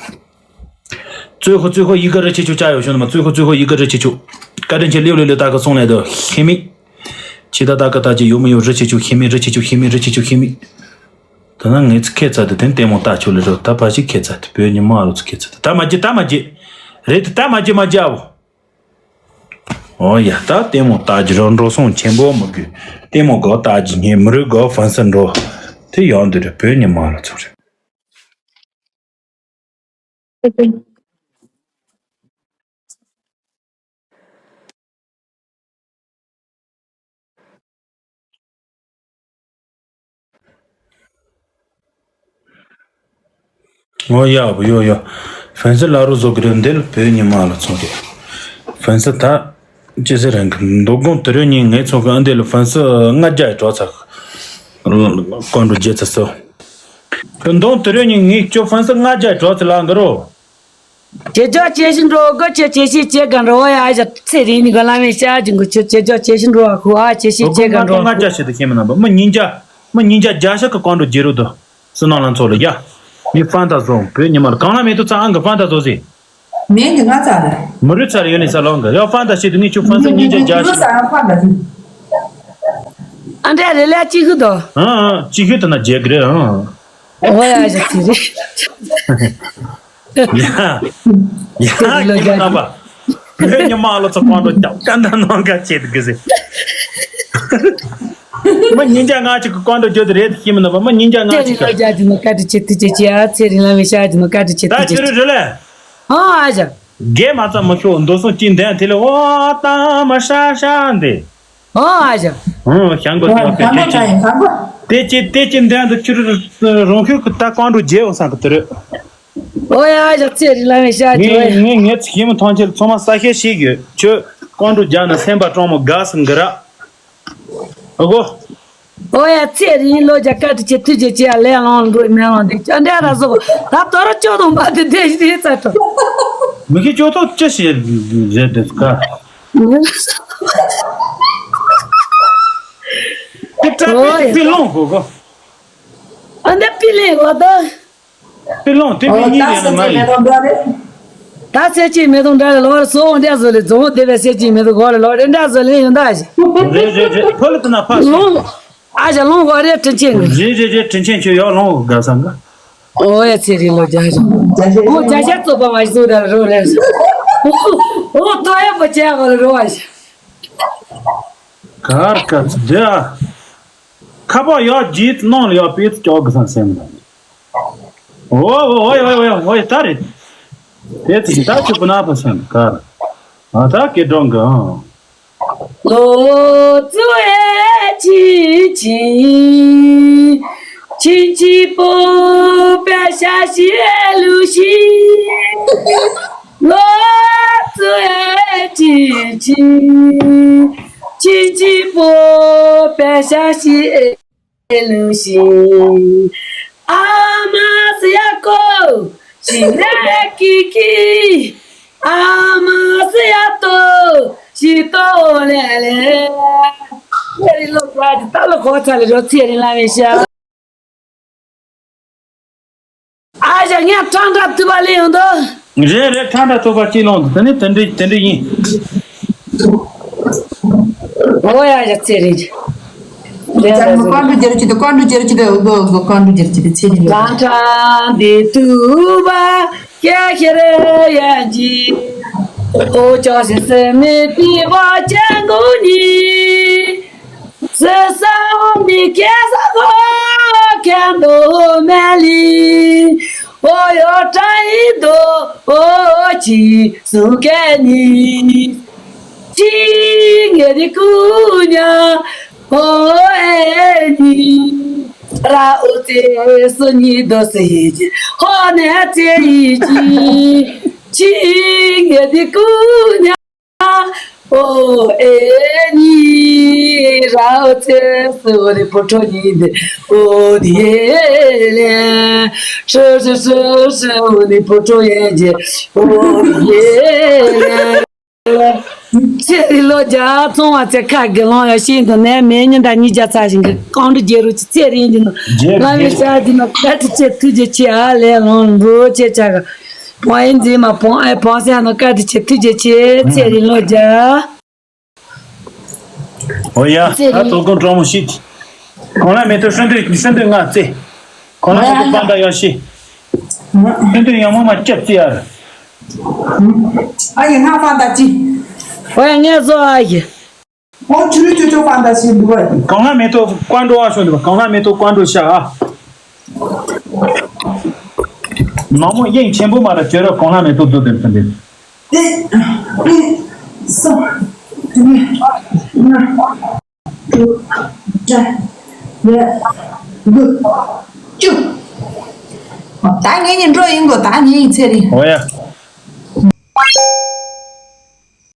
ཙོས་ཁོ་ཙོས་ཁོ་ཡི་ག་རི་ཆི་ཆུ་ཅ་ཡོ་ཤོ་ནི་མ་ཙོས་ཁོ་ཙོས་ཁོ་ཡི་ག་རི་ཆི་ཆུ། བཀའ་དྲིན་ཆེ་ལེའུ་ལེའུ་ལེའུ་ད་ག་སོང་ལེ་དོ་ཤི་མི། ཆི་ད་ད་ག་ད་ཅི་ཡོ་མོ་ཡོ་རི་ཆི་ཆུ་ཤི་མི་རི་ཆི་ཆུ་ཤི་མི་རི་ཆི་ཆུ་ཤི་མི། ད་ན་ངེད་ཚོ་ཁེ་ཚ་དེ་དེན་ལྟད་མོ་ལྟ་ཆོག་ལེ་རོ་ད་ཕ་ཞིག་ཁེ་ཚ་དེ་བོད་ཉི་མ་ལོ་ཚོ་ཁེ་ཚ་དེ་ད་མ་བརྗེད་ད་མ་བརྗེད། རེད་དེ་ད་མ་བརྗེད་མ་བརྗེད་ཨོ། ཨོ་ཡ་ད་ལྟད་མོ་ལྟ་རྒྱུ་རོ་འགྲོ་སོང་ཆེན་པོ་མི་དགོས། ལྟད་མོ་གོ་ལྟ་རྒྱུ་ཉེ་མི་རུ་གོ་ཧྥན་སི་འགྲོ། དེ་ཡོང་དུ་རེད་བོད་ཉི་མ་ལོ་ཚོ་རེད། ཨོ་ཡ་བུ་ཡོ་ཡོ། ཧྥན་སི་ལ་རུ་བཟོ་གི་རེད་འདི་ལ་བོད་ཉི་མ་ལ་ཚོང་རེད། ཧྥན་སི་ད། ཅི་ཟེར་རན་གི་མདོ་དགོང་དུ་རེ་ཉིན་ངས་ཚོང་གི་ཨ་འདི་ལ་ཧྥན་སི་ལྔ་བརྒྱ་ཡི་གྲོགས་ཚ། ཀོན་རུ་རྗེ་ཚ་སོ། གི་མདོང་དུ་རེ་ཉིན་ངས་ཁྱོད་ཧྥན་སི་ལྔ་བརྒྱ་ཡི་གྲོགས་ཚ་ལ་འགི་རོ། ཇེ་ཇོ་ཇེ་ཞིག་འགྲོ་གོ་ཇེ་ཇེ་ཞིག་ཇེ་ག་འགྲོ་བ་ཡ་ཨ་ཞ་ཚེ་རིང་ནི་ག་ལ་མེ་ཤ་ཇིང་གོ་ཆོ་ཇེ་ཇོ་ཇེ་ཞིག་འགྲོ་བ་ཁུ་ཨ་ཇེ་ཞིག་ཇེ་ག་འགྲོ། ལྔ་བརྒྱ་ཞིག་ཏུ་ཤེས་མི་ནང་པ་མི་ཉིན་བརྒྱ་མི་ཉིན་བརྒྱ་བརྒྱ་ཤ་གི་ཀོང་འགྲོ་ཇེ་རུ་དུ་སུ་ནང་ལ་ཚོ་ལ་ཡ། མི་ཧྥན་ད་བཟོ་བོད་ཉི་མར་གང་ལ་མེད་དུ་ཚང་ཨང་གི་ཧྥན་ད་བཟོ་ཟེ། མེད་ཀྱི་ང་ཚ་རེད། མི་རུ་ཚ་རེ་ཡོད་ནི་ས་ལོང་གི་ཡ་ཧྥན་ད་ཤེས་དུ་ངི་ཆུ་ཧྥན་ས་ཉིན་བརྒྱ་བརྒྱ་ཤིག་ཨ་འདྲ་རེ་ལ་ཅི་ཤུ་དོ། ཨ་ཨ་ཅི་ཤུ་དུ་ན་རྒྱལ་གི་རེད་ཨ། ཨོ་ཡ་ཞག་ཅི་རེད། ཡ། ཡ་ཉི་མ་རྣམ་པ། བོད་ཉི་མ་ལོ་ཚོ་ཀོང་འགྲོ་རྒྱབ་ཀ་འདའ་ནང་ག་བྱེད་དུ་གི་ཟེར། མི་ཉིན་བརྒྱ་ང་ཅིག་གི་ཀོང་འགྲོ་རྒྱུ་དེ་རེད་ཤེས་མི་འདུག་པ་མི་ཉིན་བརྒྱ་ང་ཅིག་གི་ཚེ་རིང་ལ་བྱ་རྒྱུ་ནོ་བཀའ་དྲིན་ཆེ་ཐུགས་རྗེ་ཆེ་ཨ་ཚེ་རིང་ལ་བྱ་རྒྱུ་ནོ་བཀའ་དྲིན་ཆེ་ད་ཐུགས་རྗེ་ཆེ། ཁྱོད་རེ་རེ་ལས། ཨོ་ཨ་ཞག་རྒས་མ་ཙམ་མ་ཤོག་མདོ་སོང་ཅི་འདན་དེ་ལས་ཨོ་ཏ་མ་ཧྲ་ཧྲ་འདི། ཨོ་ཨ་ཞག་ཨོ་ཞང་གོ་ཏོ་ཏེ་ཅི་ཏེ་ཅི་ཏེ་ཅི་འདན་དུ་ཁྱོད་རང་ཤུགས་ཀྱི་ད་ཀོང་འགྲོ་རྒྱལ་བ་སང་གི་དེ་རེད། ཨོ་ཡ་ཨ་ཞག་ཚེ་རིང་ལ་མེ་ཤ་ཅི་ངས་ངས་ངས་ཚེ་ཡིན་མ་ཐང་ཆེར་ཚང་མ་ས་ཤེ་ཤེས་ཡོད་ཁྱོད་ཀོང་འགྲོ་རྒྱལ་ན་སེམས་པ་དྲང་མོ་དགའ་སི་འགི་ར། ཨ་གོ། ཨོ་ཡ་ཚེ་རིང་ལོ་རྒྱ་སྐད་དུ་ཆེ་ཐུགས་རྗེ་ཆེ་ཡ་ལས་ལོང་འགྲོ་མེ་ལོང་འདི་ཅོ་འདྲ་ར་སོ་ད་དོ་ར་ཅོ་དང་པ་དེ་དེ་ཞིག་རེད་ཚ་ཏོ། མི་ཁི་ཅོ་ཐོ་ཅི་ཞིག་རེད་དེ་ཀ། ཨོ་ཡ། ཁི་ཏྲ་པི་ལོང་གོ་གོ། ཨ་འདི་པི་ལེ་གོ་ད། པི་ལོང་དེ་པི་ཉིན་རེད་ན་མ་ཡིན། ད་སེ་ཅི་མེ་དང་འདྲ་ལ་ལོ་ར་སོ་འོང་འདྲ་བཟོ་ལེ་རྫོང་དེ་བས་སེ་ཅི་མེ་དང་གོ་ལ་ལོ་རེ་འདྲ་བཟོ་ལེ་ཡོང་ད་ཞིག་རེད་རེད་རེད་ཕོ་ལི་ཏི་ན་ཕ་སོང་། ལོང་། ཨ་ཞག་ལོང་གོ་རེ་དྲིན་ཆེན་གི། རེད་རེད་རེད་དྲིན་ཆེན་ཁྱོད་ཡག་ལོང་གོ་དགའ་སང་གི། ཨོ་ཡ་ཚེ་རིང་ལོ་རྒྱ་ཞག་ཨོ་རྒྱ་ཞག་བཙོག་པ་མ་ཞིག་བཟོ་ད་རོ་རེ། ཨོ་ཏོ་ཡ་པོ་ཅེ་གོ་ལ་རོ་ཨ་ཞག་གར་ཀ་ཚི་དེ་ཨ། ཁ་པར་ཡག་རྗེས་ནང་ལ་ཡག་པེ་ཚི་ཀྱོག་གི་སང་སེམས་ལ། ཨོ་ཨོ་ཨོ་ཨོ་ཨོ་ད་རེད། དེ་ཚི་ད་ཚི་པུ་ན་པ་སང་གར། ཨ་ད་སྐད་གྲགས་འགའ། ལོ་ཙཱ་བའི་ཁྱིམ་ཆེན། ཁྱིམ་ཆེན་པོ་པད་ཤ་ཤེ་ལུ་ཤི། ལོ་ཙཱ་བའི་ཁྱིམ་ཆེན། ཁྱིམ་ཆེན་པོ་པད་ཤ་ཤེ། ལུ་ཤི། ཨ་མ་སི་ཡ་ཀོ་ཤི་ལེ་ཀི་ཀི། ཨ་མ་སི་ཡ་ཏོ་ཤི་ཏོ་ལེ་ལེ། ཚེ་རིང་ལོ་བརྒྱ་ད་ལོ་གོ་ཚ་ལེ་རོ། ཚེ་རིང་ལ་མེ་ཤ། ཨ་ཞ་ངས་ཁྲང་ཁྲ་ཐུབ་པ་ལེན་ཡོང་དོ། རེད་རེད། ཁྲང་ཁྲ་ཐུབ་པ་ཅིག་ལོངས་དུ། དེ་ནི་དེ་འདྲ་དེ་འདྲ་ཡིན། ཨོ་ཡ་ཡ་ཚེ་རིང་། ལྕགས་མོ་ཀ་འགྲོ་རྒྱལ་ཅི་དེ་ཀ་འགྲོ་རྒྱལ་ཅི་དེ་ཨོ་གོ་ཨོ་གོ་ཀ་འགྲོ་རྒྱལ་ཅི་དེ་ཚེ་རིང་། ཁྲང་ཁྲ་འདི་ཐུབ་པ་ཀྱ་ཤེ་རེ་ཡན་ཅི། ཨོ་ཅོ་ཤེ་སེ་མི་པི་བ་ཅན་གོ་ནི། སེ་ས་མི་ཀེ་ས་གོ་ཁན་དོ་མེ་ལི། ཨོ་ཡོ་ཏྲ་ཡི་དོ་ཨོ་ཅི་སུ་ཀེ་ནི། ཅི་ངེ་རི་ཀུ་ཉ་ཨོ་ཨེ་ནི། ར་ཨོ་ཙེ་སུ་ཉི་དོ་སེ་ཡི་ཅི་ཧོ་ནེ་ཙེ་ཡི་ཅི། ཅི་ངེ་རི་ཀུ་ཉ། ཨོ་ཨེ་ནི་ར་ཨོ་ཙེ་སི་འོ་ནི་པོ་ཏྲོ་ཡིན་ཏེ། ཨོ་དི་ཨེ་ལེ། ཧྲི་ཧྲི་ཧྲི་ཧྲི་འོ་ནི་པོ་ཏྲོ་ཡན་ཅེ། ཨོ་དི་ཨེ་ལེ། ཚེ་རིང་ལོ་བརྒྱ་ཚོང་བ་ཚེ་ཁ་དགེ་སློང་ཡ་ཤིན་ཏུ་ནས་མེད་ཉིན་དང་ཉིས་བརྒྱ་ཚ་ཞིང་གི་ཀང་གྲུ་རྒྱལ་རུ་ཅི་ཚེ་རིང་གི་ནོ། རྒྱལ་ལ་མི་རྒྱལ་ཤ་གི་ནོ་ཀ་ཏི་ཆེ་ཐུགས་རྗེ་ཆེ་ཨ་ལེ་ལོང་འགྲོ་ཆེ་ཆ་ག། བང་ཡིན་འཛིན་མ་བང་ཨེ་བང་སེ་ནོ་ཀ་ཏི་ཆེ་ཐུགས་རྗེ་ཆེ་ཚེ་རིང་ལོ་བརྒྱ། ཨོ་ཡ། ཚེ་རིང་། ད་དོ་དགོང་གྲོགས་མོ་ཤིད། གོང་ལ་མེ་ཏོག་ཧྲན་ཏུ་ཧྲན་ཏུ་ང་ཚེ། གོང་ལ་མེ་ཏོག་པ་འདྲ་ཡོ་ཤི། ཧྲན་ཏུ་ཡང་མོ་མ་སྐྱབས་ཚེ་ཡར། ཨ་ཡེ་ང་པ་འདྲ་ཅི། ཨོ་ཡ་ངས་བཟོ་ཨ་ཡེ། ཨོ་ཆུ་རུ་ཆུ་ཆུ་པ་འདྲ་ཤི་འདུག་ཨ། གོང་ལ་མེ་ཏོག་ཀ་འགྲོ་བ་ཤོ་འདུག་པ། གོང་ལ་མེ་ཏོག་ཀ་འགྲོ་ཤ་ཨ། མ་མོ་དབྱིངས་ཆེན་པོ་མ་ར་བྱོས་ར་གོང་ལ་མེ་ཏོག་བཟོ་དེ་ཚོ་འདི། ཏེ། ཏེ། སོ། ཏེ། ང་། དྲུག་དྲུག་དྲུག་དྲུག་དྲུག་དྲུག་ད་ངེད་གཉིས་འགྲོ་ཡིན་གོ་ད་ངེད་གཉིས་ཚེ་རིང་། འོ་ཡ།